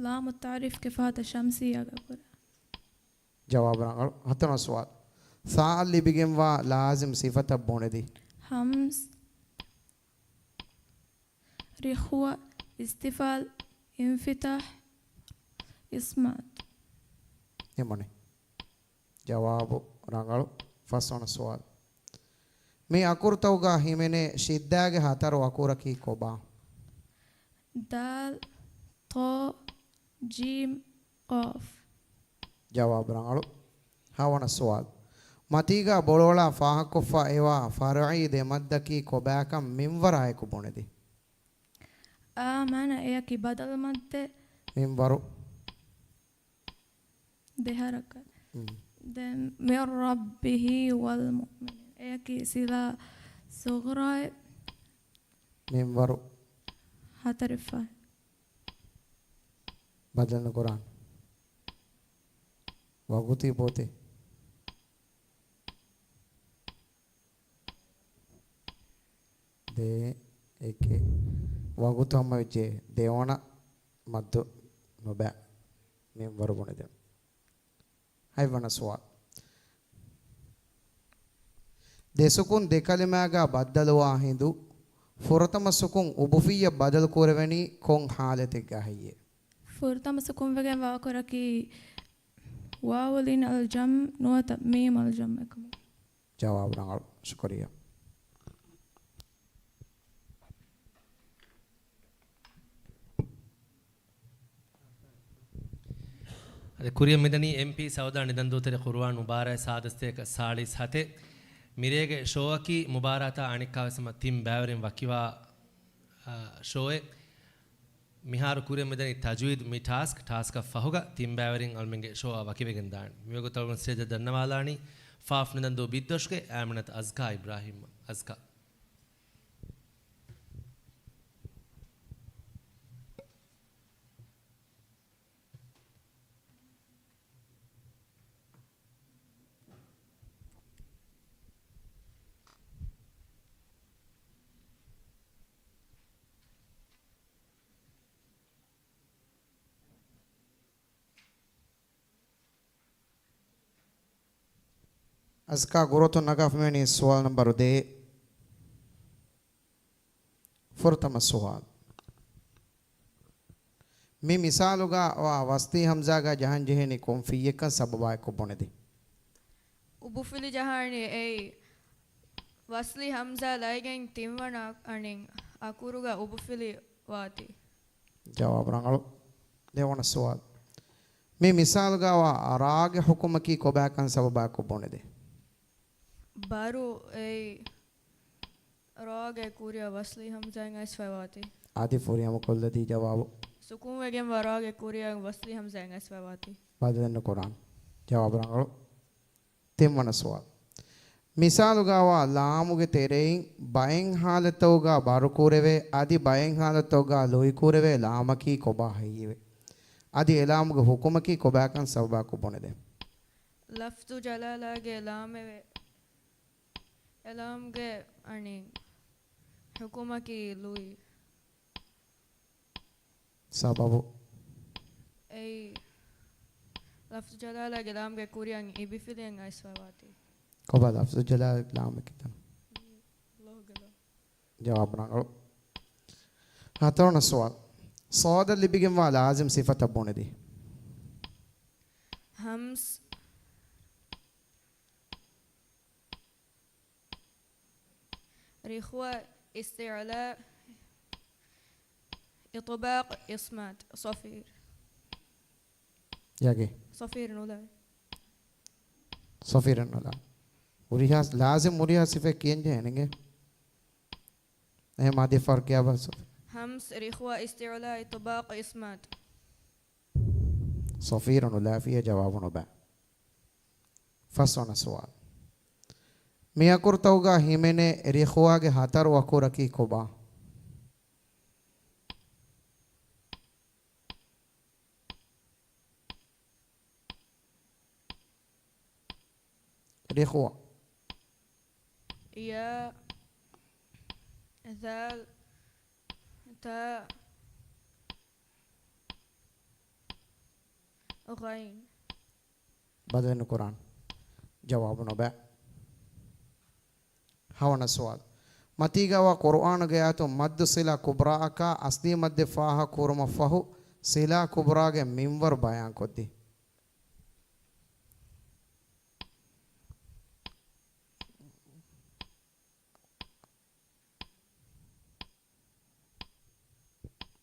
ލާމު ތާރީފްގެ ފަހަތަށް ޝަމްސިއްޔާގަ ކުރޭ. ޖަވާބު ރަނގަޅު. ހަތަރުވަނަ ސުވާލު. ސާއަށް ލިބިގެންވާ ލާޒިމް ސިފަތައް ބުނެދި. ހަމްޒް، ރިޚުވަ، އިސްތިފްޢާލް، އިންފިތާޙް، އިޞްމާތު. ނިމުނީ. ޖަވާބު ރަނގަޅު. ފަސްވަނަ ސުވާލު. މި އަކުރުތަކުގަ ހިމެނޭ ޝިއްދާގެ ހަތަރު އަކުރަކީ ކޮބާ؟ ދާލް، ޠާ، ޖީމް، ޤާފް. ޖަވާބު ރަނގަޅު. ހަވަނަ ސުވާލު. މަތީގަ ބޮޅުއަޅާ ފާހަގަކޮށްފަ އެވާ ފަރުޢީ ދެ މައްދަކީ ކޮބާކަން މިންވަރާއެކު ބުނެދި. އާމަނަ އެޔަކީ ބަދަލު މައްދެއް. މިންވަރު. ދެ ހަރަކާތް. މް. ދެން މިން ރައްބިހި ވަލް މުއުމިނީން. އެޔަކީ ޞިލާ ޞުޣްރާއެއް. މިންވަރު. ހަތަރެއް ފަހެއް. ބަދަލު ނުކުރާން. ވަގުތީ ބޯތި. ދޭ އެކެއް. ވަގުތު ހަމަވެއްޖެ. ދެވަނަ މައްދު ނުބައި. މިންވަރު ބުނެދެން. ހަތްވަނަ ސުވާލު. ދެ ސުކުން ދެ ކަލިމާގަ ބައްދަލުވާ ހިނދު، ފުރަތަމަ ސުކުން އުބުފިއްޔަށް ބަދަލު ކުރެވެނީ ކޮން ޙާލަތެއްގަ ހެއްޔެވެ؟ ފުރަތަމަ ސުކުންވެގެން ވާ އަކުރަކީ ވާވުލް އިން އަލްޖަމް ނުވަތަ މީމް އަލްޖަމް އެކަމު. ޖަވާބު ރަނގަޅު. ޝުކުރިއްޔާ. އަދި ކުރިއަށް މިދަނީ އެމްޕީ ސައުދާ ނިދަން ދޫތެރެ ޤުރުއާން މުބާރާތް ސާދަ ސަތޭކަ ސާޅީސް ހަތެއް. މިރޭގެ ޝޯއަކީ މުބާރާތާ އަނެއްކާވެސް ހަމަ ތިން ބައިވެރިން ވަކިވާ، އާ، ޝޯއެއް. މިހާރު ކުރިއަށް މިދަނީ ތަޖްވީދު މި ޓާސްކް، ޓާސްކަށް ފަހުގަ ތިން ބައިވެރިން އަޅުމެންގެ ޝޯއާ ވަކިވެގެން ދާނެ. މިވަގުތު އަޅުގަނޑު ސްޓޭޖަށް ދަންނަވާލާނީ ފާފް ނިދަން ދޫ ބިއްދޮށުގެ އާމިނަތު އަޒްކާ އިބްރާހީމް. އަޒްކާ. އަޒްކާ ގުރުއަތުން ނަގާފަ މިވަނީ ސުވާލު ނަންބަރު ދޭއް. ފުރަތަމަ ސުވާލު. މި މިސާލުގަ ވާ ވަސްލީ ހަމްޒާގަ ޖަހަން ޖެހޭނީ ކޮން ފިއްޔެއްކަން ސަބަބާއެކު ބުނެދި. އުބުފިލި ޖަހާނީ އެއީ ވަސްލީ ހަމްޒާ ލައިގެން ތިންވަނަ އަނެއް އަކުރުގަ އުބުފިލި ވާތީ. ޖަވާބު ރަނގަޅު. ދެވަނަ ސުވާލު. މި މިސާލުގަ ވާ ރާގެ ޙުކުމަކީ ކޮބާކަން ސަބަބާއެކު ބުނެދި. ބާރު އެއީ ރާގެ ކުރިއަށް ވަސްލީ ހަމްޒާއިން އައިސްފައިވާތީ. އަދި ފުރިހަމަކޮށްލަދީ ޖަވާބު. ސުކުންވެގެންވާ ރާގެ ކުރިއަށް ވަސްލީ ހަމްޒާއިން އައިސްފައިވާތީ. ބަދަލެއް ނުކުރާން. ޖަވާބު ރަނގަޅު. ތިންވަނަ ސުވާލު. މިސާލުގަވާ ލާމުގެ ތެރެއިން ބައެއް ހާލަތުގަ ބަރުކުރެވޭ، އަދި ބައެއް ހާލަތުގަ ލުއިކުރެވޭ ލާމަކީ ކޮބާ ހެއްޔެވެ؟ އަދި އެލާމުގެ ޙުކުމަކީ ކޮބާކަން ސަބަބާއެކު ބުނެދޭ. ލަފްޒު ޖަލާލާގެ ލާމެވެ. އެލާމުގެ އަނެއް ޙުކުމަކީ ލުއި. ސަބަބު. އެއީ، ލަފްޒު ޖަލާލާގެ ލާމުގެ ކުރިއަށް އިބިފިލިއެއް އައިސްފައިވާތީ. ކޮބާ ލަފްޒު ޖަލާލާގެ ލާމެކޭ ތަން؟ ލޯހުގެ ލޯ. ޖަވާބު ރަނގަޅު. ހަތަރުވަނަ ސުވާލު. ޞާދަށް ލިބިގެންވާ ލާޒިމް ސިފަތައް ބުނެދީ. ހަމްސް، ރިޚުވާ، އިސްތިޢުލާ، އިޠުބާޤު، އިޞްމާތު، ޞަފީރު. ޔާގެ. ޞަފީރު ނުލާ. ޞަފީރު ނުލާ. ހުރިހާ، ލާޒިމް ހުރިހާ ސިފައެއް ކިޔަން ޖެހޭނެ އިނގޭ. އެހެން މާދީ ފަރު ކިޔާބަ ޞަފީރު. ހަމްސް، ރިޚުވާ، އިސްތިޢުލާ، އިޠުބާޤު، އިޞްމާތު. ޞަފީރު ނުލާފިޔޭ ޖަވާބު ނުބަ. ފަސްވަނަ ސުވާލު. މި އަކުރުތަކުގަ ހިމެނޭ ރިޚުވާގެ ހަތަރު އަކުރަކީ ކޮބާ؟ ރިޚުވާ. ޔާ، ޛާލް، ތާ، ޣައިން. ބަދަލެއް ނުކުރާން. ޖަވާބު ނުބަ. ހަވަނަ ސުވާލު. މަތީގަވާ ޤުރުއާނުގެ އާޔަތުން މައްދު ޞިލާ ކުބްރާއަކާ އަސްލީ މައްދެއް ފާހަގަ ކުރުމަށްފަހު، ޞިލާ ކުބްރާގެ މިންވަރު ބަޔާންކޮށްދީ.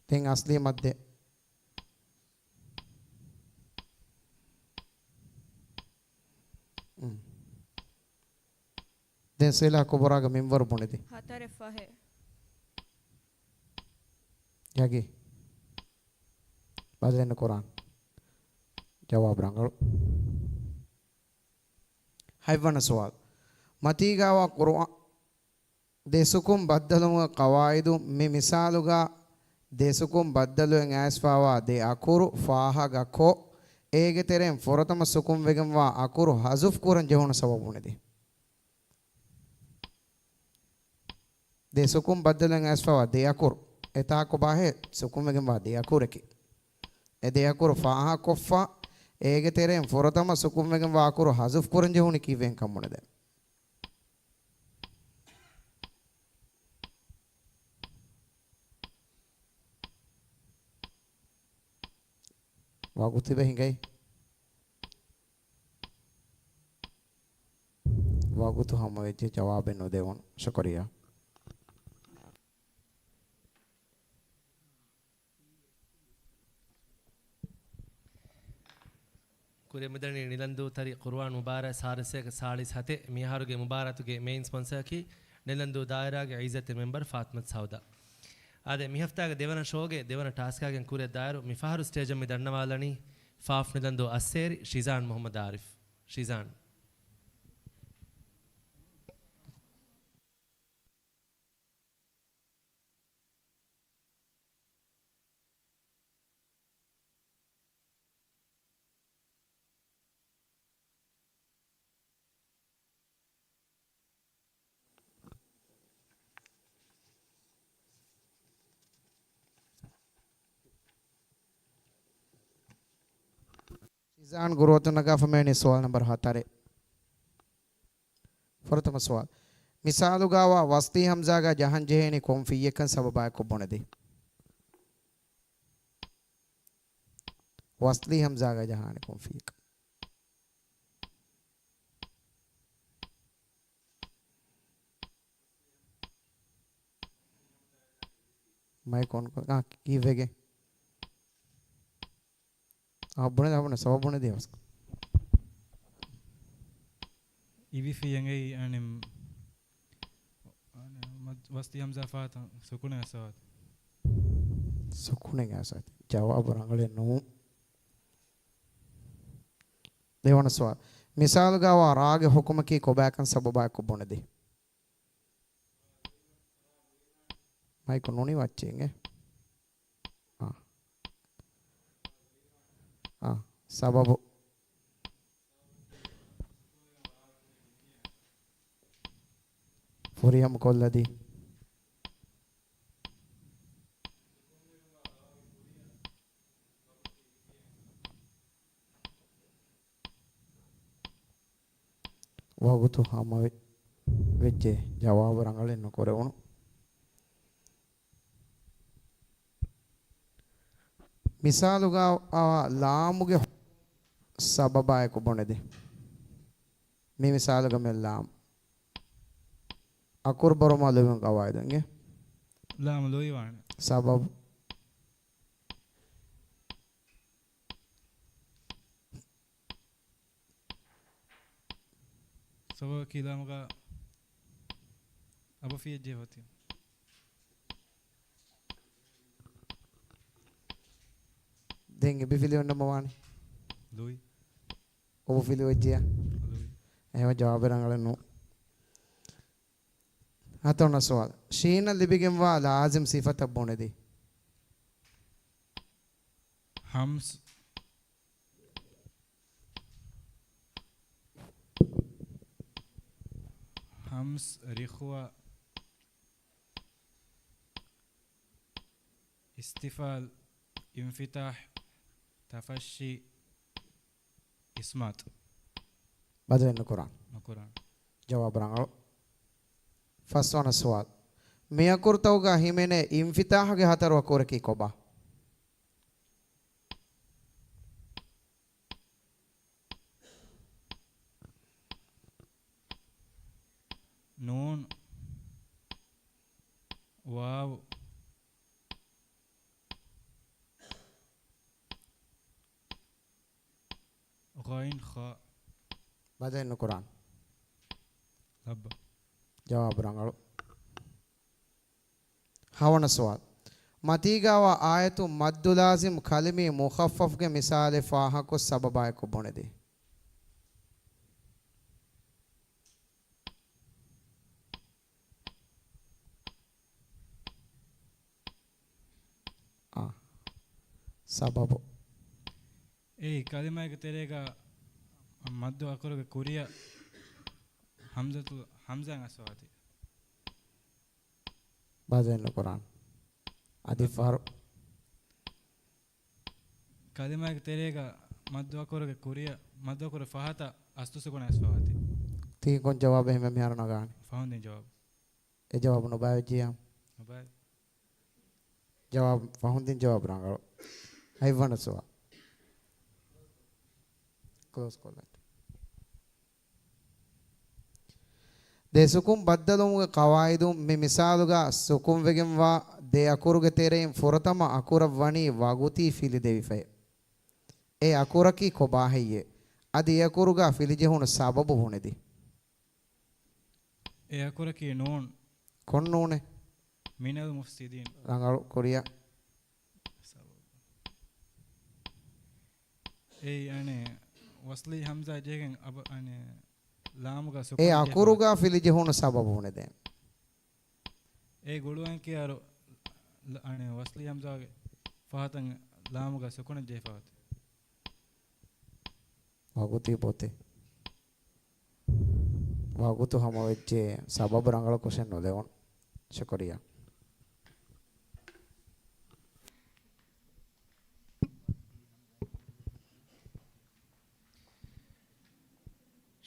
ދެން އަސްލީ މައްދެއް. ދެން ޞިލާ ކުބްރާގެ މިންވަރު ބުނެދި. ހަތަރެއް ފަހެއް. ޔަގީ. ބަދަލެއް ނުކުރާން. ޖަވާބު ރަނގަޅު. ހަތްވަނަ ސުވާލު. މަތީގަވާ ޤުރުއާ-، ދެ ސުކުން ބައްދަލުވުމުގެ ޤަވާއިދު. މި މިސާލުގަ ދެ ސުކުން ބައްދަލުވެން އައިސްފަވާ ދެ އަކުރު ފާހަގަކޮށް، އޭގެ ތެރެއިން ފުރަތަމަ ސުކުން ވެގެންވާ އަކުރު ޙަޛުފް ކުރަން ޖެހުނު ސަބަބު ބުނެދި. ދެ ސުކުން ބައްދަލުވެން އައިސްފަވާ ދެ އަކުރު. އެތާކު ބާހެއް ސުކުން ވެގެންވާ ދެ އަކުރެކޭ. އެ ދެ އަކުރު ފާހަގަކޮށްފަ، އޭގެ ތެރެއިން ފުރަތަމަ ސުކުން ވެގެންވާ އަކުރު ޙަޛުފް ކުރަން ޖެހުނީ ކީއްވެގެންކަން ބުނެދެން. ވަގުތު އެބަ ހިނގައި. ވަގުތު ހަމަވެއްޖެ، ޖަވާބެއް ނުދެވުނު. ޝުކުރިއްޔާ. ކުރެމިދަނީ ނިލަންދޫ ތަރި ޤުރުއާން މުބާރާތް ސާރަސްއެއް ސާޅީސް ހަތެއް. މިއަހަރުގެ މުބާރާތުގެ މެއިން ސްޕޮންސަރަކީ ނިލަންދޫ ދާއިރާގެ އިއްޒަތްތެރި މެމްބަރު ފާތިމަތު ސައުދާ. އާދެ، މި ހަފްތާގެ ދެވަނަ ޝޯގެ ދެވަނަ ޓާސްކާގެން ކުރިއަށް ދާއިރު މި ފަހަރު ސްޓޭޖަށް މި ދަންނަވާލަނީ ފާފް ނިލަންދޫ އައްސޭރި ޝިޒާން މުޙައްމަދު އާރިފް. ޝިޒާން. ޝިޒާން ގުރުއަތުން ނަގާފަ މިވަނީ ސުވާލު ނަންބަރު ހަތަރެއް. ފުރަތަމަ ސުވާލު. މިސާލުގަވާ ވަސްލީ ހަމްޒާގަ ޖަހަން ޖެހޭނީ ކޮން ފިއްޔަކަން ސަބަބާއެކު ބުނެދީ. ވަސްލީ ހަމްޒާގަ ޖަހާނެ ކޮން ފިއްޔަކަން. މައިކު އޮން ކޮށް، އާ، ކީއްވެގެން؟ އާ، ބުނެ، އާ، ބުނެ، ސަބަބު ބުނެދީ ވަސް. އިވިފި އެނގެއީ އަނެއް، އަނެއް، މަ-، ވަސްލީ ހަމްޒާ ފާތަން ސުކުނެއް އައިސްފަވާތީ. ސުކުނެއް އައިސްފަވާތީ. ޖަވާބު ރަނގަޅެއް ނޫން. ދެވަނަ ސުވާލު. މިސާލުގަވާ ރާގެ ޙުކުމަކީ ކޮބާކަން ސަބަބާއެކު ބުނެދީ. މައިކު ނުނިވައްޗޭ އިނގޭ. އާ. އާ. ސަބަބު. ފުރިހަމަ ކޮށްލަދީ. ވަގުތު ހަމަވެ-، ވެއްޖެ. ޖަވާބު ރަނގަޅެއް ނުކުރެވުނު. މިސާލުގަ އާ ލާމުގެ ސަބަބާއެކު ބުނެދޭ. މި މިސާލުގަ މި ލާމް. އަކުރު ބޮރުމާ ލުއިވުން ގަވާއިދުންގެ. ލާމް ލުއިވާނެ. ސަބަބު. ސަބަބަކީ ލާމުގަ އަބަފިޔައްޖެ ހޯތި. ދެން އެބި ފިލި އޮންނަމަ ވާނެ. ލުއި. އޮބު ފިލި އޮއްޖެޔާ؟ ލުއި. އެހެމަ ޖަވާބެއް ރަނގަޅެއް ނޫ. ހަތަރުވަނަ ސުވާލު. ޝީނަށް ލިބިގެންވާ ލާޒިމް ސިފަތައް ބުނެދީ. ހަމްސް. ހަމްސް، ރިޚުވާ، އިސްތިފާލް، އިންފިތާޙް، ތަފައްޝީ، އިސްމާތު. ބަދަލެއް ނުކުރާން. ނުކުރާން. ޖަވާބު ރަނގަޅު. ފަސްވަނަ ސުވާލު. މި އަކުރުތަކުގަ ހިމެނޭ އިންފިތާޙުގެ ހަތަރު އަކުރަކީ ކޮބާ؟ ނޫން، ވާވް، ޣައިން، ޚާ. ބަދަލެއް ނުކުރާން. ލައްބަ. ޖަވާބު ރަނގަޅު. ހަވަނަ ސުވާލު. މަތީގަވާ އާޔަތު މައްދު ލާޒިމް ކަލިމީ މުޚައްފަފްގެ މިސާލެއް ފާހަކޮށް ސަބަބާއެކު ބުނެދޭ. އާ. ސަބަބު. އެއީ ކަލިމާގެ ތެރޭގަ މައްދު އަކުރުގެ ކުރިއަށް ހަމްޒަތު، ހަމްޒާއިން އައްސަވާތީ. ބަދަލެއް ނުކުރާން. އަދި ފަހަރު. ކަލިމާގެ ތެރޭގަ މައްދު އަކުރުގެ ކުރިއަށް، މައްދު އަކުރު ފަހަތަށް އަސްލު ސުކުނަށް އައްސަވާތީ. ތީ ކޮން ޖަވާބެއް ހިމެނޭ މިހާރު ނަގާނީ؟ ފަހުން ދިން ޖަވާބު. އެ ޖަވާބު ނުބައިވެއްޖިއްޔާ؟ ނުބައި. ޖަވާބު، ފަހުން ދިން ޖަވާބު ރަނގަޅު. ހަތްވަނަ ސުވާލު. ކްލޯސް ކޮށްލަން. ދެ ސުކުން ބައްދަލުވުމުގެ ޤަވާއިދުން މި މިސާލުގަ ސުކުންވެގެންވާ ދެ އަކުރުގެ ތެރެއިން ފުރަތަމަ އަކުރަށް ވަނީ ވަގުތީ ފިލި ދެވިފައެވެ. އެ އަކުރަކީ ކޮބާހެއްޔޭ؟ އަދި އެ އަކުރުގަ ފިލިޖެހުނު ސަބަބު ބުނެދީ. އެ އަކުރަކީ ނޫން. ކޮން ނޫނެއް؟ މިނަލް މުފްސިދީން. ރަނގަޅު ކުރިއަށް. އެއީ އަނެއް ވަސްލީ ހަމްޒާ ޖެހިގެން އަބަ-، އަނެއް ލާމުގަ އެ ސުކުން އަކުރުގަ ޖެހުނު. ފިލިޖެހުނު ސަބަބު ބުނެދޭން. އެ ގުޅުވަން ކިޔާރު ލަ-، އަނެއް ވަސްލީ ހަމްޒާގެ ފަހަތަށް ލާމުގަ ސުކުނަށް ޖެހިފަ އޮތީ. ވަގުތީ ބޮތެއް. ވަގުތު ހަމަވެއްޖެ ސަބަބު ރަނގަޅަކުށެއް ނުލެވުނު. ޝުކުރިއްޔާ.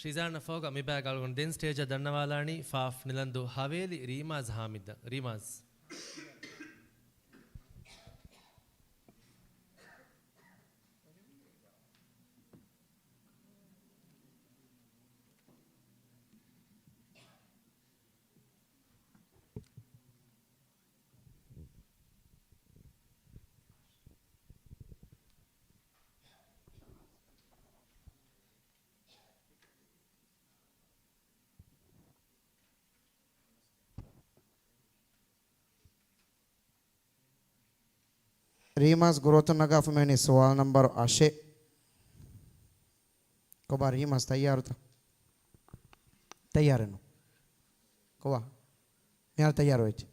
ޝިޒާން ފޯގަ މިބައި ގަޅުގަނޑު ދެން ސްޓޭޖަށް ދަންނަވާލާނީ ފާފް ނިލަންދޫ ހަވޭލި ރީމާޒް ހާމިދަށް. ރީމާޒް. ރީމާޒް ގުރުއަތުން ނަގާފަ މިވަނީ ސުވާލު ނަންބަރު އަށެއް. ކޮބާ ރީމާޒް ތައްޔާރުތަ؟ ތައްޔާރެއް ނޫން. ކޮބާ؟ މިހާރު ތައްޔާރު ވެއްޖެ.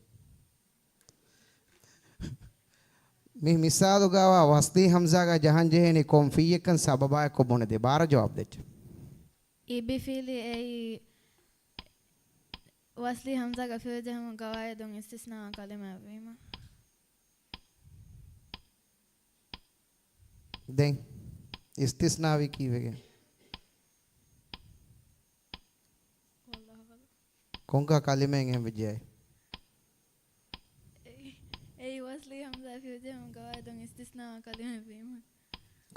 މި މިސާލުގަވާ ވަސްލީ ހަމްޒާގަ ޖަހަން ޖެހޭނީ ކޮން ފިއްޔަކަން ސަބަބާއެކު ބުނެދޭ. ބާރަ ޖަވާބު ދެއްޗެ. އިބިފިލި އެއީ ވަސްލީ ހަމްޒާގަ ފިލިޖެހުމުގެ ގަވާއިދުން އިސްތިސްނާ ކަލިމައެއްވީމަ. ދެން އިސްތިސްނާވީ ކީއްވެގެން؟ ކޮންކަހަލަ ކަލިމައެއް އެހެން ވެއްޖެއައި؟ އެއީ، އެއީ ވަސްލީ ހަމްޒާ ފިއުޖެހުން ގަވާއިދުން އިސްތިސްނާ ކަލިމަ ވީމަ.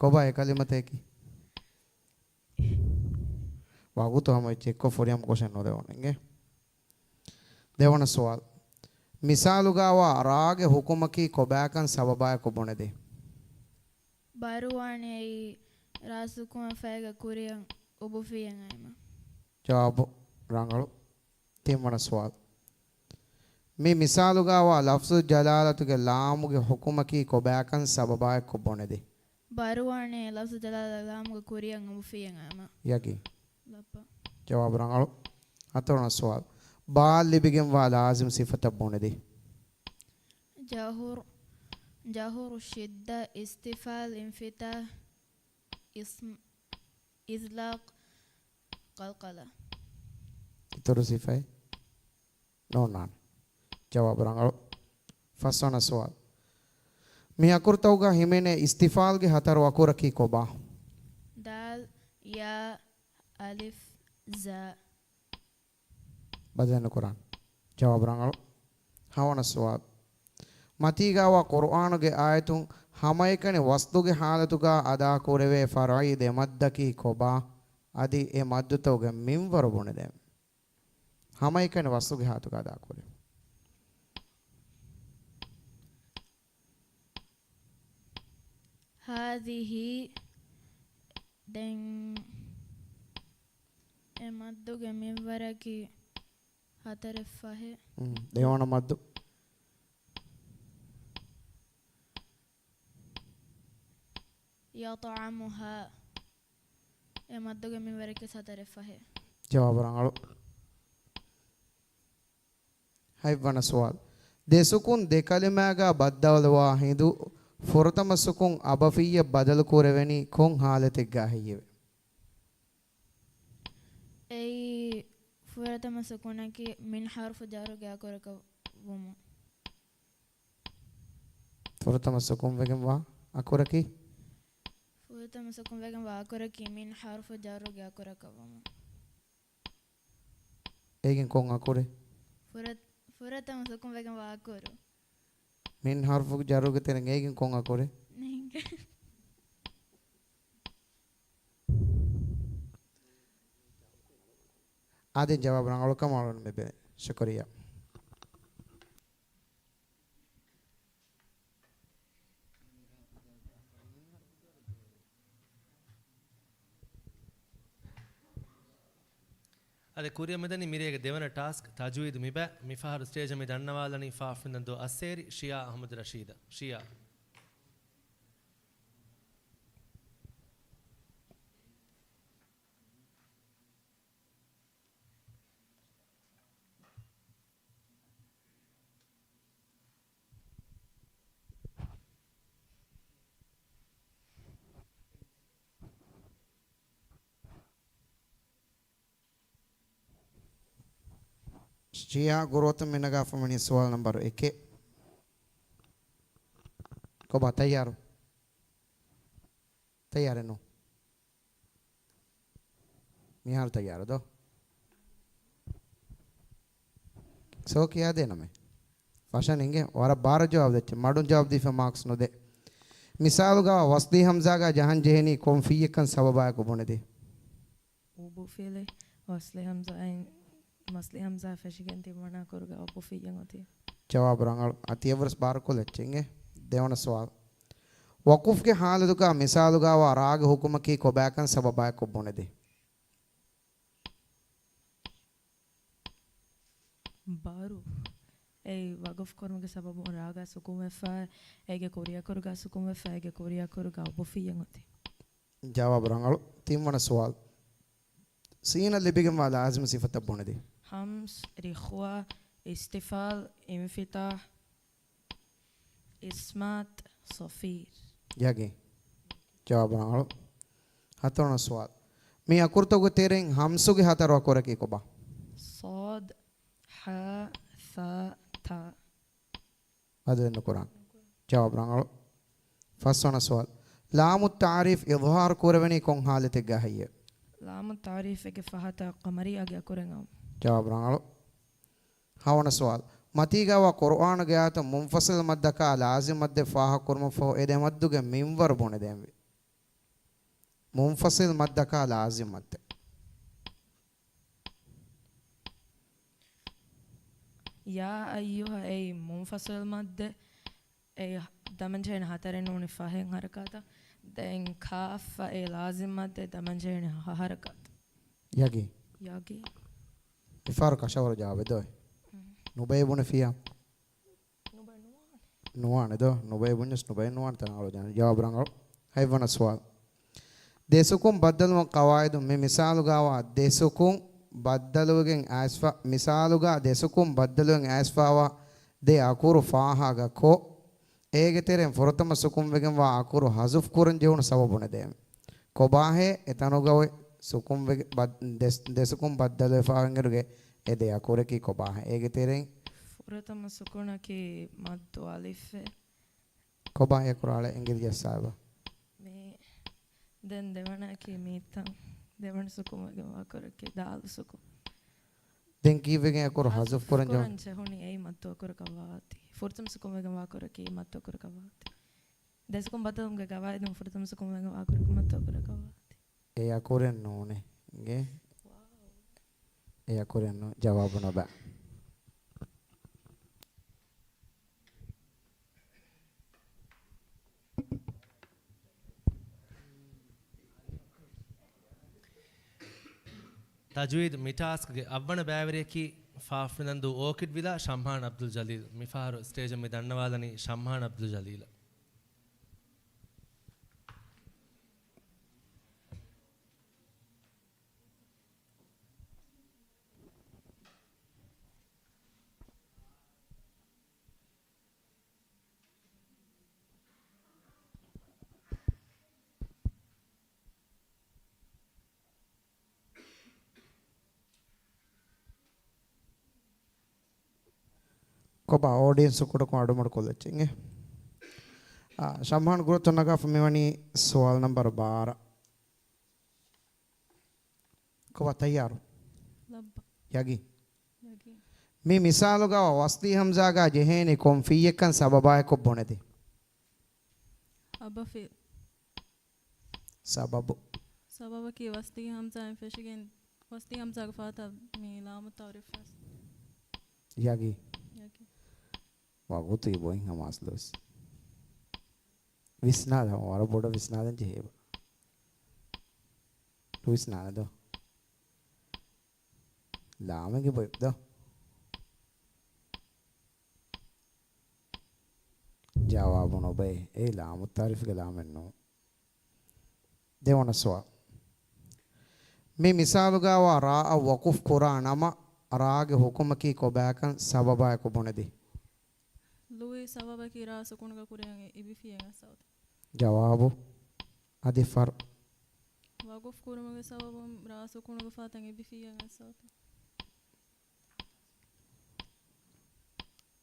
ކޮބާ އެ ކަލިމަތަކީ؟ ވަގުތު ހަމަ އެއްޗެއްކޮށް ފުރިހަމަ ކޮށެއް ނުދެވުނު އިނގޭ. ދެވަނަ ސުވާލު. މިސާލުގައިވާ ރާގެ ހުކުމަކީ ކޮބާކަން ސަބަބާއެކު ބުނެދޭ. ބާރުވާނީ އެއީ ރާ ސުކުންވެފައިގެ ކުރިއަށް އުބުފިއްޔަން އައީމަ. ޖަވާބު ރަނގަޅު. ތިންވަނަ ސުވާލު. މި މިސާލުގައިވާ ލަފްޒު ޖަލާލަތުގެ ލާމުގެ ހުކުމަކީ ކޮބާކަން ސަބަބާއެކު ބުނެދޭ. ބާރުވާނީ ލަފްޒު ޖަލާލަތުގެ ލާމުގެ ކުރިއަށް އުބުފިއްޔަން އައީމަ. ޔަގީން. ލައްޕަ. ޖަވާބު ރަނގަޅު. ހަތަރުވަނަ ސުވާލު. ބާއަށް ލިބިގެންވާ ލާޒިމް ސިފަތައް ބުނެދޭ. ޖަހުރު، ޖަހުރު، ޝިއްދަ، އިސްތިފާލް، އިންފިތާހް، އިސް-، އިޒްލާޤް، ޤަލްޤަލާ. އިތުރު ސިފައެއް ނޯންނާނެ. ޖަވާބު ރަނގަޅު. ފަސްވަނަ ސުވާލު. މި އަކުރުތަކުގަ ހިމެނޭ އިސްތިފާލްގެ ހަތަރު އަކުރަކީ ކޮބާ؟ ދާލް، ޔާ، އަލިފް، ޒާ. ބަދަލެއް ނުކުރާން. ޖަވާބު ރަނގަޅު. ހަވަނަ ސުވާލު. މަތީގައިވާ ޤުރުއާނުގެ އާޔަތުން ހަމައެކަނި ވަސްލުގެ ޙާލަތުގަ އަދާކުރެވޭ ފަރުޢީ ދެ މައްދަކީ ކޮބާ؟ އަދި އެ މައްދުތަކުގެ މިންވަރު ބުނެދޭން. ހަމައެކަނި ވަސްލުގެ ޙާލަތުގަ އަދާކުރެވޭ. ހާޛިހީ. ދެން އެ މައްދުގެ މިންވަރަކީ ހަތަރެއް ފަހެއް. މް، ދެވަނަ މައްދު. ޔަޠްޢަމުހާ. އެ މައްދުގެ މިންވަރަކީ ހަތަރެއް ފަހެއް. ޖަވާބު ރަނގަޅު. ހަތްވަނަ ސުވާލު. ދެ ސުކުން ދެ ކަލިމާގަ ބައްދަލުވާ ހިނދު ފުރަތަމަ ސުކުން އަބަފިއްޔަށް ބަދަލުކުރެވެނީ ކޮން ޙާލަތެއްގަ ހެއްޔެވެ؟ އެއީ ފުރަތަމަ ސުކުނަކީ މިން ޙަރުފު ޖައްރުގެ އަކުރަކަށް ވުމުން. ފުރަތަމަ ސުކުންވެގެންވާ އަކުރަކީ؟ ފުރަތަމަ ސުކުންވެގެންވާ އަކުރަކީ މިން ޙަރުފު ޖައްރުގެ އަކުރަކަށް ވުމުން. އޭގެން ކޮން އަކުރެއް؟ ފުރަ-، ފުރަތަމަ ސުކުންވެގެންވާ އަކުރު. މިން ޙަރުފު ޖައްރުގެ ތެރެއިން އޭގެން ކޮން އަކުރެއް؟ ނޭނގެ. އާދެ، ޖަވާބު ރަނގަޅުކަމަށް އަޅުން މި ބެލެ. ޝުކުރިއްޔާ. އަދި ކުރިއަށް މިދަނީ މިރޭގެ ދެވަނަ ޓާސްކް ތަޖްވީދު މިބަ. މިފަހަރު ސްޓޭޖަށް މި ދަންނަވާލަނީ ފާފަންދަންދޫ އައްސޭރި ޝިޔާ އަޙްމަދު ރަޝީދަށް. ޝިޔާ. ޝިޔާ ގުރުއަތުން މިނަގާފަ ވަނީ ސުވާލު ނަންބަރު އެކެއް. ކޮބާ ތައްޔާރު؟ ތައްޔާރެއް ނޫން. މިހާރު ތައްޔާރު ދޯ؟ ސޯ ކިޔާދޭނަމޭ. ފަށަން އިނގޭ ވަރަށް ބާރަށް ޖަވާބު ދެއްޗެ. މަޑުން ޖަވާބު ދީފަ މާކްސް ނުދޭ. މިސާލުގަ ވަސްލީ ހަމްޒާގަ ޖަހަން ޖެހެނީ ކޮން ފިއްޔަކަން ސަބަބާއެކު ބުނެދޭ. އުބު ފިއިލެއް ވަސްލި ހަމްޒާއިން، ވަސްލި ހަމްޒާ ފެށިގެން ތިބުމަނާ ކުރުގަ އުބު ފިއްޔަން އޮތީ. ޖަވާބު ރަނގަޅު. އަދި އެއްވެސް ބާރުކޮށްލައްޗެއް އިނގޭ. ދެވަނަ ސުވާލު. ވަޤުފްގެ ޙާލަތުގަ މިސާލުގައިވާ ރާގެ ޙުކުމަކީ ކޮބާކަން ސަބަބާއެކު ބުނެދޭ. ބާރު. އެއީ ވަޤުފް ކުރުމުގެ ސަބަބުން ރާގަ ސުކުންވެފަ، އޭގެ ކުރިއަކުރުގަ ސުކުންވެފަ، އޭގެ ކުރިއަކުރުގަ އުބު ފިއްޔަން އޮތީ. ޖަވާބު ރަނގަޅު. ތިންވަނަ ސުވާލު. ސީނަށް ލިބިގެންވާ ލާޒިމް ސިފަތައް ބުނެދޭ. ހަމްސް، ރިޚުވާ، އިސްތިފާލް، އިންފިތާޙް، އިސްމާތް، ޞަފީރް. ޔަގީން. ޖަވާބު ރަނގަޅު. ހަތަރުވަނަ ސުވާލު. މި އަކުރުތަކުގެ ތެރެއިން ހަމްސުގެ ހަތަރު އަކުރަކީ ކޮބާ؟ ޞާދް، ޙާ، ޘާ، ތާ. ބަދަލެއް ނުކުރާން. ޖަވާބު ރަނގަޅު. ފަސްވަނަ ސުވާލު. ލާމު ތަޢުރީފް އިޟްހާރު ކުރެވެނީ ކޮން ޙާލަތެއްގަ ހެއްޔެވެ؟ ލާމު ތަޢުރީފެއްގެ ފަހަތަށް ޤަމަރިއްޔާގެ އަކުރެއް އައުން. ޖަވާބު ރަނގަޅު. ހަވަނަ ސުވާލު. މަތީގައިވާ ޤުރުއާނުގެ އާޔަތުން މުންފަޞިލް މައްދަކާ ލާޒިމް މައްދެއް ފާހަގަކުރުމަށްފަހު އެ ދެ މައްދުގެ މިންވަރު ބުނެދޭންވީ. މުންފަޞިލް މައްދަކާ ލާޒިމް މައްދެއް. ޔާ އައްޔުހަ އެއީ މުންފަޞިލް މައްދެއް. އެ ދަމަންޖެހޭނެ ހަތަރެއް ނޫނީ ފަހެއް ޙަރަކާތަށް. ދެން ކާފަށް އެ ލާޒިމް މައްދެއް ދަމަންޖެހޭނެ ހަ ޙަރަކާތަށް. ޔަގީން. ޔަގީން. މިފަހަރު ކަށަވަރު ޖަވާބެއް ދޯ. އުން. ނުބައި ބުނެފިޔާ. ނުބައި ނުވާނެ. ނުވާނެ ދޯ. ނުބައި ބުންޏަސް ނުބައި ނުވާނެ ތަނަށް އަޅު ޖާން. ޖަވާބު ރަނގަޅު. ހަތްވަނަ ސުވާލު. ދެ ސުކުން ބައްދަލުވުން ޤަވާއިދު މި މިސާލުގައިވާ ދެ ސުކުން ބައްދަލުވެގެން އައިސްފަ، މިސާލުގަ ދެ ސުކުން ބައްދަލުވެގެން އައިސްފަވާ ދެ އަކުރު ފާހަގަކޮށް، އޭގެ ތެރެއިން ފުރަތަމަ ސުކުންވެގެންވާ އަކުރު ހަޒުފު ކުރަން ޖެހުނު ސަބަބު ބުނެދޭން. ކޮބާހޭ އެތަނުގައި ސުކުން ވެގެ-، ބަ-، ދެ-، ދެ ސުކުން ބައްދަލުވެފަ އިންއިރުގެ އެ ދެ އަކުރަކީ ކޮބާހޭ؟ އޭގެ ތެރެއިން ފުރަތަމަ ސުކުނަކީ މައްދު އަލިފެއް. ކޮބާ އެ އަކުރު އަޅެ އިނގިރޭސި ސާބަ؟ މި-، ދެން ދެވަނައަކީ މީތަން. ދެވަނަ ސުކުންވެގެންވާ އަކުރަކީ ދާލު ސުކުން. ދެން ކީއްވެގެން އަކުރު ހަޒުފު ހަޒުފު ކުރަން ޖެހު-، ކުރަން ޖެހުނީ އެއީ މައްދު އަކުރަކަށް ވާތީ. ފުރަތަމަ ސުކުންވެގެންވާ އަކުރަކީ މައްދު އަކުރަކަށް ވާތީ. ދެ ސުކުން ބައްދަލުވުމުގެ ގަވާއިދުން ފުރަތަމަ ސުކުންވެގެންވާ އަކުރަކީ މައްދު އަކުރަކަށް ވާތީ. އެ އަކުރެއް ނޫނޭ. އިނގޭ؟ ވާއު. އެ އަކުރެއް ނޫން. ޖަވާބު ނުބައި. ތަޖްވީދު މި ޓާސްކްގެ އަށްވަނަ ބައިވެރިޔަކީ ފާފުނަންދޫ އޯކިޑް ވިލާ ޝަމްހާން އަބްދުލް ޖަލީލް. މިފަހަރު ސްޓޭޖަށް މި ދަންނަވާލަނީ ޝަމްހާން އަބްދުލް ޖަލީލަށް. ކޮބާ އޯޑިއެންސް ކުޑަކޮށް އަޑުމަޑު ކޮށްލައްޗޭ. އާ، ޝަމްހާން ގުރަތަށް ނަގާފަ މިވަނީ ސުވާލު ނަމްބަރު ބާރަ. ކޮބާ ތައްޔާރު؟ ލައްބަ. ޔަގީން. ޔަގީން. މި މިސާލުގަ ވަސްލީ ހަމްޒާގަ ޖެހޭނީ ކޮން ފިއްޔަކަން ސަބަބާއެކު ބުނެދި. އަބަފި. ސަބަބު. ސަބަބަކީ ވަސްލީ ހަމްޒާއިން ފެށިގެން، ވަސްލީ ހަމްޒާގެ ފަހަތަށް މި ލާމު ތަޢުރީފް ވެސް. ޔަގީން. ޔަގީން. ވަގުތު އިބޮއިން ހަމަ އަސްލުވެސް. ވިސްނާލަ، ވަރަށް ބޮޑަށް ވިސްނާލަން ޖެހޭ. ވިސްނާލަ ދޯ. ލާމެގެ ބޮއި ދޯ. ޖަވާބު ނުބައި. އެއީ ލާމު ތަޢުރީފްގެ ލާމެއް ނޫން. ދެވަނަ ސުވާލު. މި މިސާލުގައިވާ ރާއަށް ވަޤުފް ކުރާ ނަމަ، ރާގެ ޙުކުމަކީ ކޮބާކަން ސަބަބާއެކު ބުނެދި. ލުއި ސަބަބަކީ ރާ ސުކުނުގެ ކުރިއަށް އިބިފިއްޔަން އައްސަވަތަ. ޖަވާބު. އަދި ފަރު. ވަޤުފް ކުރުމުގެ ސަބަބުން ރާ ސުކުނުގެ ފަހަތަށް އިބިފިއްޔަން އައްސަވަތަ.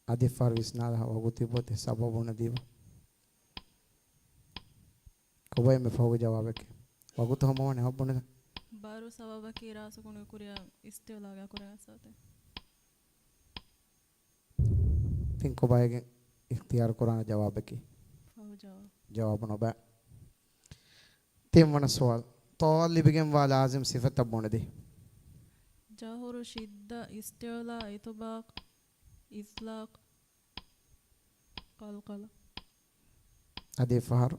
އަދި ފަރު ވިސްނާލަ ވަގުތު ތިބޮތެ ސަބަބު ނަދީބަ. ކޮބައިމެ ފަހުގެ ޖަވާބެކެ؟ ވަގުތު ހަމަވަނެ ހައްބުނެ. ބާރު ސަބަބަކީ ރާ ސުކުނުގެ ކުރިއަށް އިސްތިޢުލާގެ އަކުރެއް އައްސަވަތެ. ތިން ކޮބާއިގެން އިޚްތިޔާރު ކުރާނެ ޖަވާބެކީ؟ ފަހު ޖަވާބު. ޖަވާބު ނުބައި. ތިންވަނަ ސުވާލު. ޠާ ލިބިގެންވާ ލާޒިމް ސިފަތައް ބުނެދި. ޖަހުރު، ޝިއްދަ، އިސްތިޢުލާ، އިޠުބާޤް، އިޠްލާޤް، ޤަލްޤަލަ. އަދި ފަހަރު.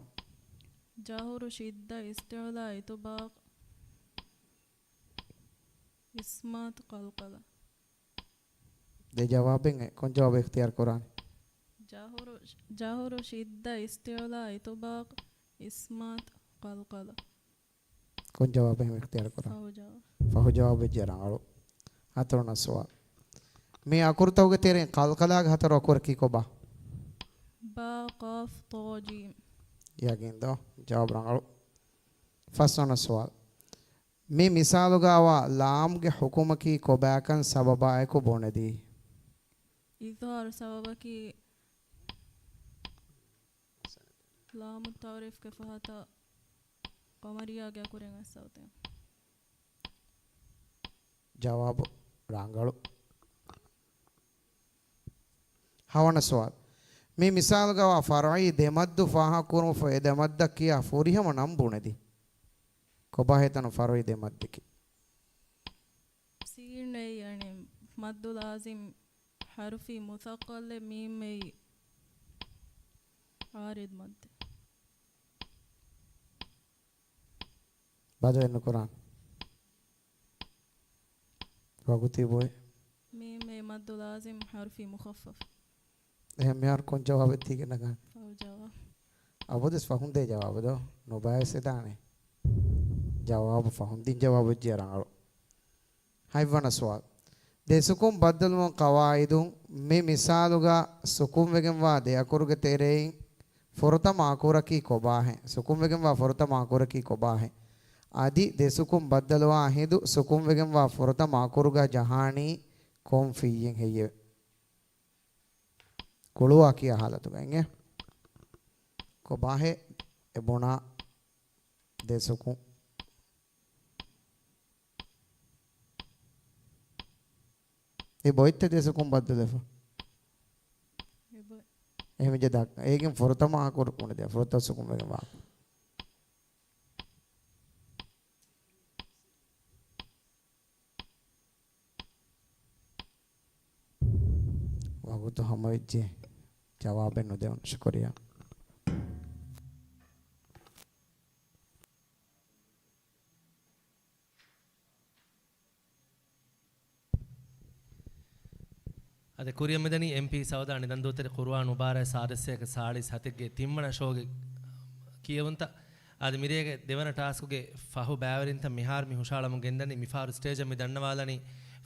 ޖަހުރު، ޝިއްދަ، އިސްތިޢުލާ، އިޠުބާޤް، އިސްމާތު، ޤަލްޤަލަ. ދެ ޖަވާބެއް ކޮން ޖަވާބެއް އިޚްތިޔާރު ކުރާނެ؟ ޖަހުރު، ޖަހުރު، ޝިއްދަ، އިސްތިޢުލާ، އިޠުބާޤް، އިސްމާތު، ޤަލްޤަލަ. ކޮން ޖަވާބެއް އިޚްތިޔާރު ކުރާނެ؟ ފަހު ޖަވާބު. ފަހު ޖަވާބެއް ޖެހޭ ރަނގަޅު. ހަތަރުވަނަ ސުވާލު. މި އަކުރުތަކުގެ ތެރެއިން ޤަލްޤަލާގެ ހަތަރު އަކުރަކީ ކޮބާ؟ ބާ، ޤާފް، ޠާ، ޖީމް. ޔަގީން ދޯ؟ ޖަވާބު ރަނގަޅު. ފަސްވަނަ ސުވާލު. މި މިސާލުގައިވާ ލާމްގެ ޙުކުމަކީ ކޮބާކަން ސަބަބާއެކު ބުނެދީ. އިޒްހާރު ސަބަބަކީ ލާމު ތަޢުރީފްގެ ފަހަތަށް ޤަމަރިއްޔާގެ އަކުރެއް އައްސަވަތެ. ޖަވާބު ރަނގަޅު. ހަވަނަ ސުވާލު. މި މިސާލުގަވާ ފަރުޢީ ދެ މައްދު ފާހަގަކުރުމަށްފަހު އެ ދެ މައްދަށް ކިޔާ ފުރިހަމަ ނަން ބުނެދީ. ކޮބާހޭ ތަނު ފަރުޢީ ދެ މައްދަކީ؟ ސީން އެއީ އަނެއް މައްދު ލާޒިމް ޙަރުފީ މުޘައްޤަލެއް، މީމް އެއީ ޢާރިޟް މައްދެއް. ބަދަލެއް ނުކުރާން. ވަގުތީ ބޮއެ. މީމް އެއީ މައްދު ލާޒިމް ޙަރުފީ މުޚައްފަފް. އެހެން މިހާރު ކޮން ޖަވާބެއް ދީގެން ނަގާނެ؟ ފަހު ޖަވާބު. އަބަދުވެސް ފަހުން ދޭ ޖަވާބު ދޯ؟ ނުބައިސް ދާނެ. ޖަވާބު ފަހުން ދިން ޖަވާބު އެއްޗެއް ރަނގަޅު. ހަތްވަނަ ސުވާލު. ދެ ސުކުން ބައްދަލުވުމުގެ ޤަވާއިދު. މި މިސާލުގަ ސުކުންވެގެންވާ ދެ އަކުރުގެ ތެރެއިން ފުރަތަމަ އަކުރަކީ ކޮބާހޭ؟ ސުކުންވެގެންވާ ފުރަތަމަ އަކުރަކީ ކޮބާހޭ؟ އަދި ދެ ސުކުން ބައްދަލުވާ ހިނދު ސުކުންވެގެންވާ ފުރަތަމަ އަކުރުގަ ޖަހާނީ ކޮން ފިއްޔެއް ހެއްޔެވެ؟ ކުޅުވާ ކިޔާ ހާލަތުގަ އިނގޭ. ކޮބާހޭ އެ ބުނާ ދެ ސުކުން؟ އެ ބޮއެތަ ދެ ސުކުން ބައްދަލުވެފަ؟ އެ ބޮއެ. އެހެންވެއްޖެ ދާ، އޭގެން ފުރަތަމަ އަކުރު ބުނެދޭ، ފުރަތަމަ ސުކުން ވެގެން ވާ. ވަގުތު ހަމަވެއްޖެ. ޖަވާބެއް ނުދެވުން. ޝުކުރިއްޔާ. އަދި ކުރިއަށް މިދަނީ އެމްޕީ ސައުދާ ނިދަންދޫތެރި ޤުރުއާން މުބާރާތް ސާދަސްސައިގެ ސާޅީސް ހަތެއްގެ ތިންވަނަ ޝޯގެ ކިޔެވުންތައް. އަދި މިރޭގެ ދެވަނަ ޓާސްކުގެ ފަހު ބައިވެރިންތައް މިހާރު މި ހުށަހަޅަމުން ގެންދަނީ. މިފަހަރު ސްޓޭޖަށް މި ދަންނަވާލަނީ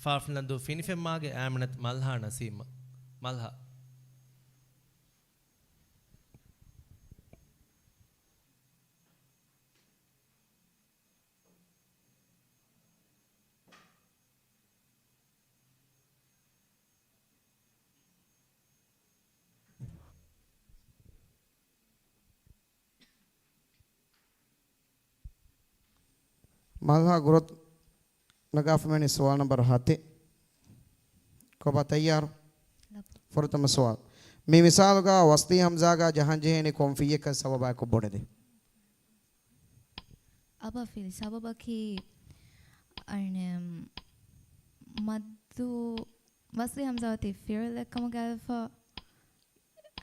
ފާފް ނިދަންދޫ ފިނިފެންމާގެ އާމިނަތު މަލްހާ ނަސީމް. މަލްހާ. މަލްހާ ގުރަތް ނަގާފަ މިވަނީ ސުވާލު ނަންބަރު ހަތެއް. ކޮބާ ތައްޔާރު؟ ލައްބަ. ފުރަތަމަ ސުވާލު. މި މިސާލުގަ ވަސްލީ ހަމްޒާގަ ޖަހަން ޖެހޭނީ ކޮން ފިއްޔަކަށް ސަބަބާއެކު ބުނެދޭ؟ އަބަފިލި. ސަބަބަކީ އަނެއް މައްދު ވަސްލީ ހަމްޒާ އޮތީ ފިޢުލެއް ކަމުގައިވެފަ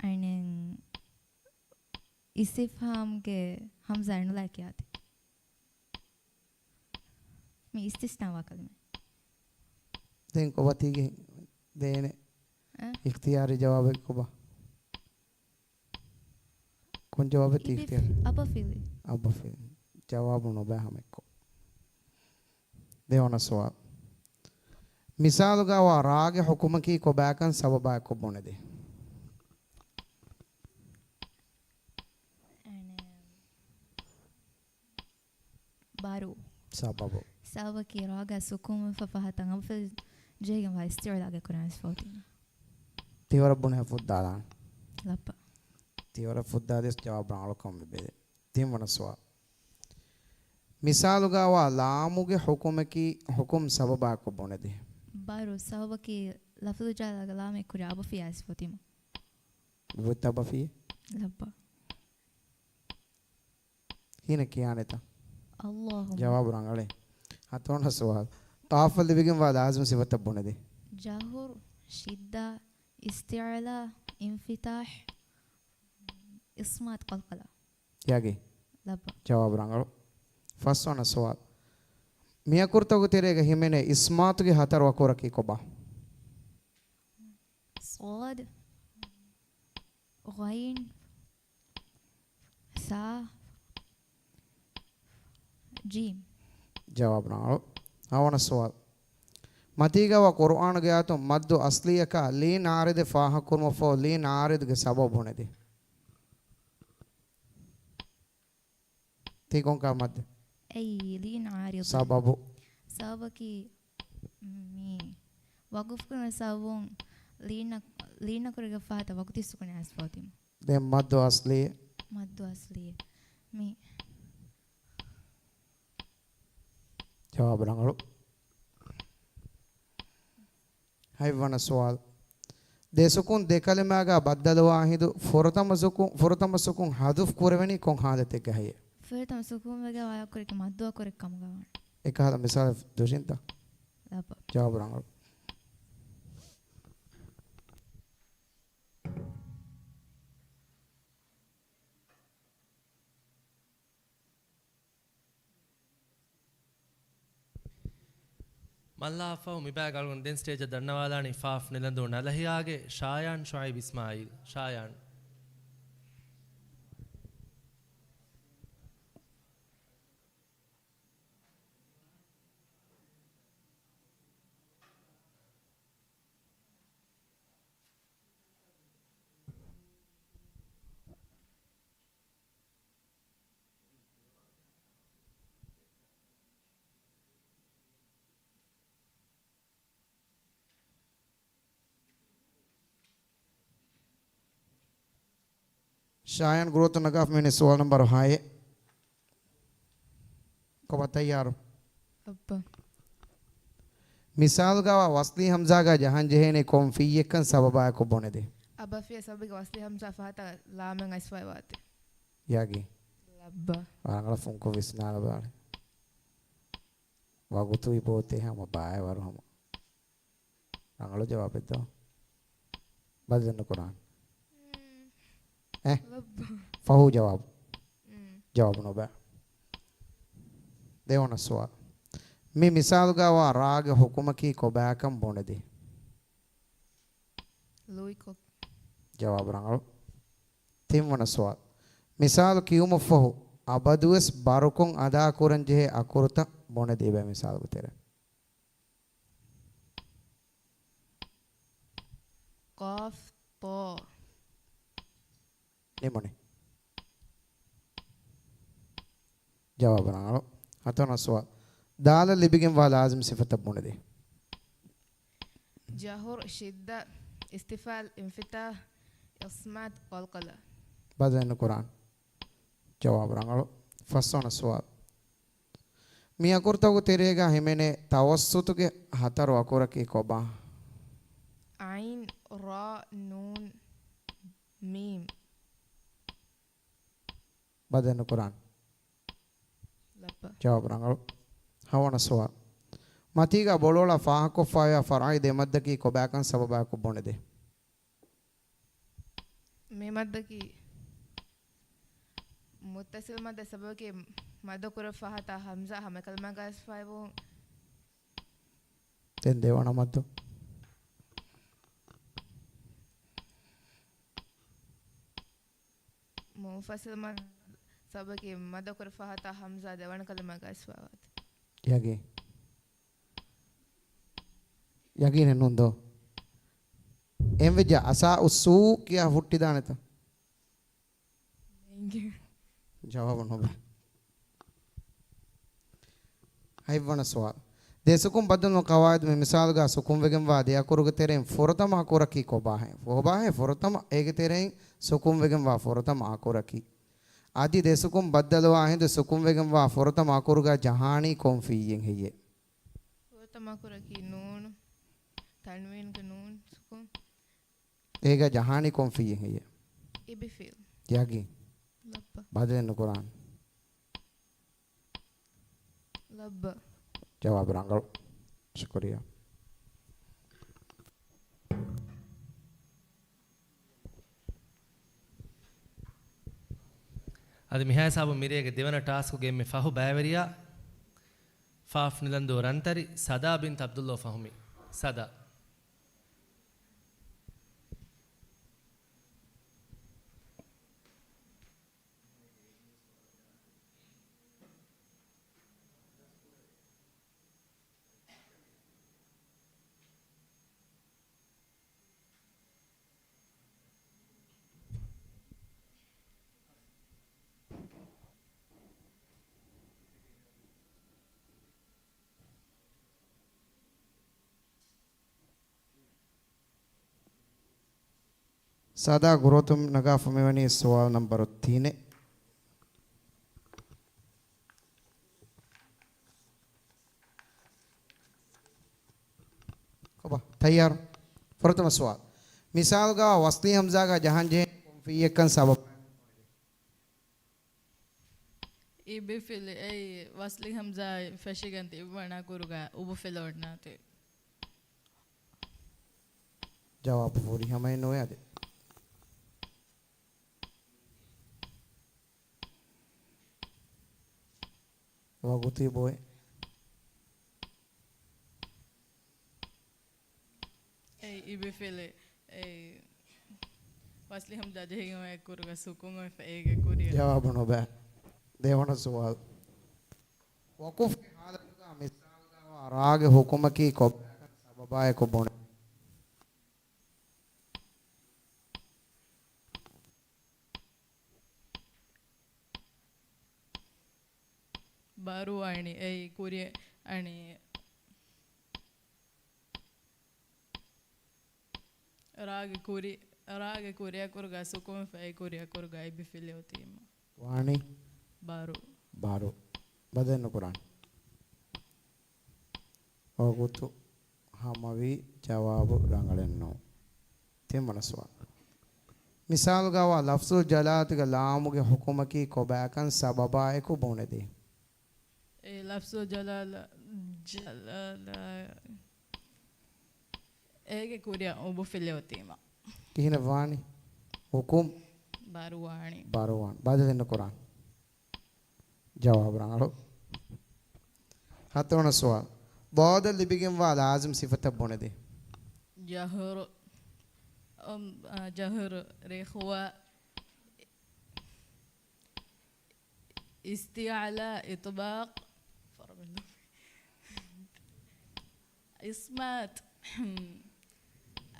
އަނެއް އިސްތިފްހާމްގެ ހަމްޒާ އެނުލާ ކިޔާތި. މި އިސްތިސްނާވާ ކަލިމަ. ދެން ކޮބާ ތީގެ ދޭނެ އަ؟ އިޚްތިޔާރީ ޖަވާބެއް ކޮބާ؟ ކޮން ޖަވާބެއް ތީ އިބި-، އިޚްތިޔާރީ؟ އަބަފިލި. އަބަފިލި. ޖަވާބު ނުބައި ހަމައެއްކޮށް. ދެވަނަ ސުވާލު. މިސާލުގަވާ ރާގެ ޙުކުމަކީ ކޮބާކަން ސަބަބާއެކު ބުނެދޭ. އަނެ-، ބާރު. ސަބަބު. ސަބަބަކީ ރާގަށް ސުކޫންވެފަ ފަހަތަށް އަބަފިލި ޖެހިގެންވާ އިސްތިޢުލާގެ ކުރާން ސިފަވަތީމަ. ތިވަރަށް ބުނެ ފުއްދާލާން. ލައްބަ. ތިވަރަށް ފުއްދާލިޔަސް ޖަވާބު ރަނގަޅުކަމަށް ބެދޭ. ތިންވަނަ ސުވާލު. މިސާލުގަވާ ލާމުގެ ޙުކުމަކީ ޙުކުމް ސަބަބާއެކު ބުނެދޭ. ބާރު. ސަބަބަކީ ލަފުޒު ޖަލާލަގެ ލާމެއް ކުރި އަބަފިޔާ ސިފަވަތީމަ. ވިތް އަބަފިޔެ؟ ލައްބަ. ހީނަ ކިޔާނެތަ؟ އައްލާހު. ޖަވާބު ރަނގަޅޭ. ހަތަރުވަނަ ސުވާލު. ޤާފަށް ލިބިގެންވާ ލާޒިމް ސިފަތައް ބުނެދޭ. ޖަހުރު، ޝިއްދާ، އިސްތިޢުލާ، އިންފިތާޙް، އިޞްމާތު، ޤަލްޤަލާ. ޔާގި. ލައްބަ. ޖަވާބު ރަނގަޅު. ފަސްވަނަ ސުވާލު. މިއަކުރުތަކުގެ ތެރޭގަ ހިމެނޭ އިސްމާތުގެ ހަތަރު އަކުރަކީ ކޮބާ؟ ޞާދު، ޣައިން، ސާ، ޖީމް. ޖަވާބު ރަނގަޅު. ހަވަނަ ސުވާލު. މަތީގަވާ ޤުރުއާނުގެ އާޔަތުން މައްދު އަޞްލީއަކާ ލީން ޢާރިޟެއް ފާހަގަކުރުމަށްފަހު ލީން ޢާރިޟުގެ ސަބަބު ބުނެދޭ. ތީ ކޮންކަހަލަ މައްދެއް؟ އެއީ ލީން ޢާރިޟު. ސަބަބު. ސަބަބަކީ މި ވަޤުފުކުރުމުގެ ސަބަބުން ލީން، ލީން އަކުރުގެ ފަހަތަށް ވަގުތީ ސުކުނެއް އައިސްފަ އޮތީމަ. ދެން މައްދު އަޞްލީ. މައްދު އަޞްލީ. މި. ޖަވާބު ރަނގަޅު. ހަތްވަނަ ސުވާލު. ދެ ސުކުން ދެ ކަލިމާގާ ބައްދަލުވާ ހިނދު ފުރަތަމަ ސުކުން، ފުރަތަމަ ސުކުން ޙަޛުފް ކުރެވެނީ ކޮން ޙާލަތެއްގަ ހެއްޔޭ؟ ފުރަތަމަ ސުކުން ވެގެން ވާ އަކުރެކޭ މައްދު އަކުރެއް ކަމުގަ ވާނެ. އެކަހަލަ މިސާލެއް ދުށިންތަ؟ ލައްބަ. ޖަވާބު ރަނގަޅު. މައްލާފަހު މިބައި ގަޅުގަނޑު ދެން ސްޓޭޖަށް ދަންނަވާލާނީ ފާފް ނިލަންދޫ ނަލަހިޔާގެ ޝާޔާން ޝުއައިބް އިސްމާއީލް. ޝާޔާން. ޝާޔާން ގުރޫއަތުން ނަގާފަ މިވަނީ ސުވާލު ނަމްބަރު ހައެއް. ކޮބާ ތައްޔާރު؟ ލައްބަ. މިސާލުގަވާ ވަސްލީ ހަމްޒާގާ ޖަހަން ޖެހޭނީ ކޮން ފިއްޔެއްކަން ސަބަބާއެކު ބުނެދޭ. އަބަފިޔަ ސަބަބުގެ ވަސްލީ ހަމްޒާ ފަހަތަށް ލާމެއް އައިސްފައި ވާތީ. ޔަގީ. ލައްބަ. ރަނގަޅަށް ފުންކޮށް ވިސްނާލަބާނެ. ވަގުތު އިބޯތޭ ހަމަ ބާއެވަރު ހަމަ. ރަނގަޅު ޖަވާބެއްދޯ. ބަދަލެއް ނުކުރާން. އެ؟ ލައްބަ. ފަހު ޖަވާބު. ޖަވާބު ނުބައި. ދެވަނަ ސުވާލު. މި މިސާލުގަވާ ރާގެ ޙުކުމަކީ ކޮބާކަން ބުނެދޭ. ލުއިކޮށް. ޖަވާބު ރަނގަޅު. ތިންވަނަ ސުވާލު. މިސާލު ކިޔުމަށްފަހު އަބަދުވެސް ބަރުކޮށް އަދާކުރަންޖެހޭ އަކުރުތައް ބުނެދީބަ މިސާލުގެ ތެރެ. ޤާފް، ޠާ. ނިމުނީ. ޖަވާބު ރަނގަޅު. ހަތަރުވަނަ ސުވާލު. ދާލަށް ލިބިގެންވާ ލާޒިމް ސިފަތައް ބުނެދޭ. ޖަހުރު، ޝިއްދަ، އިސްތިފްޢާލް، އިންފިތާޙް، އިޞްމާތް، ޤަލްޤަލާ. ބަދަލެއް ނުކުރާން. ޖަވާބު ރަނގަޅު. ފަސްވަނަ ސުވާލު. މި އަކުރުތަކުގެ ތެރޭގަ ހިމެނޭ ތަވައްސުޠުގެ ހަތަރު އަކުރަކީ ކޮބާ؟ ޢައިން، ރާ، ނޫން، މީމް. ބަދަލެއް ނުކުރާން. ލައްބަ. ޖަވާބު ރަނގަޅު. ހަވަނަ ސުވާލު. މަތީގަ ބޮޅުއަޅާ ފާހަގަކޮށްފައިވާ ފަރްޢީ ދެ މައްދަކީ ކޮބާކަން ސަބަބާއެކު ބުނެދޭ. މި މައްދަކީ މުއްތަޞިލް މައްދަ ސަބަބަކީ މައްދު ކުރެއްވި ފަހަތާ ހަމްޒާ ހަމައެކަލިމާގަ އައިސްފައިވުން. ދެން ދެވަނަ މައްދު. މުންފަޞިލް މައްދު ސަބަބަކީ މައްދު ކުރެއްވި ފަހަތާ ހަމްޒާ ދެވަނަ ކަލިމާގަ އައިސްފައިވާތީ. ޔަގީން. ޔަގީނެއް ނޫން ދޯ؟ އެންވެއްޖެ އަސާ އުއްސޫ ކިޔާ ހުއްޓިދާނެތަ؟ ނޭނގެ. ޖަވާބު ނުބަ. ހަތްވަނަ ސުވާލު. ދެ ސުކުން ބައްދަލު ޤަވާއިދު މި މިސާލުގަ ސުކުންވެގެންވާ ދެ އަކުރުގެ ތެރެއިން ފުރަތަމަ އަކުރަކީ ކޮބާހޭ؟ ކޮބާހޭ ފުރަތަމަ އޭގެ ތެރެއިން ސުކުންވެގެންވާ ފުރަތަމަ އަކުރަކީ؟ އަދި ދެ ސުކުން ބައްދަލުވާ ހިނދު ސުކުންވެގެންވާ ފުރަތަމަ އަކުރުގަ ޖަހާނީ ކޮން ފިއްޔެއް ހެއްޔޭ؟ ފުރަތަމަ އަކުރަކީ ނޫނު، ތަންވީންގެ ނޫން ސުކުން. އޭގަ ޖަހާނީ ކޮން ފިއްޔެއް ހެއްޔޭ؟ އިބިފިއިލް. ޔަގީން. ލައްބަ. ބަދަލެއް ނުކުރާން. ލައްބަ. ޖަވާބު ރަނގަޅު. ޝުކުރިއްޔާ. އަދި މިހާ ހިސާބުން މިރޭގެ ދެވަނަ ޓާސްކުގެ އެންމެ ފަހު ބައިވެރިޔާ ފާފް ނިލަންދޫ ރަންތަރި ސަދާ ބިންތު ޢަބްދުﷲ ފަހުމީ. ސަދާ. ސަދާ ގުރުއަތުން ނަގާފަ މިވަނީ ސުވާލު ނަންބަރު ތިނެއް. ކޮބާ؟ ތައްޔާރު؟ ފުރަތަމަ ސުވާލު. މިސާލުގަ ވަސްލީ ހަމްޒާގަ ޖަހަންޖެހޭ ކޮން ފިއްޔެއްކަން ސަބަބާ؟ އިބިފިލި އެއީ ވަސްލީ ހަމްޒާ ފެށިގެން ތިއްބަނާ ކުރުގަ އުބުފިލި އޮންނާތީ. ޖަވާބު ފުރިހަމައެއް ނުވޭ އަދި. ވަގުތީ ބޮއެ. އެއީ އިބިފިލި އެއީ ވަސްލި ހަމްޒާ ޖެހިގެން އޮތް ކުރުގަ ސުކުން އޮތްފަ އޭގެ ކުރިއަށް. ޖަވާބު ނުބައި. ދެވަނަ ސުވާލު. ވަޤުފްގެ ހާލަތުގަ މިސާލުގަވާ ރާގެ ހުކުމަކީ ކޮބާކަން ސަބަބާއެކު ބުނެ. ބާރު އަނި އެއީ ކުރި އަނި ރާގެ ކުރި، ރާގެ ކުރިއަކުރުގަ ސުކުން ފައި ކުރިއަކުރުގަ އިބިފިލި އޮތީމަ. ވާނީ؟ ބާރު. ބާރު. ބަދަލު ނުކުރާން. ވަގުތު ހަމަވީ ޖަވާބު ރަނގަޅެއްނޫ. ތިންވަނަ ސުވާލު. މިސާލުގަވާ ލަފްޒުލް ޖަލާލަތުގެ ލާމުގެ ހުކުމަކީ ކޮބާކަން ސަބަބާއެކު ބުނެދޭ. އެ ލަފްޒުލް ޖަލާލަ، ޖަލާލަ، އޭގެ ކުރިއަށް އުބުފިލި އޮތީމަ. ކިހިނެއް ވާނީ؟ ހުކުމް؟ ބާރު ވާނީ. ބާރު ވާން. ބަދަލެއް ނުކުރާން. ޖަވާބު ރަނގަޅު. ހަތަރުވަނަ ސުވާލު. ޟާދަށް ލިބިގެންވާ ލާޒިމް ސިފަތައް ބުނެދޭ. ޖަހުރު. އުމް، އާ، ޖަހުރު، ރިޚުވާ، އިސްތިޢުލާ، އިޠްބާޤް، އިޞްމާތް،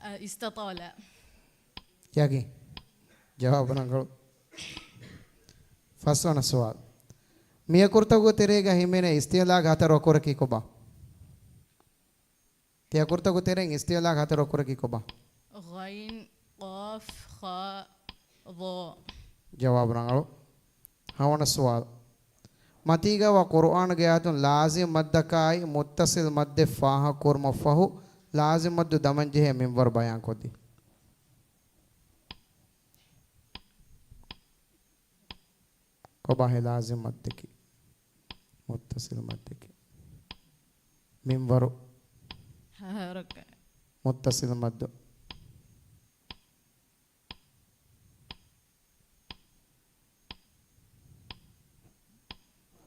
އި، އިސްތިޠާލާ. ޔަގީން. ޖަވާބު ރަނގަޅު. ފަސްވަނަ ސުވާލު. މި އަކުރުތަކުގެ ތެރޭގަ ހިމެނޭ އިސްތިޢުލާގެ ހަތަރު އަކުރަކީ ކޮބާ؟ ތި އަކުރުތަކުގެ ތެރެއިން އިސްތިޢުލާގެ ހަތަރު އަކުރަކީ ކޮބާ؟ ޣައިން، ޤާފް، ޚާ، ޟާ. ޖަވާބު ރަނގަޅު. ހަވަނަ ސުވާލު. މަތީގަވާ ޤުރުއާނުގެ އާޔަތުން ލާޒިމް މައްދަކާއި މުއްތަޞިލް މައްދެއް ފާހަގަކުރުމަށްފަހު، ލާޒިމް މައްދު ދަމަންޖެހޭ މިންވަރު ބަޔާންކޮށްދީ. ކޮބާހޭ ލާޒިމް މައްދަކީ؟ މުއްތަޞިލް މައްދަކީ. މިންވަރު. ހަރަކާތް. މުއްތަޞިލް މައްދު.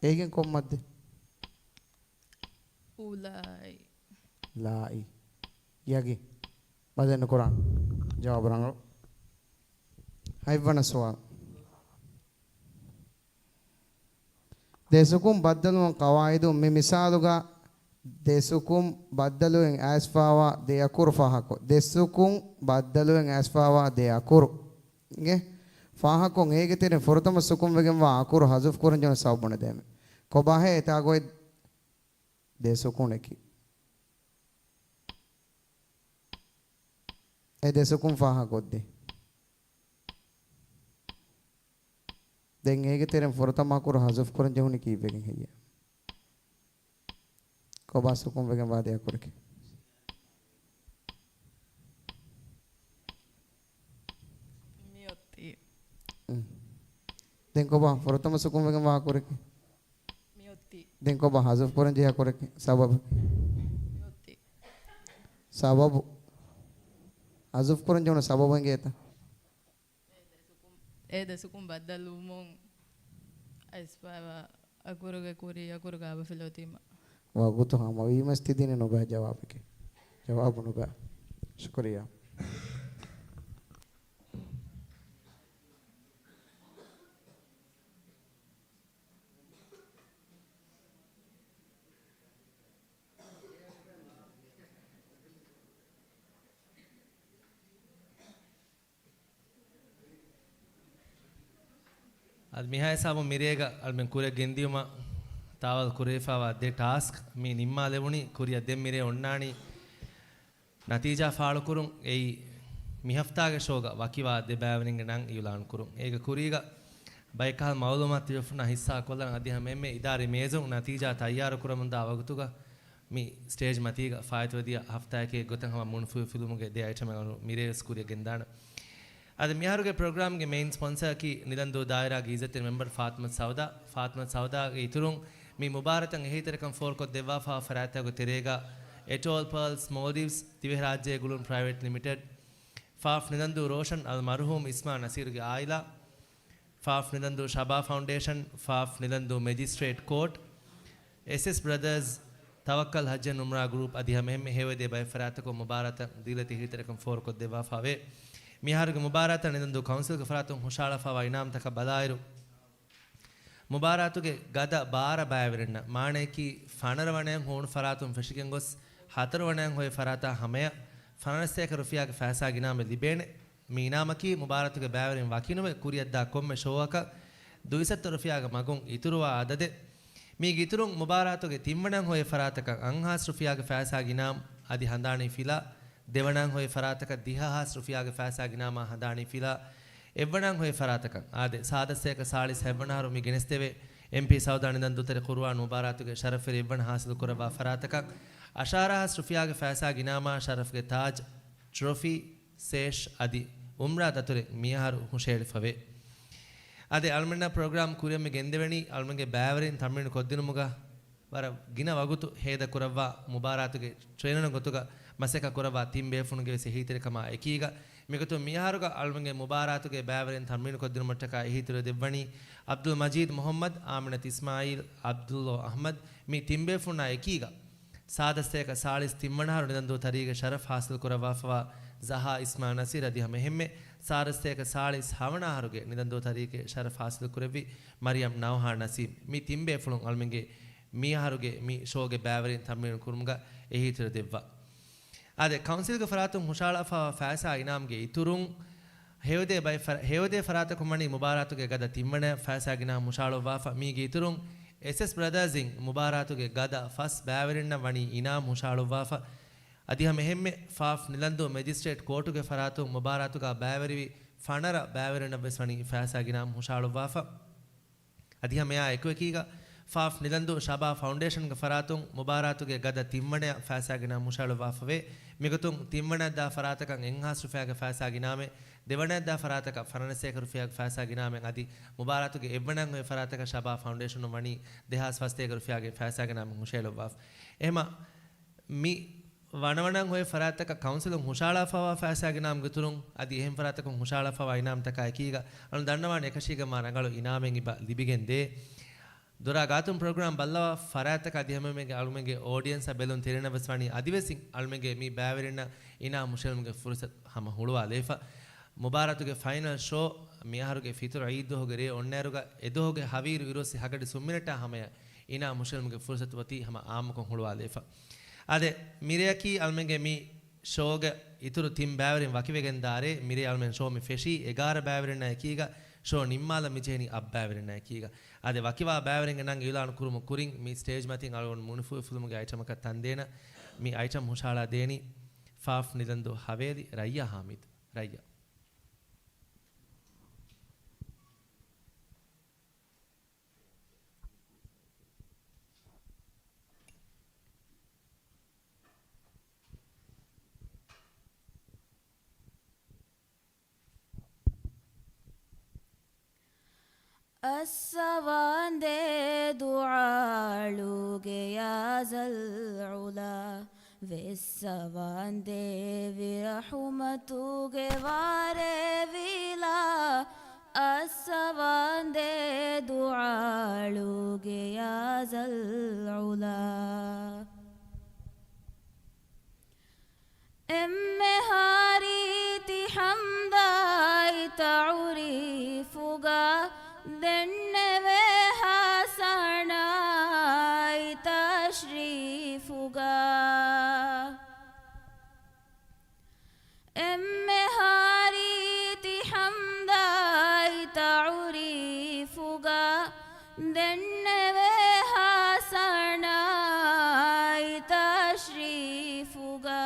އޭގެން ކޮން މައްދެއް؟ އުލާއި. ލާއި. ޔަގީން. ބަދަލެއް ނުކުރާން. ޖަވާބު ރަނގަޅު. ހަތްވަނަ ސުވާލު. ދެ ސުކުން ބައްދަލުވުން ޤަވާއިދު. މި މިސާލުގަ ދެ ސުކުން ބައްދަލުވެން އައިސްފާވާ ދެ އަކުރު ފާހަގަކޮށް. ދެ ސުކުން ބައްދަލުވެން އައިސްފާވާ ދެ އަކުރު. އިނގޭ؟ ފާހަގަކޮށް އޭގެ ތެރެއިން ފުރަތަމަ ސުކުން ވެގެންވާ އަކުރު ޙަޛުފު ކުރަން ޖެހުނު ސަބަބު ބުނެދޭމެ. ކޮބާހޭ އެތާ ގޮތް؟ ދެ ސުކުނަކީ. އެ ދެ ސުކުން ފާހަގަކޮށްދޭ. ދެން އޭގެ ތެރެއިން ފުރަތަމަ އަކުރު ޙަޛުފު ކުރަން ޖެހުނީ ކީއްވެގެން ހެއްޔޭ؟ ކޮބާ ސުކުން ވެގެން ވާ ދެ އަކުރަކީ؟ މިއޮތީ. އުން. ދެން ކޮބާ ފުރަތަމަ ސުކުން ވެގެން ވާ އަކުރަކީ؟ މިއޮތީ. ދެން ކޮބާ ޙަޛުފު ކުރަން ޖެހޭ އަކުރަކީ؟ ސަބަބަކީ. މިއޮތީ. ސަބަބު. ޙަޛުފު ކުރަން ޖެހުނު ސަބަބު އެނގޭތަ؟ އެ ދެ ސުކުން ބައްދަލުވުމުން އައިސްފާވާ އަކުރުގެ ކުރި އަކުރުގަ އުބުފިލި އޮތީމަ. ވަގުތު ހަމަވީމަސް ތި ދިނީ ނުބައި ޖަވާބެކޭ. ޖަވާބު ނުބައި. ޝުކުރިއްޔާ. އަދި މިހާ ހިސާބުން މިރޭގަ އަޅުމެން ކުރިއަށް ގެންދިޔުމަށް ތާވަލް ކުރެވިފައިވާ ދެ ޓާސްކް މި ނިންމާލެވުނީ. ކުރިއަށް ދެން މިރޭ އޮންނާނީ ނަތީޖާ ފާޅުކުރުން. އެއީ މިހަފްތާގެ ޝޯގަ ވަކިވާ ދެ ބައިވެރިންގެ ނަން އިއުލާން ކުރުން. އޭގެ ކުރީގަ ބައެއްކަހަލަ މައުލޫމާތު ތިބޭފުޅުންނާ ހިއްސާކޮށްލަން. އަދި ހަމައެންމެ އިދާރީ މޭޒުން ނަތީޖާ ތައްޔާރުކުރަމުންދާ ވަގުތުގަ މި ސްޓޭޖް މަތީގަ ފާއިތުވެދިޔަ ހަފްތާއެކޭ ގޮތަށް ހަމަ މުނިފުހިފުލުމުގެ ދެ އައިޓަމެއް އަޅު މިރޭވެސް ކުރިއަށް ގެންދާނަން. އަދި މިހާރުގެ ޕްރޮގްރާމްގެ މެއިން ސްޕޮންސަރަކީ ނިލަންދޫ ދާއިރާގެ އިއްޒަތްތެރި މެމްބަރު ފާތިމަތު ސައުދާ. ފާތިމަތު ސައުދާގެ އިތުރުން މި މުބާރާތަށް އެހީތެރިކަން ފޯރުކޮށްދެއްވާފަ ފަރާތްތަކުގެ ތެރޭގަ އެޓޯލް ޕާލްސް މޯލްޑިވްސް ދިވެހިރާއްޖޭގެ ގުޅުން ޕްރައިވެޓް ލިމިޓެޑް، ފާފް ނިލަންދޫ ރޯޝަން އަލް މަރުހޫމް އިސްމާ ނަސީރުގެ އާއިލާ، ފާފް ނިލަންދޫ ޝަބާ ފައުންޑޭޝަން، ފާފް ނިލަންދޫ މެޖިސްޓްރޭޓް ކޯޓް، އެސްއެސް ބްރަދާސް، ތަވައްކަލް ހައްޖެއް އުމްރާ ގްރޫޕް އަދި ހަމައެހެންމެ ހެޔޮއެދޭ ބައެއް ފަރާތްތަކުން މުބާރާތަށް ދީލަތި އެހީތެރިކަން ފޯރުކޮށްދެއްވާފައިވޭ. މިހާރުގެ މުބާރާތަށް ނިލަންދޫ ކައުންސިލްގެ ފަރާތުން ހުށަހަޅާފައިވާ އިނާމްތަކަށް ބަލާއިރު، މުބާރާތުގެ ގަދަ ބާރަ ބައިވެރިންނަށް، މާނަޔަކީ ފަނަރަ ވަނައަށް ހޫނު ފަރާތުން ފެށިގެން ގޮސް، ހަތަރު ވަނައަށް ހޮވޭ ފަރާތާ ހަމަޔަށް ފަނަރަސް ސަތޭކަ ރުފިޔާގެ ފައިސާގެ އިނާމެއް ލިބޭނެ. މި އިނާމަކީ މުބާރާތުގެ ބައިވެރިން ވަކިނުވެ ކުރިއަށްދާ ކޮންމެ ޝޯއަކަށް ދުއިސައްތަ ރުފިޔާގެ މަގުން އިތުރުވާ އަދަދެއް. މީގެ އިތުރުން މުބާރާތުގެ ތިންވަނައަށް ހޮވޭ ފަރާތަކަށް އަށްހާސް ރުފިޔާގެ ފައިސާގެ އިނާމް އަދި ހަނދާނީ ފިލާ، ދެވަނައަށް ހޮވޭ ފަރާތަކަށް ދިހަ ހާސް ރުފިޔާގެ ފައިސާގެ އިނާމާ ހަނދާނީ ފިލާ، އެއްވަނައަށް ހޮވޭ ފަރާތަކަށް އާދެ، ސާދަ ސަތޭކަ ސާޅީސް ހަތްވަނަ އަހަރު މި ގެނެސްދެވޭ އެމްޕީ ސައުދާ ނިލަންދޫ ތެރެ ޤުރުއާން މުބާރާތުގެ ޝަރަފުވެރި އެއްވަނަ ހާސިލު ކުރައްވާ ފަރާތަކަށް އަށާރަ ހާސް ރުފިޔާގެ ފައިސާގެ އިނާމާ ޝަރަފްގެ ތާޖް، ޓްރޮފީ، ސޭޝް އަދި އުމްރާ ދަތުރެއް މިއަހަރު ހުށަހެޅިފަވޭ. އާދެ، އަޅުމެންނަށް ޕްރޮގްރާމް ކުރިއަށް މި ގެންދެވެނީ އަޅުމެންގެ ބައިވެރިން ތަމްރީނު ކޮށްދިނުމުގަ ވަރަށް ގިނަ ވަގުތު ހޭދަ ކުރައްވާ މުބާރާތުގެ ޓްރޭނަރު ގޮތުގަ މަސައްކަތް ކުރައްވާ ތިން ބޭފުޅުންގެ ވެސް އެހީތެރިކަމާ އެކީގަ، މިގޮތުން މިއަހަރުގަ އަޅުމެންގެ މުބާރާތުގެ ބައިވެރިން ތަމްރީނު ކޮށްދިނުމަށްޓަކާ އެހީތެރިވެ ދެއްވަނީ އަބްދުލް މަޖީދު މުޙައްމަދު، އާމިނަތު އިސްމާއީލް، އަބްދުﷲ އަޙްމަދު. މި ތިން ބޭފުޅުންނާ އެކީގަ، ސާދަ ސަތޭކަ ސާޅީސް ތިންވަނަ އަހަރު ނިލަންދޫ ތަރީގެ ޝަރަފް ހާސިލު ކުރައްވާފަވާ ޒަހާ އިސްމާ ނަސީރު އަދި ހަމައެހެންމެ ސާދަ ސަތޭކަ ސާޅީސް ހަވަނަ އަހަރުގެ ނިލަންދޫ ތަރީގެ ޝަރަފް ހާސިލު ކުރެއްވި މަރިޔަމް ނައުހާ ނަސީމް. މި ތިން ބޭފުޅުން އަޅުމެންގެ މި އަހަރުގެ މި ޝޯގެ ބައިވެރިން ތަމްރީނު ކުރުމުގަ އެހީތެރި ދެއްވާ. އާދެ، ކައުންސިލްގެ ފަރާތުން ހުށަހަޅާފައިވާ ފައިސާ އިނާމްގެ އިތުރުން، ހެޔޮދޭ ބައެއް ފަރ-، ހެޔޮދޭ ފަރާތަކުން ވަނީ މުބާރާތުގެ ގަދަ ތިންވަނަ ފައިސާގެ އިނާމް ހުށަހަޅުއްވާފަ. މީގެ އިތުރުން، އެސްއެސް ބްރަދާސް އިން މުބާރާތުގެ ގަދަ ފަސް ބައިވެރިންނަށް ވަނީ އިނާމް ހުށަހަޅުއްވާފަ. އަދި ހަމަ އެހެންމެ ފާފް ނިލަންދޫ މެޖިސްޓްރޭޓް ކޯޓުގެ ފަރާތުން މުބާރާތުގަ ބައިވެރިވި ފަނަރަ ބައިވެރިންނަށް ވެސް ވަނީ ފައިސާގެ އިނާމް ހުށަހަޅުއްވާފަ. އަދި ހަމައެއާ އެކުއެކީގަ، ފާފް ނިލަންދޫ ޝަބާ ފައުންޑޭޝަންގެ ފަރާތުން މުބާރާތުގެ ގަދަ ތިންވަނަޔަށް ފައިސާގެ އިނާމް ހުށަހަޅުއްވާފަވޭ. މިގޮތުން ތިންވަނައަށްދާ ފަރާތަކަށް އެއްހާސް ރުފިޔާގެ ފައިސާގެ އިނާމެއް، ދެވަނައަށްދާ ފަރާތަކަށް ފަނަރަސަތޭކަ ރުފިޔާގެ ފައިސާގެ އިނާމެއް އަދި މުބާރާތުގެ އެއްވަނައަށް ހޮވޭ ފަރާތަކަށް ޝަބާ ފައުންޑޭޝަނުން ވަނީ ދެހާސް ފަސްސަތޭކަ ރުފިޔާގެ ފައިސާގެ އިނާމެއް ހުށަހެޅުއްވާފަ. އެހެމަ މި ވަނަވަނައަށް ހޮވޭ ފަރާތަކަށް ކައުންސިލުން ހުށަހަޅާފައިވާ ފައިސާގެ އިނާމްގެ އިތުރުން އަދި އެހެން ފަރާތަކުން ހުށަހަޅާފައިވާ އިނާމްތަކާ އެކީގަ އަޅުން ދަންނަވާނެ އެކަށީގެން މާ ރަނގަޅު އިނާމެއް އިބަ ލިބިގެން ދޭ. ދޮރާ ގާތުން ޕްރޮގްރާމް ބައްލަވާ ފަރާތްތަކަށް އަދި ހަމައެހެންމެ އަޅުމެންގެ އޯޑިއެންސްއަށް ބެލުން ތެރެއިންނަށް ވެސް ވަނީ އަދިވެސް އިން އަޅުމެންގެ މި ބައިވެރިންނަށް އިނާމް ހުށަހެޅުމުގެ ފުރުސަތު ހަމަ ހުޅުވާލައިފަ. މުބާރާތުގެ ފައިނަލް ޝޯ މިއަހަރުގެ ފިތުރު އީދު ދުވަހުގެ ރޭ އޮންނައިރުގަ އެދުވަހުގެ ހަވީރު އިރުއޮއްސި ހަގަޑި ސުންމިނެޓާ ހަމަޔަށް އިނާމް ހުށަހެޅުމުގެ ފުރުސަތު އޮތީ ހަމަ އާއްމުކޮށް ހުޅުވާލައިފަ. އާދެ، މިރެޔަކީ އަޅުމެންގެ މި ޝޯގެ އިތުރު ތިން ބައިވެރިން ވަކިވެގެންދާ ރޭ. މިރޭ އަޅުމެން ޝޯ މި ފެށީ އެގާރަ ބައިވެރިންނާ އެކީގަ، ޝޯ ނިންމާލަން މިޖެހެނީ އަށް ބައިވެރިންނާ އެކީގަ. އާދެ، ވަކިވާ ބައިވެރިންގެ ނަން އިއުލާނު ކުރުމުގެ ކުރިން މި ސްޓޭޖް މަތިން އަޅުގަނޑު މުނިފުހިފުލުމުގެ އައިޓަމަކަށް ތަންދޭނަ. މި އައިޓަމް ހުށަހަޅާ ދޭނީ ފާފް ނިލަންދޫ ހަވޭލި ރައްޔާ ހާމިދު. ރައްޔާ. އައްސަވާނދޭ ދުޢާއަޅުގެ ޔާ ޒަލްޢުލާ، ވެއްސަވާނދޭ ވިރަޙުމަތުގެ ވާރޭ ވިލާ، އައްސަވާނދޭ ދުޢާއަޅުގެ ޔާ ޒަލްޢުލާ. އެންމެހާ ރީތި ޙަމްދާއި ތަޢުރީފުގަ، ދެންނެވޭ ހާ ސަނާއި ތަޝްރީފުގަ. އެންމެހާ ރީތި ޙަމްދާއި ތަޢުރީފުގަ، ދެންނެވޭ ހާ ސަނާއި ތަޝްރީފުގަ،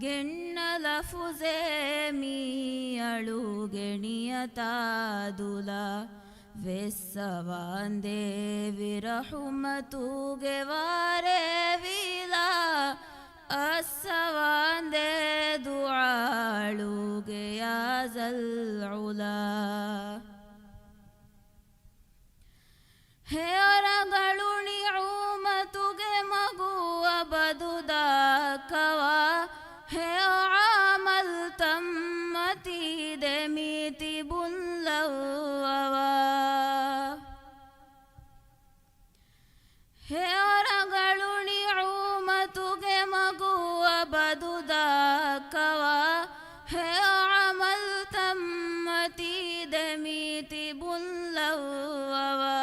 ގެންނަ ލަފުޒޭ މީ އަޅުގެ ނިޔަތާ ދުލާ. ވެއްސަވާނދޭ ވިރަޙުމަތުގެ ވާރޭ ވީލާ، އައްސަވާނދޭ ދުޢާއަޅުގެ ޔާ ޒަލް ޢުލާ. ހެޔޮ ރަނގަޅު ނިޢުމަތުގެ މަގު އަބަދު ދައްކަވާ، ހެޔޮ ޢަމަލްތައް މަތީ ދެމީ ތިބުން ލައްވަވާ. ހެޔޮ ރަނގަޅު ނިޢުމަތުގެ މަގު އަބަދު ދައްކަވާ، ހެޔޮ ޢަމަލްތައް މަތީ ދެމީ ތިބުން ލައްވަވާ.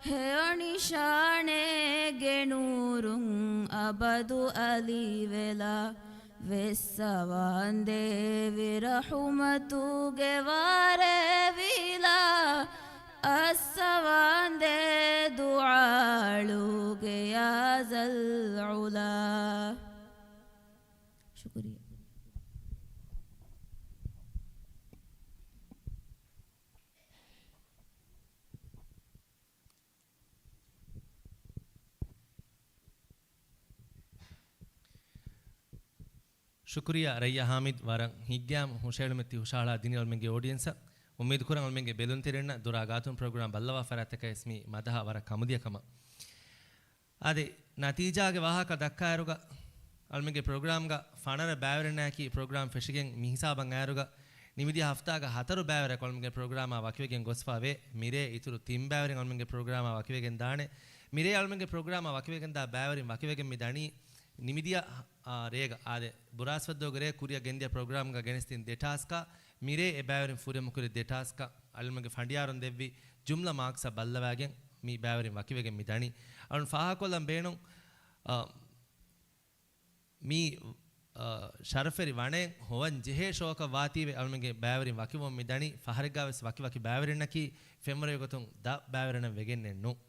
ހެޔޮ ނިޝާނެއްގެ ނޫރުން އަބަދު އަލިވެލާ، ވެއްސަވާނދޭ ވިރަޙުމަތުގެ ވާރޭ ވީލާ، އައްސަވާނދޭ ދުޢާއަޅުގެ ޔާ ޒަލް ޢުލާ. ޝުކުރިއްޔާ. ޝުކުރިއްޔާ ރައްޔާ ހާމިދު، ވަރަށް ހިތްގައިމު ހުށަހެޅުމެއް ތި ހުށަހަޅާ ދިނީ އަޅުމެންގެ އޯޑިއެންސަށް. އުއްމީދު ކުރަން އަޅުމެންގެ ބެލުންތެރިންނަށް ދުރާ ގާތުން ޕްރޮގްރާމް ބައްލަވާ ފަރާތްތަކަށް ވެސް މި މަދަހަ ވަރަށް ކަމުދިޔަ ކަމަށް. އާދެ، ނަތީޖާގެ ވާހަކަ ދައްކާއިރުގަ އަޅުމެންގެ ޕްރޮގްރާމްގަ ފަނަރަ ބައިވެރިންނާއެކީ ޕްރޮގްރާމް ފެށިގެން މި ހިސާބަށް އައިރުގަ ނިމިދިޔަ ހަފްތާގަ ހަތަރު ބައިވެރިން އަޅުމެންގެ ޕްރޮގްރާމާ ވަކިވެގެން ގޮސްފަ ވޭ. މިރޭ އިތުރު ތިން ބައިވެރިން އަޅުމެންގެ ޕްރޮގްރާމާ ވަކިވެގެން ދާނެ. މިރޭ އަޅުމެންގެ ޕްރޮގްރާމާ ވަކިވެގެންދާ ބައިވެރިން ވަކިވެގެން މި ދަނީ ނިމިދިޔަ، އާ، ރޭގަ، އާދެ، ބުރާސްފަތި ދުވަހުގެ ރޭ ކުރިއަށް ގެންދިޔަ ޕްރޮގްރާމްގަ ގެނެސްދިން ދެ ޓާސްކާ، މިރޭ އެ ބައިވެރިން ފުރިހަމަކުރި ދެ ޓާސްކާ، އަޅުމެންގެ ފަނޑިޔާރުން ދެއްވި ޖުމްލަ މާކްސްއަށް ބައްލަވާގެން މި ބައިވެރިން ވަކިވެގެން މި ދަނީ. އަޅުން ފާހަގަކޮށްލަން ބޭނުން، އާ، މި، އާ، ޝަރަފްވެރި ވަނައެއް ހޮވަން ޖެހޭ ޝޯއަކަށް ވާތީވެ އަޅުމެންގެ ބައިވެރިން ވަކިވުމަށް މި ދަނީ. ފަހަރެއްގާވެސް ވަކިވަކި ބައިވެރިންނަކީ ފެންވަރުގެ ގޮތުން ދަށް ބައިވެރިންނަށް ވެގެންނެއް ނޫން.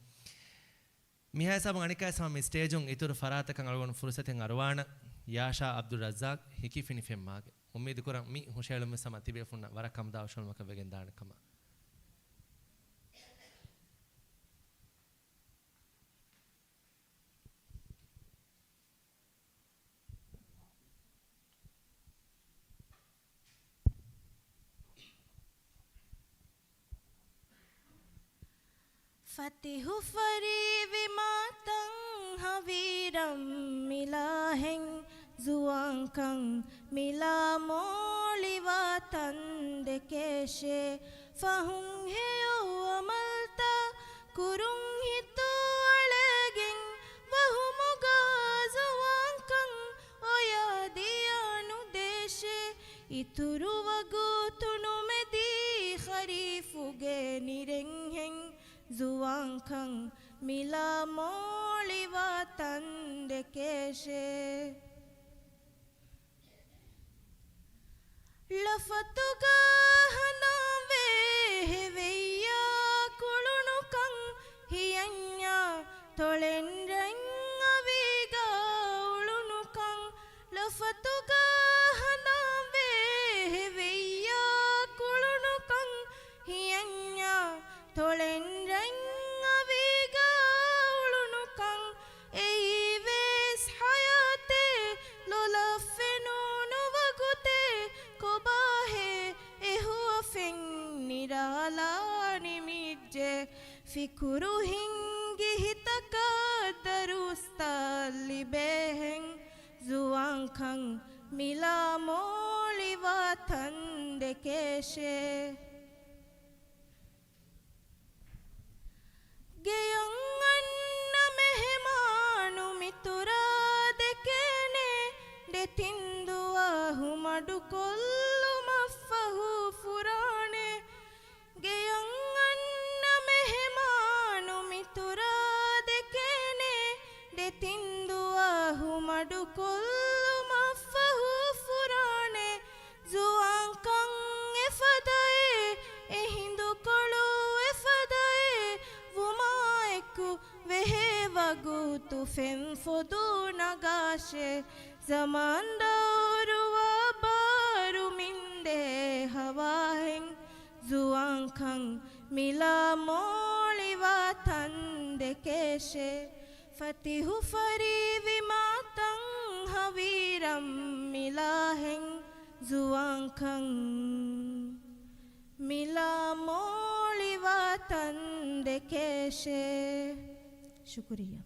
މިހާ ހިސާބުން އަނެއްކާވެސް ހަމަ މި ސްޓޭޖުން އިތުރު ފަރާތަކަށް އަޅުގަނޑު ފުރުސަތެއް އަރުވާނަން، ޔާޝާ އަބްދުއްރައްޒާޤް ހިކިފިނި ފެންމާގެ. އުއްމީދު ކުރަން މި ހުށަހެޅުމެއް ހަމަ ތިބޭފުންނަށް ވަރަށް ކަމުދާ ހުށަހެޅުމަކަށް ވެގެން ދާނެ ކަމަށް. ފަތިހު ފަރީވި މާތަން ހަވީރަން މިލާހެން، ޒުވާންކަން މިލާ މޯޅިވާ ތަން ދެކޭށޭ. ފަހުން ހެޔޮ އަމަލްތައް ކުރުން ހިތު އަޅައިގެން، ވަހުމުގަ ޒުވާންކަން އޮޔާ ދިޔާ ނުދޭށޭ. އިތުރު ވަގުތު ނުމެދި ޚަރީފުގެ ނިރެންހެން، ޒުވާންކަން މިލާ މޯޅިވާ ތަން ދެކޭށޭ. ޅަފަތުގަ ހަނދާންވޭ ހެވިއްޔާ ކުޅުނުކަން، ހިޔަންޏާ ތޮޅެން ރަތް އަވީގަ އުޅުނުކަން. ޅަފަތުގަ ހަނދާންވޭ ހެވިއްޔާ ކުޅުނުކަން، ހިޔަންޏާ ތޮޅެން ރަތް އަވީގަ އުޅުނުކަން. އެއީވެސް ޙަޔާތެއް ލޮލަށް ފެނުނު ވަގުތެއް، ކޮބާހޭ އެ ހުވަފެން ނިރާލާ ނިމިއްޖެ. ފިކުރު ހިންގި ހިތަކަށް ދަރުސްތައް ލިބޭހެން، ޒުވާންކަން މިލާ މޯޅިވާ ތަން ދެކޭށޭ. ގެޔަށް އަންނަ މެހެމާނު މިތުރާ ދެކޭނެ، ދެތިން ދުވަހު މަޑުކޮށްލުމަށްފަހު ފުރާނެ. ގެޔަށް އަންނަ މެހެމާނު މިތުރާ ދެކޭނެ، ދެތިން ދުވަހު މަޑުކޮށްލުމަށްފަހު ފުރާނެ. ޒުވާންކަން އެފަދައޭ، އެ ހިނދުކޮޅު އެފަދައޭ، ވުމާއެކު ވެހޭ ވަގުތު ފެންފޮދު ނަގާށޭ. ޒަމާން ދައުރު ވާ ބާރު މިންދޭ ހަވާހެން، ޒުވާންކަން މިލާ މޯ ދެކޭށޭ. ފަތިހު ފަރީވި މާތަން ހަވީރަން މިލާހެން ޒުވާންކަން. މިލާ މޯޅިވާތަން ދެކޭށޭ. ޝުކުރިއްޔާ.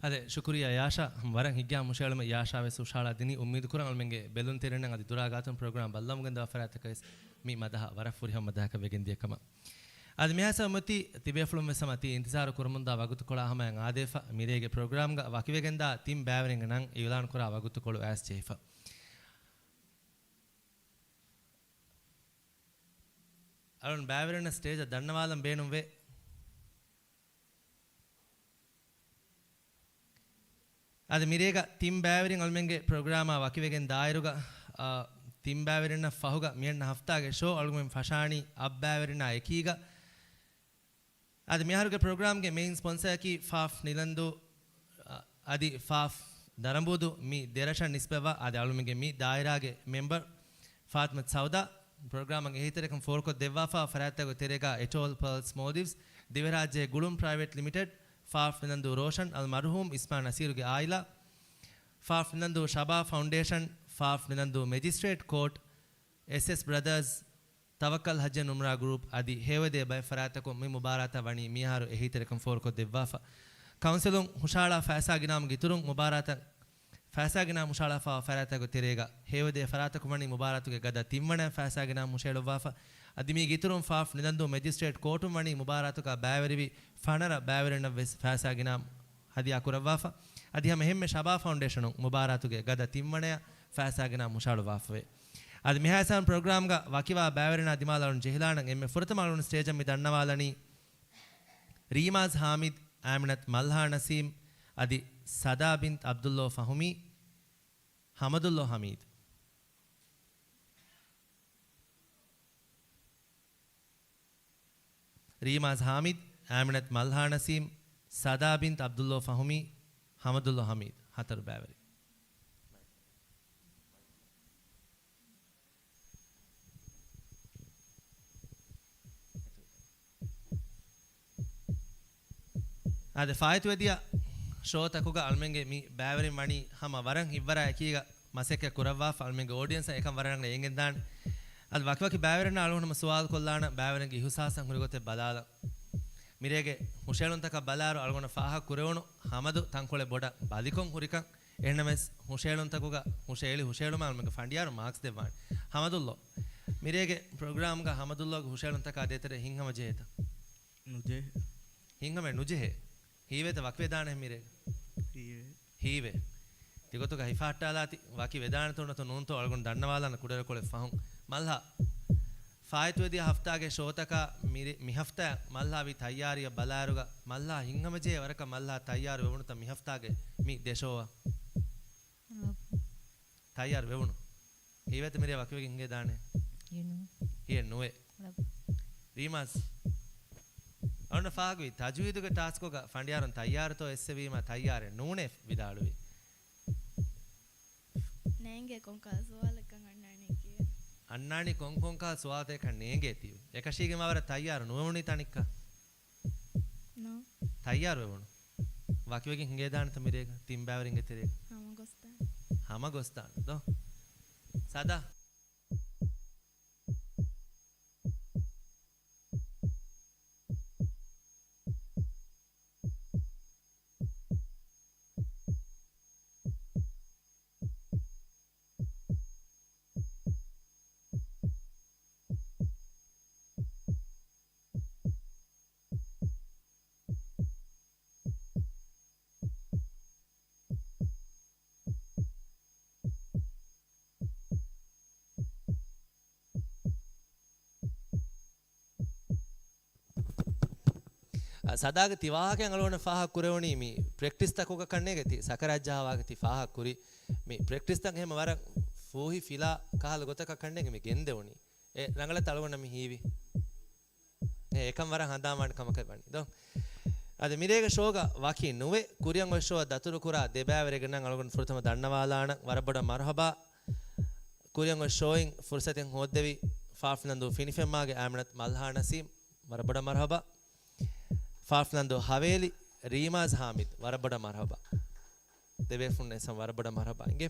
އާދެ، ޝުކުރިއްޔާ ޔާޝާ. ވަރަށް ހިތްގައިމު ހުށައެޅުމެއް ޔާޝާ ވެސް ހުށަހަޅާ ދިނީ. އުއްމީދު ކުރަން އަޅުމެންގެ ބެލުންތެރިންނަށް އަދި ދުރާ ގާތުން ޕްރޮގްރާމް ބައްލަވަމުން ގެންދަވާ ފަރާތަކަށް ވެސް މި މަދަހަ ވަރަށް ފުރިހަމަ މަދަހަކަށް ވެގެން ދިޔަ ކަމަށް. އަދި މިހާ ސަމަ އޮތީ ތިބޭފުޅުން ވެސް ހަމަ ތި އިންތިޒާރު ކުރަމުންދާ ވަގުތުކޮޅާ ހަމަޔަށް އާދޭފަ. މިރޭގެ ޕްރޮގްރާމްގަ ވަކިވެގެންދާ ތިން ބައިވެރިންގެ ނަން އިއުލާން ކުރާ ވަގުތުކޮޅު އައިސް ޖެހިފަ. އަޅުން ބައިވެރިންނަށް ސްޓޭޖަށް ދަންނަވާލަން ބޭނުންވޭ. އަދި މިރޭގަ ތިން ބައިވެރިން އަޅުމެންގެ ޕްރޮގްރާމާ ވަކިވެގެން ދާއިރުގަ، އާ، ތިން ބައިވެރިންނަށް ފަހުގަ މިއަންނަ ހަފްތާގެ ޝޯ އަޅުގަނޑުމެން ފަށާނީ އަށް ބައިވެރިންނާ އެކީގަ. އަދި މިއަހަރުގެ ޕްރޮގްރާމްގެ މެއިން ސްޕޮންސަރަކީ ފާފް ނިލަންދޫ، އަ، އަދި ފާފް ދަރަނބޫދޫ މި ދެރަށަށް ނިސްބަތްވާ އަދި އަޅުމެންގެ މި ދާއިރާގެ މެމްބަރު ފާތިމަތު ސައުދާ. ޕްރޮގްރާމަށް އެހީތެރިކަން ފޯރުކޮށް ދެއްވާފާ ފަރާތްތަކުގެ ތެރޭގަ އެޓޯލް ޕާލްސް މޯލްޑިވްސް ދިވެހިރާއްޖޭ ގުޅުން ޕްރައިވެޓް ލިމިޓެޑް، ފާފް ނިލަންދޫ ރޯޝަން އަލް މަރުހޫމް އިސްމާ ނަސީރުގެ އާއިލާ، ފާފް ނިލަންދޫ ޝަބާ ފައުންޑޭޝަން، ފާފް ނިލަންދޫ މެޖިސްޓްރޭޓް ކޯޓް، އެސްއެސް ބްރަދާސް، ތަވައްކަލް ހައްޖަން އުމްރާ ގްރޫޕް އަދި ހެޔޮދޭ ބައެއް ފަރާތްތަކުން މި މުބާރާތަށް ވަނީ މިއަހަރު އެހީތެރިކަން ފޯރުކޮށް ދެއްވާފަ. ކައުންސިލުން ހުށަހަޅާ ފައިސާ ގިނައިމުގެ އިތުރުން މުބާރާތަށް ފައިސާ ގިނައިމު ހުށަހަޅާފައިވާ ފަރާތްތަކުގެ ތެރޭގަ ހެޔޮދޭ ފަރާތަކުން ވަނީ މުބާރާތުގެ ގަދަ ތިންވަނައަށް ފައިސާ ގިނައިމު ހުށަހެޅުއްވާފަ. އަދި މީގެ އިތުރުން ފާފް ނިލަންދޫ މެޖިސްޓްރޭޓް ކޯޓުން ވަނީ މުބާރާތުގަ ބައިވެރިވި ފަނަރަ ބައިވެރިންނަށް ވެސް ފައިސާ ގިނައިމު ހަދިޔާ ކުރައްވާފަ. އަދި ހަމަ އެހެންމެ ޝަބާ ފައުންޑޭޝަނުން މުބާރާތުގެ ގަދަ ތިންވަނަޔަށް ފައިސާ ގިނައިމު ހުށަހަޅުއްވާފަވޭ. އަދި މިހާތަން ޕްރޮގްރާމްގަ ވަކިވާ ބައިވެރިންނާ ދިމާލަށް އަޅުން ޖެހިލާނަން. އެންމެ ފުރަތަމަ އަޅުން ސްޓޭޖަށް މި ދަންނަވާލަނީ ރީމާޒް ހާމިދް، އާމިނަތް މަލްހާ ނަސީމް، އަދި ސަދާ ބިންތް އަބްދުﷲ ފަހުމީ، ހަމަދުﷲ ހަމީދު. ރީމާޒް ހާމިދް، އާމިނަތް މަލްހާ ނަސީމް، ސަދާ ބިންތް އަބްދުﷲ ފަހުމީ، ހަމަދުﷲ ހަމީދު، ހަތަރު ބައިވެރި. އާދެ، ފާއިތުވެދިޔަ ޝޯތަކުގަ އަޅުމެންގެ މި ބައިވެރިން ވަނީ ހަމަ ވަރަށް ހިތްވަރާ އެކީގަ މަސައްކަތް ކުރައްވާފަ. އަޅުމެންގެ އޯޑިއެންސަށް އެކަން ވަރަށް ރަނގަޅަށް އެނގެންދާނެ. އަދި ވަކިވަކި ބައިވެރިންނާ އަޅުގަނޑު ހަމަ ސުވާލު ކޮށްލާނަން، ބައިވެރިންގެ އިހުސާސަށް ހުރި ގޮތެއް ބަލާލަން. މިރޭގެ ހުށައެޅުންތަކަށް ބަލާއިރު އަޅުގަނޑަށް ފާހަގަ ކުރެވުނު ހަމަދު ތަންކޮޅެއް ބޮޑަށް ބަލިކޮށް ހުރިކަން. އެހެންނަމަވެސް ހުށައެޅުންތަކުގަ ހުށައެޅި ހުށައެޅުމަށް އަޅުމެންގެ ފަނޑިޔާރު މާކްސް ދެއްވާނެ. ހަމަދުﷲ، މިރޭގެ ޕްރޮގްރާމްގަ ހަމަދުﷲގެ ހުށައެޅުންތަކާ ދޭތެރޭ ހިތްހަމަޖެހޭތަ؟ ނުޖެހޭ. ހިތްހަމައެއް ނުޖެހޭ. ހީވޭތަ ވަކިވެދާނެ މިރޭގަ؟ ހީވޭ. ހީވޭ. ތިގޮތުގަ ހިފަހައްޓާލާތި ވަކި ވެދާނެތޯ ނުތޯ ނޫންތޯ އަޅުގަނޑު ދަންނަވާލާނަ ކުޑަކޮޅެއް ފަހުން. މަލްހާ، ފާއިތުވެދިޔަ ހަފްތާގެ ޝޯތަކާ މިރި-، މިހަފްތާ މަލްހާ ވީ ތައްޔާރީއަށް ބަލާއިރުގަ މަލްހާ ހިތްހަމަޖެހޭ ވަރަކަށް މަލްހާ ތައްޔާރު ވެވުނުތަ މިހަފްތާގެ މި ދެ ޝޯއަށް؟ ތައްޔާރު ވެވުނު. ހީވޭތަ މިރޭ ވަކިވެގެން ހިނގޭ ދާނެ؟ ހިޔެއް ނުވޭ. ހިޔެއް ނުވޭ. ރީމާސް. އަޅުން ފާހަގަވީ ތަޖްވީދުގެ ޓާސްކުގަ ފަނޑިޔާރުން ތައްޔާރުތޯ އެއްސެވީމަ ތައްޔާރެއް ނޫނޭ ވިދާޅުވީ. ނޭނގޭ ކޮންކަހަލަ ސުވާލެއްކަން އަންނާނީ ކިޔޭ. އަންނާނީ ކޮން ކޮންކަހަލަ ސުވާލެއްކަން ނޭނގޭތީވެ. އެކަށީގެން ވަރަށް ތައްޔާރު ނުވެވުނީ ތަނިއްކަ. ނޯ. ތައްޔާރު ވެވުނު. ވަކިވެގެން ހިނގޭދާނެތަ މިރޭގަ ތިން ބައިވެރިންގެ ތެރޭގަ؟ ހަމަ ގޮސްދާނެ. ހަމަ ގޮސްދާނެ ދޯ. ސަދާ. އަ، ސަދާގެ ތި ވާހަކައިން އަޅުގަނޑަށް ފާހަގަ ކުރެވުނީ މި ޕްރެކްޓިސްތަކުގަ ކަންނޭގެ ތި ސަކަރާތް ޖަހާ ވާހަކަ ތި ފާހަގަ ކުރި މި ޕްރެކްޓިސްތައް އެހެމަ ވަރަށް ފޫހި ފިލާ ކަހަލަ ގޮތަކަށް ކަންނޭގެ މި ގެންދެވުނީ. އެ ރަނގަޅަށް އަޅުގަނޑަށް މި ހީވި. އެ، އެކަން ވަރަށް ހަނދާންވާނެ ކަމަކަށް ވަނީ ދޯ. އަދި މިރޭގެ ޝޯގަ ވަކި ނުވެ، ކުރިއަށް އޮތް ޝޯއަށް ދަތުރުކުރާ ދެބައިވެރިންނަށް އަޅުގަނޑު ފުރަތަމަ ދަންނަވާލާނަން. ވަރަށް ބޮޑަށް މަރުހަބާ. ކުރިއަށް އޮތް ޝޯއިން ފުރުސަތެއް ހޯއްދެވި ފާފް ނަންދޫ ފިނިފެންމާގެ އާމިނަތު މަލްހާ ނަސީމް، ވަރަށް ބޮޑަށް މަރުހަބާ. ފާފް ނަންދޫ ހަވޭލި ރީމާޒް ހާމިދު، ވަރަށް ބޮޑަށް މަރުހަބާ. ދެބޭފުޅުންނަށް ވެސް ވަރަށް ބޮޑަށް މަރުހަބާ. އިނގޭ.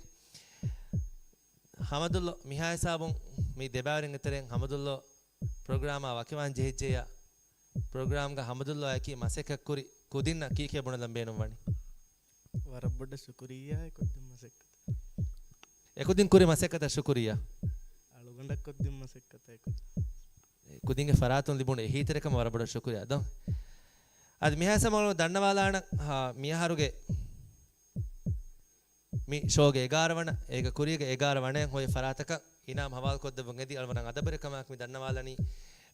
ހަމަދުއްލޯ، މިހާ ހިސާބުން މި ދެބައިވެރިންގެ ތެރެއިން ހަމަދުއްލޯ ޕްރޮގްރާމާ ވަކިވާން ޖެހިއްޖެއްޔާ، ޕްރޮގްރާމްގަ ހަމަދުއްލޯއަކީ މަސައްކަތްކުރި ކުދިންނަށް ކީކޭ ބުނެލަން ބޭނުންވަނީ؟ ވަރަށް ބޮޑަށް ޝުކުރިއްޔާ އެކުދިން މަސައްކަތަށް. އެކުދިން ކުރި މަސައްކަތަށް ޝުކުރިއްޔާ. އަޅުގަނޑަށް ކޮށްދިން މަސައްކަތަށް އެކުދިން. ކުދިންގެ ފަރާތުން ލިބުނު އެހީތެރިކަމަށް ވަރަށް ބޮޑަށް ޝުކުރިއްޔާ ދޯ. އަދި މިހާ ހިސާބުން ދަންނަވާލާނަން، ހާ، މިއަހަރުގެ މި ޝޯގެ އެގާރަ ވަނަ، އޭގެ ކުރީގެ އެގާރަ ވަނައިން ހޮވޭ ފަރާތަކަށް އިނާމް ހަވާލުކޮށްދެއްވުން އެދި އަޅުގަނޑަށް އަދަބުވެރިކަމާއެކު މި ދަންނަވާލަނީ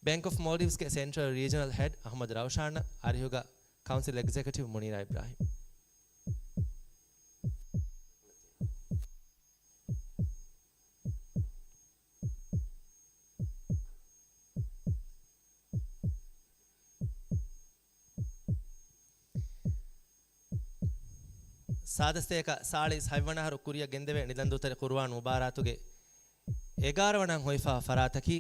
ބޭންކް އޮފް މޯލްޑިވްސްގެ ސެންޓްރަލް ރީޖަނަލް ހެޑް އަޙްމަދު ރައުޝާން އަރިހުގަ ކައުންސިލް އެގްޒެކެޓިވް މުނީރާ އިބްރާހިމް. ސާދަ ސަތޭކަ ސާޅީސް ހަތްވަނަ އަހަރު ކުރިއަށް ގެންދެވޭ ނިދަންދޫތެރި ޤުރުއާން މުބާރާތުގެ އެގާރަ ވަނައިން ހޮވިފައި ފަރާތަކީ،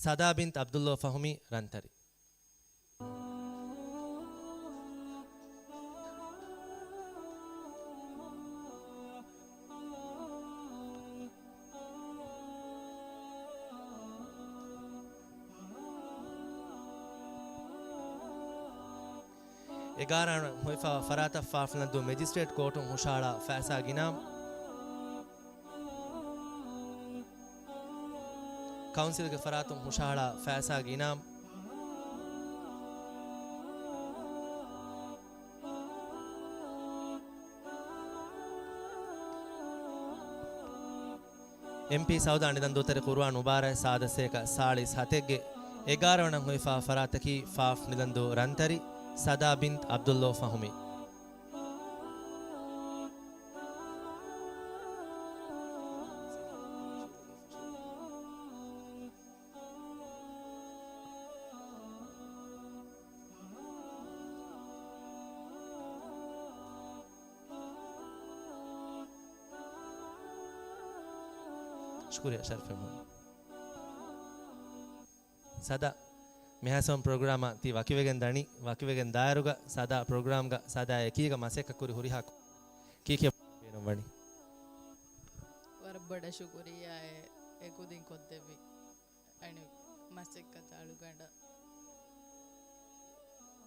ސަދާ ބިންތް ޢަބްދުﷲ ފަހުމީ ރަންތަރި. އެގާރަ ވަނައިން ހޮވިފައި ފަރާތަށް ފާފް ނަންދޫ މެޖިސްޓްރޭޓް ކޯޓުން ހުށަހަޅާ ފައިސާގެ އިނާމް، ކައުންސިލްގެ ފަރާތުން ހުށަހަޅާ ފައިސާގެ އިނާމް، އެމްޕީ ސައުދާ ނިދަންދޫތެރި ޤުރުއާން މުބާރާތް ސާދަ ސަތޭކަ ސާޅީސް ހަތެއްގެ އެގާރަ ވަނައިން ހޮވިފައި ފަރާތަކީ ފާފް ނިދަންދޫ ރަންތަރި ސަދާ ބިންތް ޢަބްދުﷲ ފަހުމީ. ޝުކުރިއްޔާ ޝަރަފް މެންބަރު. ސަދާ، މިހާ ހިސާބުން ޕްރޮގްރާމަށް ތި ވަކިވެގެން ދަނީ، ވަކިވެގެން ދާއިރުގަ ސަދާ ޕްރޮގްރާމްގަ ސަދާ އެކީގަ މަސައްކަތް ކުރި ހުރިހާ ކު-، ކީކޭ ބޭނުންވަނީ؟ ވަރަށް ބޮޑަށް ޝުކުރިއްޔާ އެ، އެކުދިން ކޮށްދެއްވި އަނެއް މަސައްކަތަށް އަޅުގަނޑަށް.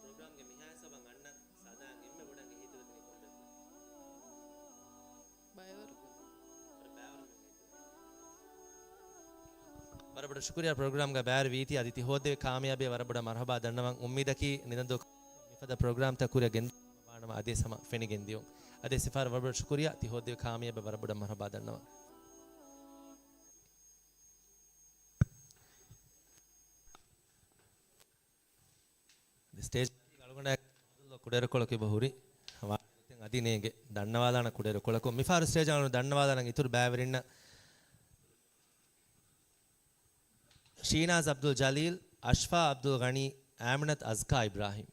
ޕްރޮގްރާމްގެ މިހާ ހިސާބަށް އަންނަން ސަދާ އެންމެ ބޮޑަށް އެހީތެރިވެދިނީ ކޮންމެ ބައިވަރު. ވަރަށް ބޮޑަށް ޝުކުރިއްޔާ ޕްރޮގްރާމްގަ ބައިވެރިވީތީ. އަދި ތި ހޯއްދެވި ކާމިޔާބީ ވަރަށް ބޮޑަށް މަރުހަބާ ދަންނަވަން. އުއްމީދަކީ ނިދަންދޫ މިފަދަ ޕްރޮގްރާމްތައް ކުރިއަށް ގެންދާނަމަ އަދިވެސް ހަމަ ފެނިގެން ދިޔުން. އަދި ސިފާރު ވަރަށް ބޮޑަށް ޝުކުރިއްޔާ. ތި ހޯއްދެވި ކާމިޔާބީ ވަރަށް ބޮޑަށް މަރުހަބާ ދަންނަވަން. ސްޓޭޖް އަޅުގަނޑާ ކުޑައިރުކޮޅަކު އެބަ ހުރި. އަދި ނޭނގެ ދަންނަވާލާނަ ކުޑައިރުކޮޅަކު. މިފަހަރު ސްޓޭޖަށް އަޅުގަނޑު ދަންނަވާލާނަން އިތުރު ބައިވެރިންނަށް ޝީނާޒް އަބްދުލް ޖަލީލް، އަޝްފާ އަބްދުލް ޣަނީ، އާމިނަތު އަޒްކާ އިބްރާހިމް.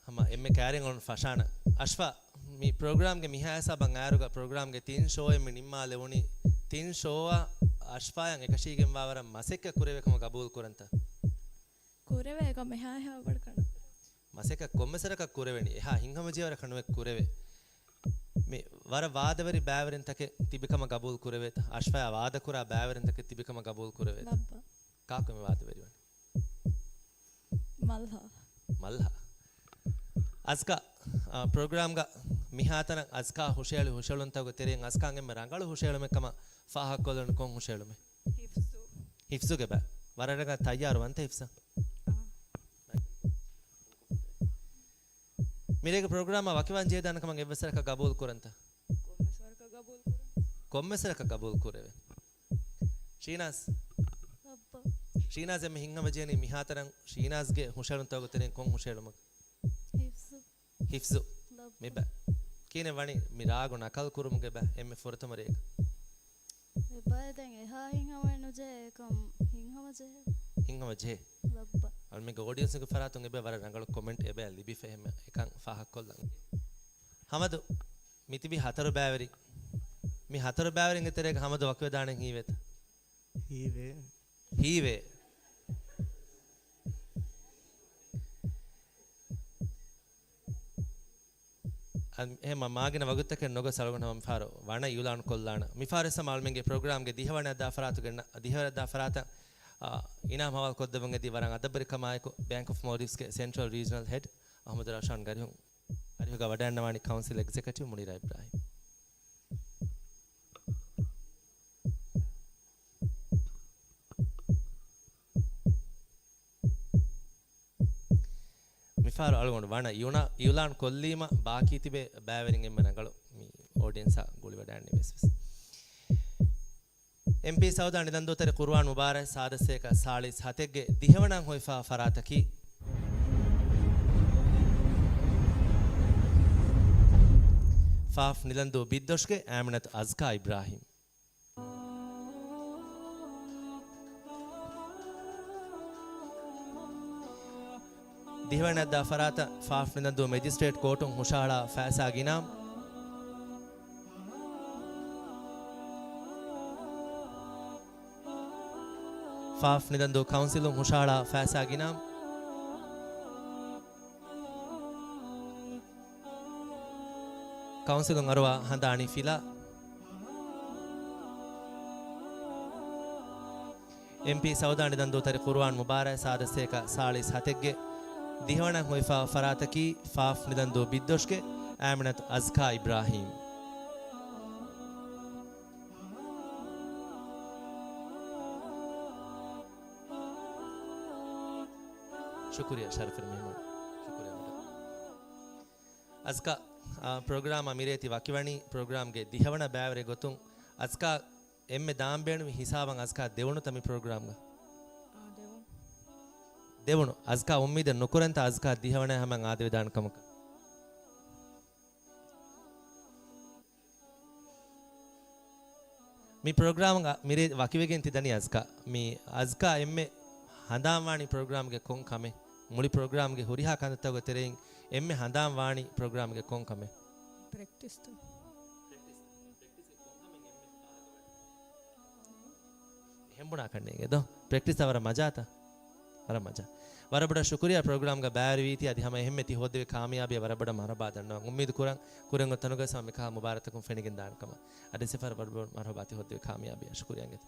ހަމަ އެންމެ ކައިރިން އޮން ފަށާނަ. އަޝްފާ، މި ޕްރޮގްރާމްގެ މިހާ ހިސާބަށް އައިރުގަ ޕްރޮގްރާމްގެ ތިން ޝޯއެއް މި ނިންމާލެވުނީ. ތިން ޝޯއަށް އަޝްފާއަށް އެކަށީގެންވާވަރަށް މަސައްކަތް ކުރެވޭ ކަމަށް ގަބޫލު ކުރަންތަ؟ ކުރެވޭ ކަމެއް ހާ ހާ ވަޑަކަން. މަސައްކަތް ކޮންމެސް ވަރަކަށް ކުރެވެނީ. އެހާ ހިތްހަމަޖެހޭވަރަކަށް ނުވެ ކުރެވޭ. މި ވަރަށް ވާދަވެރި ބައިވެރިންތަކެއް ތިބިކަމަށް ގަބޫލު ކުރެވޭތަ؟ އަޝްފާއާ ވާދަކުރާ ބައިވެރިންތަކެއް ތިބިކަމަށް ގަބޫލު ކުރެވޭތަ؟ ބައްބަ. ކާކު މި ވާދަވެރިވަނީ؟ މަލްހާ. މަލްހާ. އަޒްކާ، އާ، ޕްރޮގްރާމްގަ މިހާތަނަށް އަޒްކާ ހުށަހެޅި ހުށަހެޅުންތަކުގެ ތެރެއިން އަޒްކާ އެންމެ ރަނގަޅު ހުށަހެޅުމެއް ކަމަށް ފާހަގަކޮށްލެވުނީ ކޮން ހުށަހެޅުމެއް؟ ހިފްޒު. ހިފްޒުގެ ބައި. ވަރަށް ރަނގަޅަށް ތައްޔާރު ވަންތަ ހިފްޒަށް؟ އާ. މިރޭގެ ޕްރޮގްރާމަށް ވަކިވާން ޖެހިދާނެ ކަމަށް އެއްވެސް ވަރަކަށް ގަބޫލު ކުރަންތަ؟ ކޮންމެސް ވަރަކަށް ގަބޫލު ކުރަން. ކޮންމެސް ރަކަށް ގަބޫލު ކުރެވޭ. ޝީނާޒް. ލައްބަ. ޝީނާޒް އެންމެ ހިތްހަމަޖެހެނީ މިހާތަނަށް ޝީނާޒްގެ ހުށަހެޅުންތަކުގެ ތެރެއިން ކޮން ހުށަހެޅުމަކަށް؟ ހިފްޒު. ހިފްޒު. ލައްބަ. މިބަ. ކިހިނެއް ވަނީ މި ރާގު ނަކަލް ކުރުމުގެ ބަ އެންމެ ފުރަތަމަ ރޭގަ؟ އެބައި ދެން އެހާ ހިތްހަމައެއް ނުޖެހޭ އެކަމް ހިތްހަމަޖެހޭ. ހިތްހަމަޖެހޭ. ލައްބަ. އަޅުމެންގެ އޯޑިއެންސްގެ ފަރާތުން އެބަ ވަރަށް ރަނގަޅު ކޮމެންޓް އެބަ ލިބިފަ އެހެން އެކަން ފާހަގަކޮށްލަން. ހަމަދު މިތިބި ހަތަރު ބައިވެރި. މި ހަތަރު ބައިވެރިންގެ ތެރޭގަ ހަމަދު ވަކިވެދާނެ ހީވޭތަ؟ ހީވޭ. ހީވޭ. އަ، އެހެން މާގިނަ ވަގުތުތަކެއް ނުގޮސް އަޅުގަނޑު ހަމަ މިފަހަރު ވަނަ އިއުލާން ކޮށްލާނަ. މިފަހަރު ވެސް ހަމަ އަޅުމެންގެ ޕްރޮގްރާމްގެ ދިހަވަނަ ދާ ފަރާތުގެ ނަ-، ދިހަވަނަ ދާ ފަރާތަށް، އާ، އިނާމް ހަވާލު ކޮށްދެވުން އެދި ވަރަށް އަދަބުވެރިކަމާއެކު ބޭންކް އޮފް މޯލްޑިވްސްގެ ސެންޓްރަލް ރީޖަނަލް ހެޑް އަޙްމަދު ރަޝާން ގަރިހުން އަރިހުގަ ވަޑައިންނަވާނީ ކައުންސިލް އެގްޒެކެޓިވް މުނީރާ އިބްރާހިމް. މިފަހަރު އަޅުގަނޑު ވަނަ އިއުނާ-، އިއުލާން ކޮށްލީމަ ބާކީ ތިބޭ ބައިވެރިން އެންމެ ރަނގަޅު މި އޯޑިއެންސާ ގުޅިވަޑައިގަންނަވަނީ ވެސް. އެމްޕީ ސައުދާ ނިދަންދޫތެރި ޤުރުއާން މުބާރާތް ސާދަ ސަތޭކަ ސާޅީސް ހަތެއްގެ ދިހަވަނައިން ހޮވިފާ ފަރާތަކީ ފާފް ނިދަންދޫ ބިއްދޮށްގެ އާމިނަތު އަޒްކާ އިބްރާހިމް. ދިހަވަނަ ދާ ފަރާތަށް ފާފް ނިދަންދޫ މެޖިސްޓްރޭޓް ކޯޓުން ހުށަހަޅާ ފައިސާ ގިނަ، ފާފް ނިދަންދޫ ކައުންސިލުން ހުށަހަޅާ ފައިސާ ގިނަ، ކައުންސިލުން އަރުވާ ހަނދާނީ ފިލާ. އެމްޕީ ސައުދާ ނިދަންދޫތެރި ޤުރުއާން މުބާރާތް ސާދަ ސަތޭކަ ސާޅީސް ހަތެއްގެ ދިހަވަނައިން ހޮވިފާ ފަރާތަކީ ފާފް ނިދަންދޫ ބިއްދޮށްގެ އާމިނަތު އަޒްކާ އިބްރާހީމް. ޝުކުރިއްޔާ ޝަރަފުވެރި މެހްމާން. ޝުކުރިއްޔާ މެޑަމް. އަޒްކާ، އާ، ޕްރޮގްރާމަށް މިރޭ ތި ވަކިވަނީ ޕްރޮގްރާމްގެ ދިހަވަނަ ބައިވެރި ގޮތުން. އަޒްކާ އެންމެ ދާން ބޭނުމި ހިސާބަށް އަޒްކާ ދެވުނުތަ މި ޕްރޮގްރާމްގަ؟ އާ، ދެވުނު. ދެވުނު. އަޒްކާ އުއްމީދެއް ނުކުރަންތަ އަޒްކާ ދިހަވަނަ ހަމަ އާދެވިދާނެ ކަމަކަށް؟ މި ޕްރޮގްރާމްގަ މިރޭ ވަކިވެގެން ތި ދަނީ އަޒްކާ. މި އަޒްކާ އެންމެ ހަނދާން ވާނީ ޕްރޮގްރާމްގެ ކޮން ކަމެއް؟ މުޅި ޕްރޮގްރާމްގެ ހުރިހާ ކަންތައްތަކުގެ ތެރެއިން އެންމެ ހަނދާން ވާނީ ޕްރޮގްރާމްގެ ކޮން ކަމެއް؟ ޕްރެކްޓިސްތައް. އެހެން ބުނާކަށް ނޭނގެ ދޯ. ޕްރެކްޓިސް ވަރަށް މަޖާތަ؟ ވަރަށް މަޖާ. ވަރަށް ބޮޑަށް ޝުކުރިއްޔާ ޕްރޮގްރާމްގަ ބައިވެރިވީތީ. އަދި ހަމަ އެހެންމެ ތި ހޯއްދެވި ކާމިޔާބީ ވަރަށް ބޮޑަށް މަރުޙަބާ ދަންނަވަން. އުއްމީދު ކުރަން ކުރިން އޮތް ތަނުގަސް ހަމަ މިކަހަލަ މުބާރާތަކުން ފެނިގެން ދާނެ ކަމަށް. އަދި އެއްފަހަރު ވަރަށް ބޮޑަށް މަރުޙަބާ ތި ހޯއްދެވި ކާމިޔާބީ. ޝުކުރިއްޔާ އިނގޭތަ؟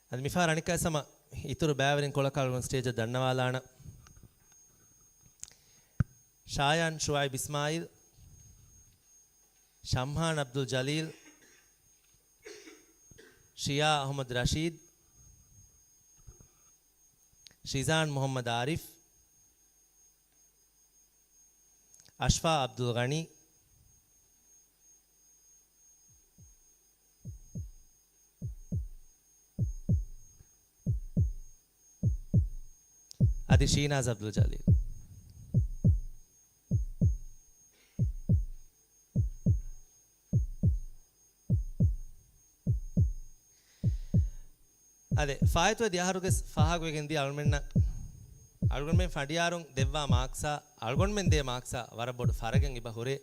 އަދި މިފަހަރު އަނެއްކާވެސް ހަމަ އިތުރު ބައިވެރިން ކޮޅަކަށް އަޅުގަނޑު ސްޓޭޖަށް ދަންނަވާލާނަން. ޝާޔާން ޝުއައިބް އިސްމާއިލް، ޝަމްހާން އަބްދުލް ޖަލީލް، ޝިޔާ އަޙްމަދު ރަޝީދް، ޝިޒާން މުޙައްމަދު އާރިފް، އަޝްފާ އަބްދުލް ޣަނީ، އަދި ޝީނާޒް އަބްދުލް ޖަލީލް. އާދެ، ފާއިތުވެދިޔަ އަހަރުގެ ފާހަގަވެގެން ދިޔަ އަޅުމެންނަށް، އަޅުގަނޑުމެން ފަނޑިޔާރުން ދެއްވާ މާކްސާ، އަޅުގަނޑުމެން ދޭ މާކްސާ ވަރަށް ބޮޑު ފަރަގެއް އިބަ ހުރޭ.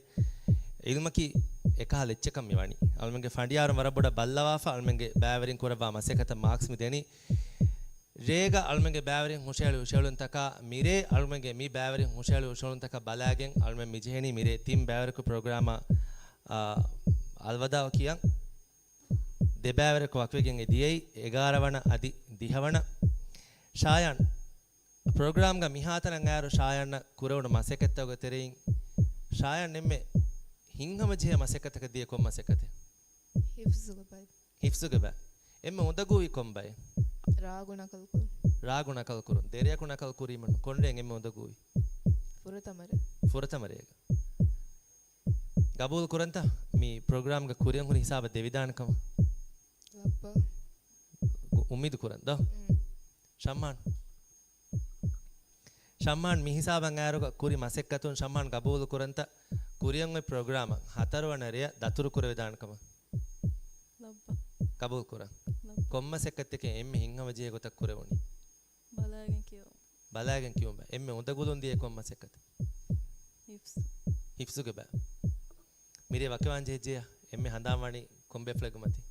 އިލްމަކީ އެކަހަލަ އެއްޗަކަށް މި ވަނީ. އަޅުމެންގެ ފަނޑިޔާރުން ވަރަށް ބޮޑަށް ބައްލަވާފަ، އަޅުމެންގެ ބައިވެރިން ކުރައްވާ މަސައްކަތަށް މާކްސް މި ދެނީ. ރޭގަ އަޅުމެންގެ ބައިވެރިން ހުށަހެޅި ހުށަހެޅުންތަކާ މިރޭ އަޅުމެންގެ މި ބައިވެރިން ހުށަހެޅި ހުށަހެޅުންތަކަށް ބަލާގެން އަޅުމެން މި ޖެހެނީ މިރޭ ތިން ބައިވެރިކު ޕްރޮގްރާމަށް، އާ، އަލްވަދާޢު ކިޔަން. ދެ ބައިވެރިކު ވަކިވެގެން އެ ދިޔައީ އެގާރަ ވަނަ އަދި ދިހަ ވަނަ. ޝާޔާން، ޕްރޮގްރާމްގަ މިހާތަނަށް އައިރު ޝާޔާންނަށް ކުރެވުނު މަސައްކަތްތަކުގެ ތެރެއިން ޝާޔާން އެންމެ ހިތްހަމަޖެހޭ މަސައްކަތަކަށް ދިޔަ ކޮން މަސައްކަތެއް؟ ހިފްޒުގެ ބައި. ހިފްޒުގެ ބައި. އެންމެ އުނދަގޫވީ ކޮން ބައެއް؟ ރާގު ނަކަލު ކުރުން. ރާގު ނަކަލު ކުރުން. ދެރަޔަކު ނަކަލު ކުރީމަ ކޮން ރެއެއް އެންމެ އުނދަގޫވީ؟ ފުރަތަމަ ރޭ. ފުރަތަމަ ރޭގަ. ގަބޫލު ކުރަންތަ މި ޕްރޮގްރާމްގަ ކުރިއަށް ހުރި ހިސާބަށް ދެވިދާނެ ކަމަށް؟ ލައްބަ. އު-، އުއްމީދު ކުރަން ދޯ؟ ޝަމްހާން. ޝަމްހާން މި ހިސާބަށް އައިރުގަ ކުރި މަސައްކަތުން ޝަމްހާން ގަބޫލު ކުރަންތަ ކުރިއަށް އޮތް ޕްރޮގްރާމަށް ހަތަރުވަނަ ރެޔަށް ދަތުރު ކުރެވިދާނެ ކަމަށް؟ ލައްބަ. ގަބޫލު ކުރަން. ލައްބަ. ކޮން މަސައްކަތެކޭ އެންމެ ހިތްހަމަޖެހޭ ގޮތަށް ކުރެވުނީ؟ ބަލައިގެން ކިޔެވުން. ބަލައިގެން ކިޔުން ބަ. އެންމެ އުނދަގުލުން ދިޔަ ކޮން މަސައްކަތެއް؟ ހިފްޒު. ހިފްޒުގެ ބަ. މިރޭ ވަކިވާން ޖެހިއްޖެޔާ؟ އެންމެ ހަނދާން ވަނީ ކޮން ބޭފުޅެއްގެ މަތިން؟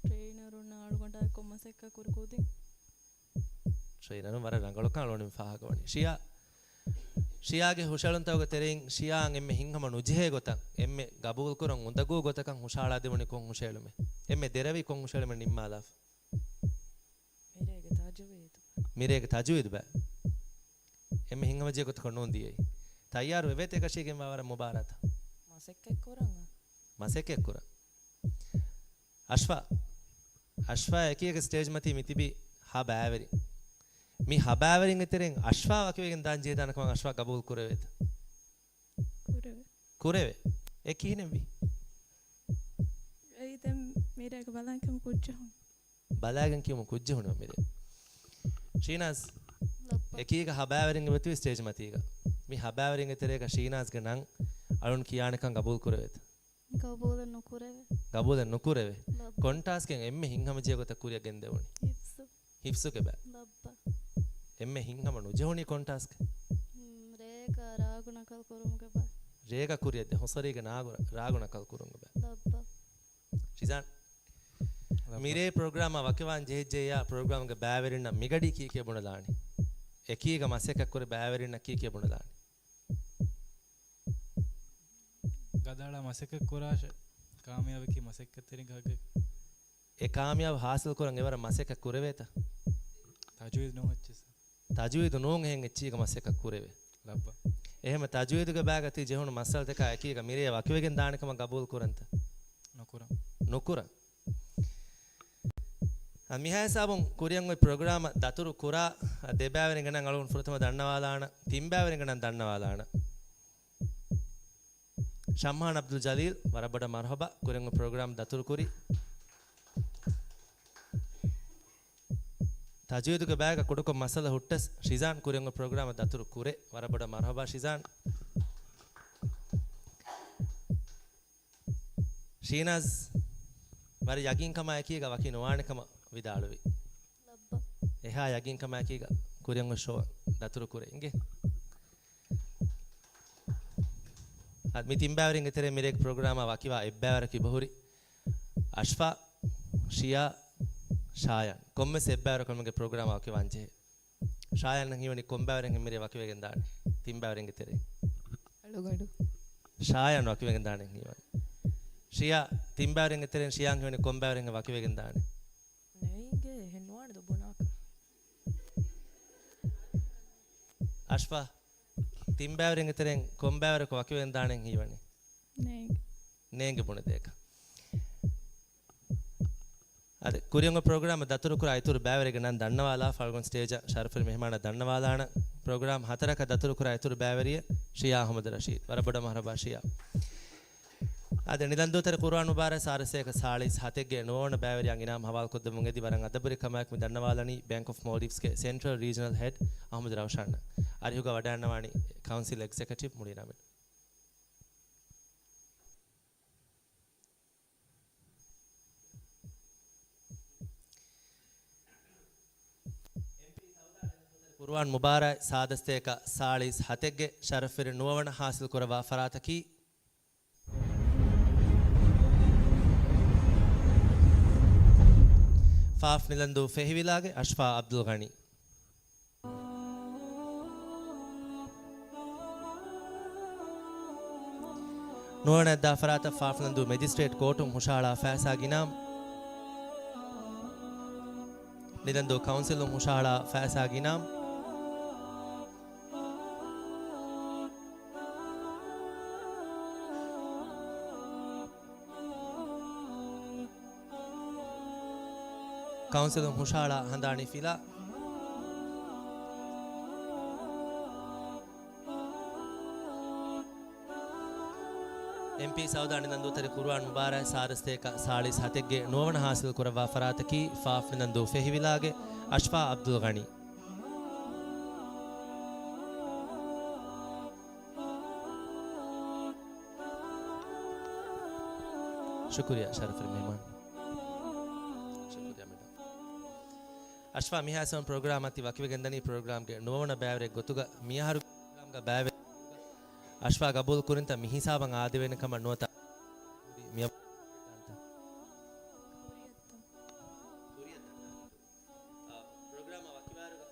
ޓްރެއިނަރުންނާ އަޅުގަނޑާ ކޮން މަސައްކަތް ކުރި ކުދިން. ޓްރެއިނަރުން ވަރަށް ރަނގަޅުކަން އަޅުގަނޑު މި ފާހަގަވަނީ. ޝިޔާ، ޝިޔާގެ ހުށައެޅުންތަކުގެ ތެރެއިން ޝިޔާއަށް އެންމެ ހިތްހަމަ ނުޖެހޭ ގޮތަށް، އެންމެ ގަބޫލުކުރަން އުނދަގޫ ގޮތަކަށް ހުށަހަޅާ ދެވުނީ ކޮން ހުށައެޅުމެއް؟ އެންމެ ދެރަވީ ކޮން ހުށައެޅުމެއް ނިންމާލާފަ؟ މިރޭގެ ތަޖުވީދު. މިރޭގެ ތަޖުވީދު ބަ. އެންމެ ހިތްހަމަޖެހޭ ގޮތަކަށް ނޫން ދިޔައީ. ތައްޔާރު ވެވޭތަ އެކަށީގެންވާ ވަރަށް މުބާރާތަށް؟ މަސައްކަތް ކުރަން. މަސައްކަތް ކުރަން. އަޝްފާ. އަޝްފާ އެކީގަ ސްޓޭޖް މަތީ މިތިބީ ހަ ބައިވެރި. މި ހަ ބައިވެރިންގެ ތެރެއިން އަޝްފާ ވަކިވެގެން ދާން ޖެހިދާނެ ކަމަށް އަޝްފާ ގަބޫލު ކުރެވޭތަ؟ ކުރެވޭ. ކުރެވޭ. އެ ކިހިނެއްވީ؟ އެއީ ދެން މިރޭގަ ބަލަން ކަމަށް ކުއްޖެހުން. ބަލައިގެން ކިޔުމު ކުއްޖެހުނު މިރޭ. ޝީނާޒް. ލައްބަ. އެކީގަ ހަ ބައިވެރިން އެބަތިބި ސްޓޭޖް މަތީގަ. މި ހަ ބައިވެރިންގެ ތެރޭގަ ޝީނާޒް ގެ ނަން އަޅުން ކިޔާނެކަން ގަބޫލު ކުރެވޭތަ؟ ގަބޫލެއް ނުކުރެވޭ. ގަބޫލެއް ނުކުރެވޭ. ލައްބަ. ކޮން ޓާސްކެއް އެންމެ ހިތްހަމަޖެހޭ ގޮތަށް ކުރިއަށް ގެންދެވުނީ؟ ހިފްޒު. ހިފްޒުގެ ބަ. ލައްބަ. އެންމެ ހިތްހަމަ ނުޖެހުނީ ކޮން ޓާސްކެއް؟ މް، ރޭގަ ރާގު ނަކަލު ކުރުމުގެ ބަ. ރޭގަ ކުރިއަށް ދެ ހޮސަރީގެ ނާގު ރ-، ރާގު ނަކަލު ކުރުމުގެ ބަ. ލައްބަ. ޝިޒާން. ލައްބަ. މިރޭ ޕްރޮގްރާމާ ވަކިވާން ޖެހިއްޖެއްޔާ ޕްރޮގްރާމްގެ ބައިވެރިންނަށް މިގަޑީ ކީކޭ ބުނެލާނީ؟ އެކީގަ މަސައްކަތް ކުރި ބައިވެރިންނަށް ކީކޭ ބުނެލާނީ؟ ގަދައަޅާ މަސައްކަތް ކުރާށޭ. ކާމިޔާބަކީ މަސައްކަތްތެރިންގެ ހައްގެއް. އެ ކާމިޔާބު ހާސިލް ކުރަން އެވަރަށް މަސައްކަތް ކުރެވޭތަ؟ ތަޖުވީދު ނޫން އެއްޗިއްސަ. ތަޖުވީދު ނޫން އެހެން އެއްޗީގަ މަސައްކަތް ކުރެވޭ. ލައްބަ. އެހެމަ ތަޖުވީދުގެ ބައިގަ ތި ޖެހުނު މައްސަލަތަކާ އެކީގަ މިރޭ ވަކިވެގެން ދާނެ ކަމަށް ގަބޫލު ކުރަންތަ؟ ނުކުރަން. ނުކުރަން. އަ، މިހާ ހިސާބުން ކުރިއަށް އޮތް ޕްރޮގްރާމަށް ދަތުރު ކުރާ، އަ، ދެ ބައިވެރިންގެ ނަން އަޅުގަނޑު ފުރަތަމަ ދަންނަވާލާނަ، ތިން ބައިވެރިންގެ ނަން ދަންނަވާލާނަ. ޝަމްހާން އަބްދުލް ޖަލީލް، ވަރަށް ބޮޑަށް މަރުހަބާ، ކުރިއަށް އޮތް ޕްރޮގްރާމް ދަތުރު ކުރި. ތަޖުވީދުގެ ބައިގަ ކުޑަކޮށް މައްސަލަ ހުއްޓަސް، ޝިޒާން ކުރިއަށް އޮތް ޕްރޮގްރާމަށް ދަތުރު ކުރޭ. ވަރަށް ބޮޑަށް މަރުހަބާ ޝިޒާން. ޝީނާޒް، ވަރަށް ޔަގީންކަމާއެކީގަ ވަކި ނުވާނެ ކަމަށް ވިދާޅުވި. ލައްބަ. އެހާ ޔަގީންކަމާއެކީގަ ކުރިއަށް އޮތް ޝޯ ދަތުރު ކުރޭ. އިނގޭ. އަދި މި ތިން ބައިވެރިންގެ ތެރޭ މިރޭގެ ޕްރޮގްރާމާ ވަކިވާ އެއްބައިވަރަކު އިބަހުރި. އަޝްފާ، ޝިޔާ، ޝާޔާން. ކޮންމެސް އެއްބައިވަރަކު އަޅުގަނޑުގެ ޕްރޮގްރާމާ ވަކިވާން ޖެހޭ. ޝާޔާން ހީވަނީ ކޮން ބައިވަރެއްހެން މިރޭ ވަކިވެގެން ދާނީ؟ ތިން ބައިވަރެއްގެ ތެރެއިން. އަޅުގަނޑު. ޝާޔާން ވަކިވެގެން ދާނެ ހީވަނީ. ޝިޔާ، ތިން ބައިވަރެއްގެ ތެރެއިން ޝިޔާން ހީވަނީ ކޮން ބައިވަރެއްހެން ވަކިވެގެން ދާނީ؟ ނޭނގޭ، އެހެން ނުވާނެ ދޯ ބުނާކަށް. އަޝްފާ، ތިން ބައިވަރެއްގެ ތެރެއިން ކޮން ބައިވަރަކު ވަކިވެގެން ދާނެ ހީވަނީ؟ ނޭނގެ. ނޭނގެ ބުނެދޭކަށް. އަދި ކުރިއަށް އޮތް ޕްރޮގްރާމަށް ދަތުރުކުރާ އިތުރު ބައިވެރިންގެ ނަން ދަންނަވާލާ. ފަޅުގަނޑު ސްޓޭޖަށް ޝަރަފުވެރި މެހެމާނަށް ދަންނަވާލާނަން. ޕްރޮގްރާމް ހަތަރަކަށް ދަތުރުކުރާ އިތުރު ބައިވެރިއެއް ޝިޔާ އަހުމަދު ރަޝީދު. ވަރަށް ބޮޑަށް މަރުހަބާ ޝިޔާ. އަދި ނިލަންދޫ ތަރި ޤުރުއާން މުބާރާތް ސާދަ ސަތޭކަ ސާޅީސް ހަތެއްގެ ނުވަވަނަ ބައިވެރިޔާގެ އިނާމް ހަވާލުކޮށްދެމުން އެދި ވަރަށް އަދަބުވެރި ކަމާއެކު މި ދަންނަވާލަނީ ބޭންކް އޮފް މޯލްޑިވްސްގެ ސެންޓްރަލް ރީޖަނަލް ހެޑް އަހުމަދު ރައުޝާންއަށް. އަރިހުގަ ވަޑައިގަންނަވާނީ ކައުންސިލް އެގްޒެކެޓިވް މުނީރު އަމީން. ޤުރުއާން މުބާރާތް ސާދަ ސަތޭކަ ސާޅީސް ހަތެއްގެ ޝަރަފުވެރި ނުވަވަނަ ހާސިލް ކުރައްވާ ފަރާތަކީ، ފާފް ނިލަންދޫ ފެހިވިލާގެ އަޝްފާ އަބްދުލް ޣަނީ. ނުވަވަނަ ދާ ފަރާތަށް ފާފް ނިލަންދޫ މެޖިސްޓްރޭޓް ކޯޓުން ހުށަހަޅާ ފައިސާގެ އިނާމް، ނިލަންދޫ ކައުންސިލުން ހުށަހަޅާ ފައިސާގެ އިނާމް، ކައުންސިލުން ހުށަހަޅާ ހަނދާނީ ފިލާ. އެމްޕީ ސައުދާ ނިދަން ދޫތެރި ޤުރުއާން މުބާރާތް ސާދަ ސަތޭކަ ސާޅީސް ހަތެއްގެ ނުވަވަނަ ހާސިލް ކުރައްވާ ފަރާތަކީ ފާފް ނިދަން ދޫ ފެހިވިލާގެ އަޝްފާ އަބްދުލް ޣަނީ. ޝުކުރިއްޔާ ޝަރަފުވެރި މެހެމާން. ޝުކުރިއްޔާ މެޑަމް. އަޝްފާ މިހާ ސަމް ޕްރޮގްރާމް އަތި ވަކިވެގެންދަނީ ޕްރޮގްރާމްގެ ނުވަވަނަ ބައިވެރި ގޮތުގަ މިއަހަރު ޕްރޮގްރާމްގަ ބައިވެ އަޝްފާ ގަބޫލު ކުރިންތަ މިހިސާބަށް އާދެވޭނެ ކަމަށް ނުވަތަ މިއަށް ކުރިއަށް ދާންތަ؟ ކުރިއަށް ދާން. އާ، ޕްރޮގްރާމާ ވަކިވާއިރުގަ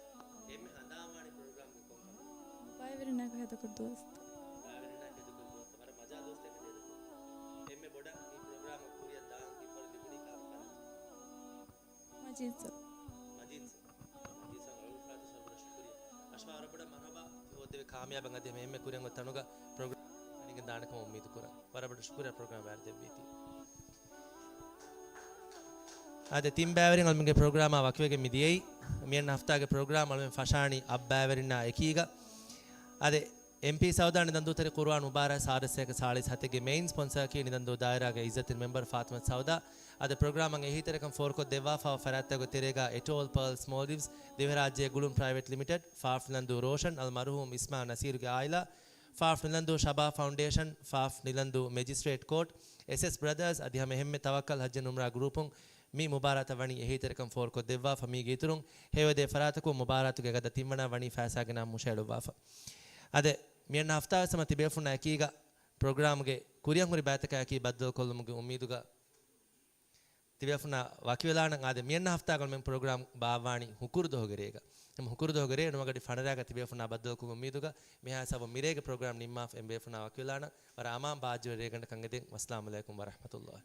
އެންމެ ހަނދާންވާނީ ޕްރޮގްރާމްގެ ކޮންކަމެއް؟ ބައިވެރިންނާއެކު ހޭދަކުރި ދުވަސްތައް. ބައިވެރިންނާއެކު ހޭދަކުރި ދުވަސްތައް. ވަރަށް މަޖާ ދުވަސްތަކެއް ހޭދަކުރި. އެންމެ ބޮޑަށް މި ޕްރޮގްރާމަށް ކުރިއަށް ދާން އިތުރަށް ލިބުނީ ކާކު ފަރާތުން؟ މަޖީދް ސަރު. މަޖީދް ސަރު. މަޖީދް ސަރު އަޅުގަނޑު ފަރާތުން ސަރު ވަރަށް ޝުކުރިއްޔާ. އަޝްފާ ވަރަށް ބޮޑަށް މަރުހަބާ ތި ހޯއްދެވި ކާމިޔާބަށް އަދި ހަމަ އެންމެ ކުރިއަށް އޮތް ތަނުގަ ޕްރޮގްރާމް ގެންދާނެ ކަމަށް އުއްމީދު ކުރަން. ވަރަށް ބޮޑަށް ޝުކުރިއްޔާ ޕްރޮގްރާމް ބައިވެރި ދެއްވީތީ. އާދެ، ތިން ބައިވެރިން އަޅުމެންގެ ޕްރޮގްރާމާ ވަކިވެގެން މި ދިޔައީ. މިއަންނަ ހަފްތާގެ ޕްރޮގްރާމް އަޅުމެން ފަށާނީ އަށް ބައިވެރިންނާ އެކީގަ. އާދެ، އެމްޕީ ސައުދާ ނިދަން ދޫތެރި ޤުރުއާން މުބާރާތް ސާދަ ސަތޭކަ ސާޅީސް ހަތެއްގެ މެއިން ސްޕޮންސަރަކީ ނިދަން ދޫ ދާއިރާގެ އިއްޒަތްތެރި މެމްބަރު ފާތިމަތު ސައުދާ. އަދި ޕްރޮގްރާމަށް އެހީތެރިކަން ފޯރުކޮށް ދެއްވާފައިވާ ފަރާތްތަކުގެ ތެރޭގަ އެޓޯލް ޕާލްސް މޯލްޑިވްސް، ދިވެހިރާއްޖެ ގުޅުން ޕްރައިވެޓް ލިމިޓެޑް، ފާފް ނިލަންދޫ ރޯޝަން އަލް މަރުހޫމް އިސްމާ ނަސީރުގެ އާއިލާ، ފާފް ނިލަންދޫ ޝަބާބް ފައުންޑޭޝަން، ފާފް ނިލަންދޫ މެޖިސްޓްރޭޓް ކޯޓް، އެސްއެސް ބްރަދާސް އަދި ހަމަ އެހެންމެ ތަވައްކަލް ހައްޖެއް އުމްރާ ގްރޫޕުން މި މުބާރާތަށް ވަނީ އެހީތެރިކަން ފޯރުކޮށް ދެއްވާފަ. މީގެ އިތުރުން ހެޔޮއެދޭ ފަރާތަކުން މުބާރާތުގެ ގަދަ ތިންވަނައަށް ވަނީ ފައިސާ ގެނާ ހުށަހެޅުއްވާފަ. އާދެ، މިއަންނަ ހަފްތާވެސް ހަމަ ތިބޭފުންނާ އެކީގަ ޕްރޮގްރާމްގެ ކުރިއަށް ހުރި ބައިތަކާއެކީ ބައްދަލުކޮށްލުމުގެ އުއްމީދުގަ ތިބޭފުންނާ ވަކިވެލާނަން. އާދެ، މިއަންނަ ހަފްތާގަ އަޅުމެން ޕްރޮގްރާމް ބާއްވާނީ ހުކުރު ދުވަހުގެ ރޭގަ. އެމް ހުކުރު ދުވަހުގެ ރޭ ނުވަގަޑި ފަނަރައިގަ ތިބޭފުންނާ ބައްދަލުކުރުމުގެ އުއްމީދުގަ މިހާ ހިސާބުން މިރޭގެ ޕްރޮގްރާމް ނިންމާފަ. އެމް ބޭފުންނާ ވަކިވެލާނަން. ވަރަށް އަމާން ބާއްޖަވެރި ރޭގަނޑަކަށް އެދެން. ވައްސަލާމު ޢަލައިކުމް ވަރަޙްމަތުﷲ.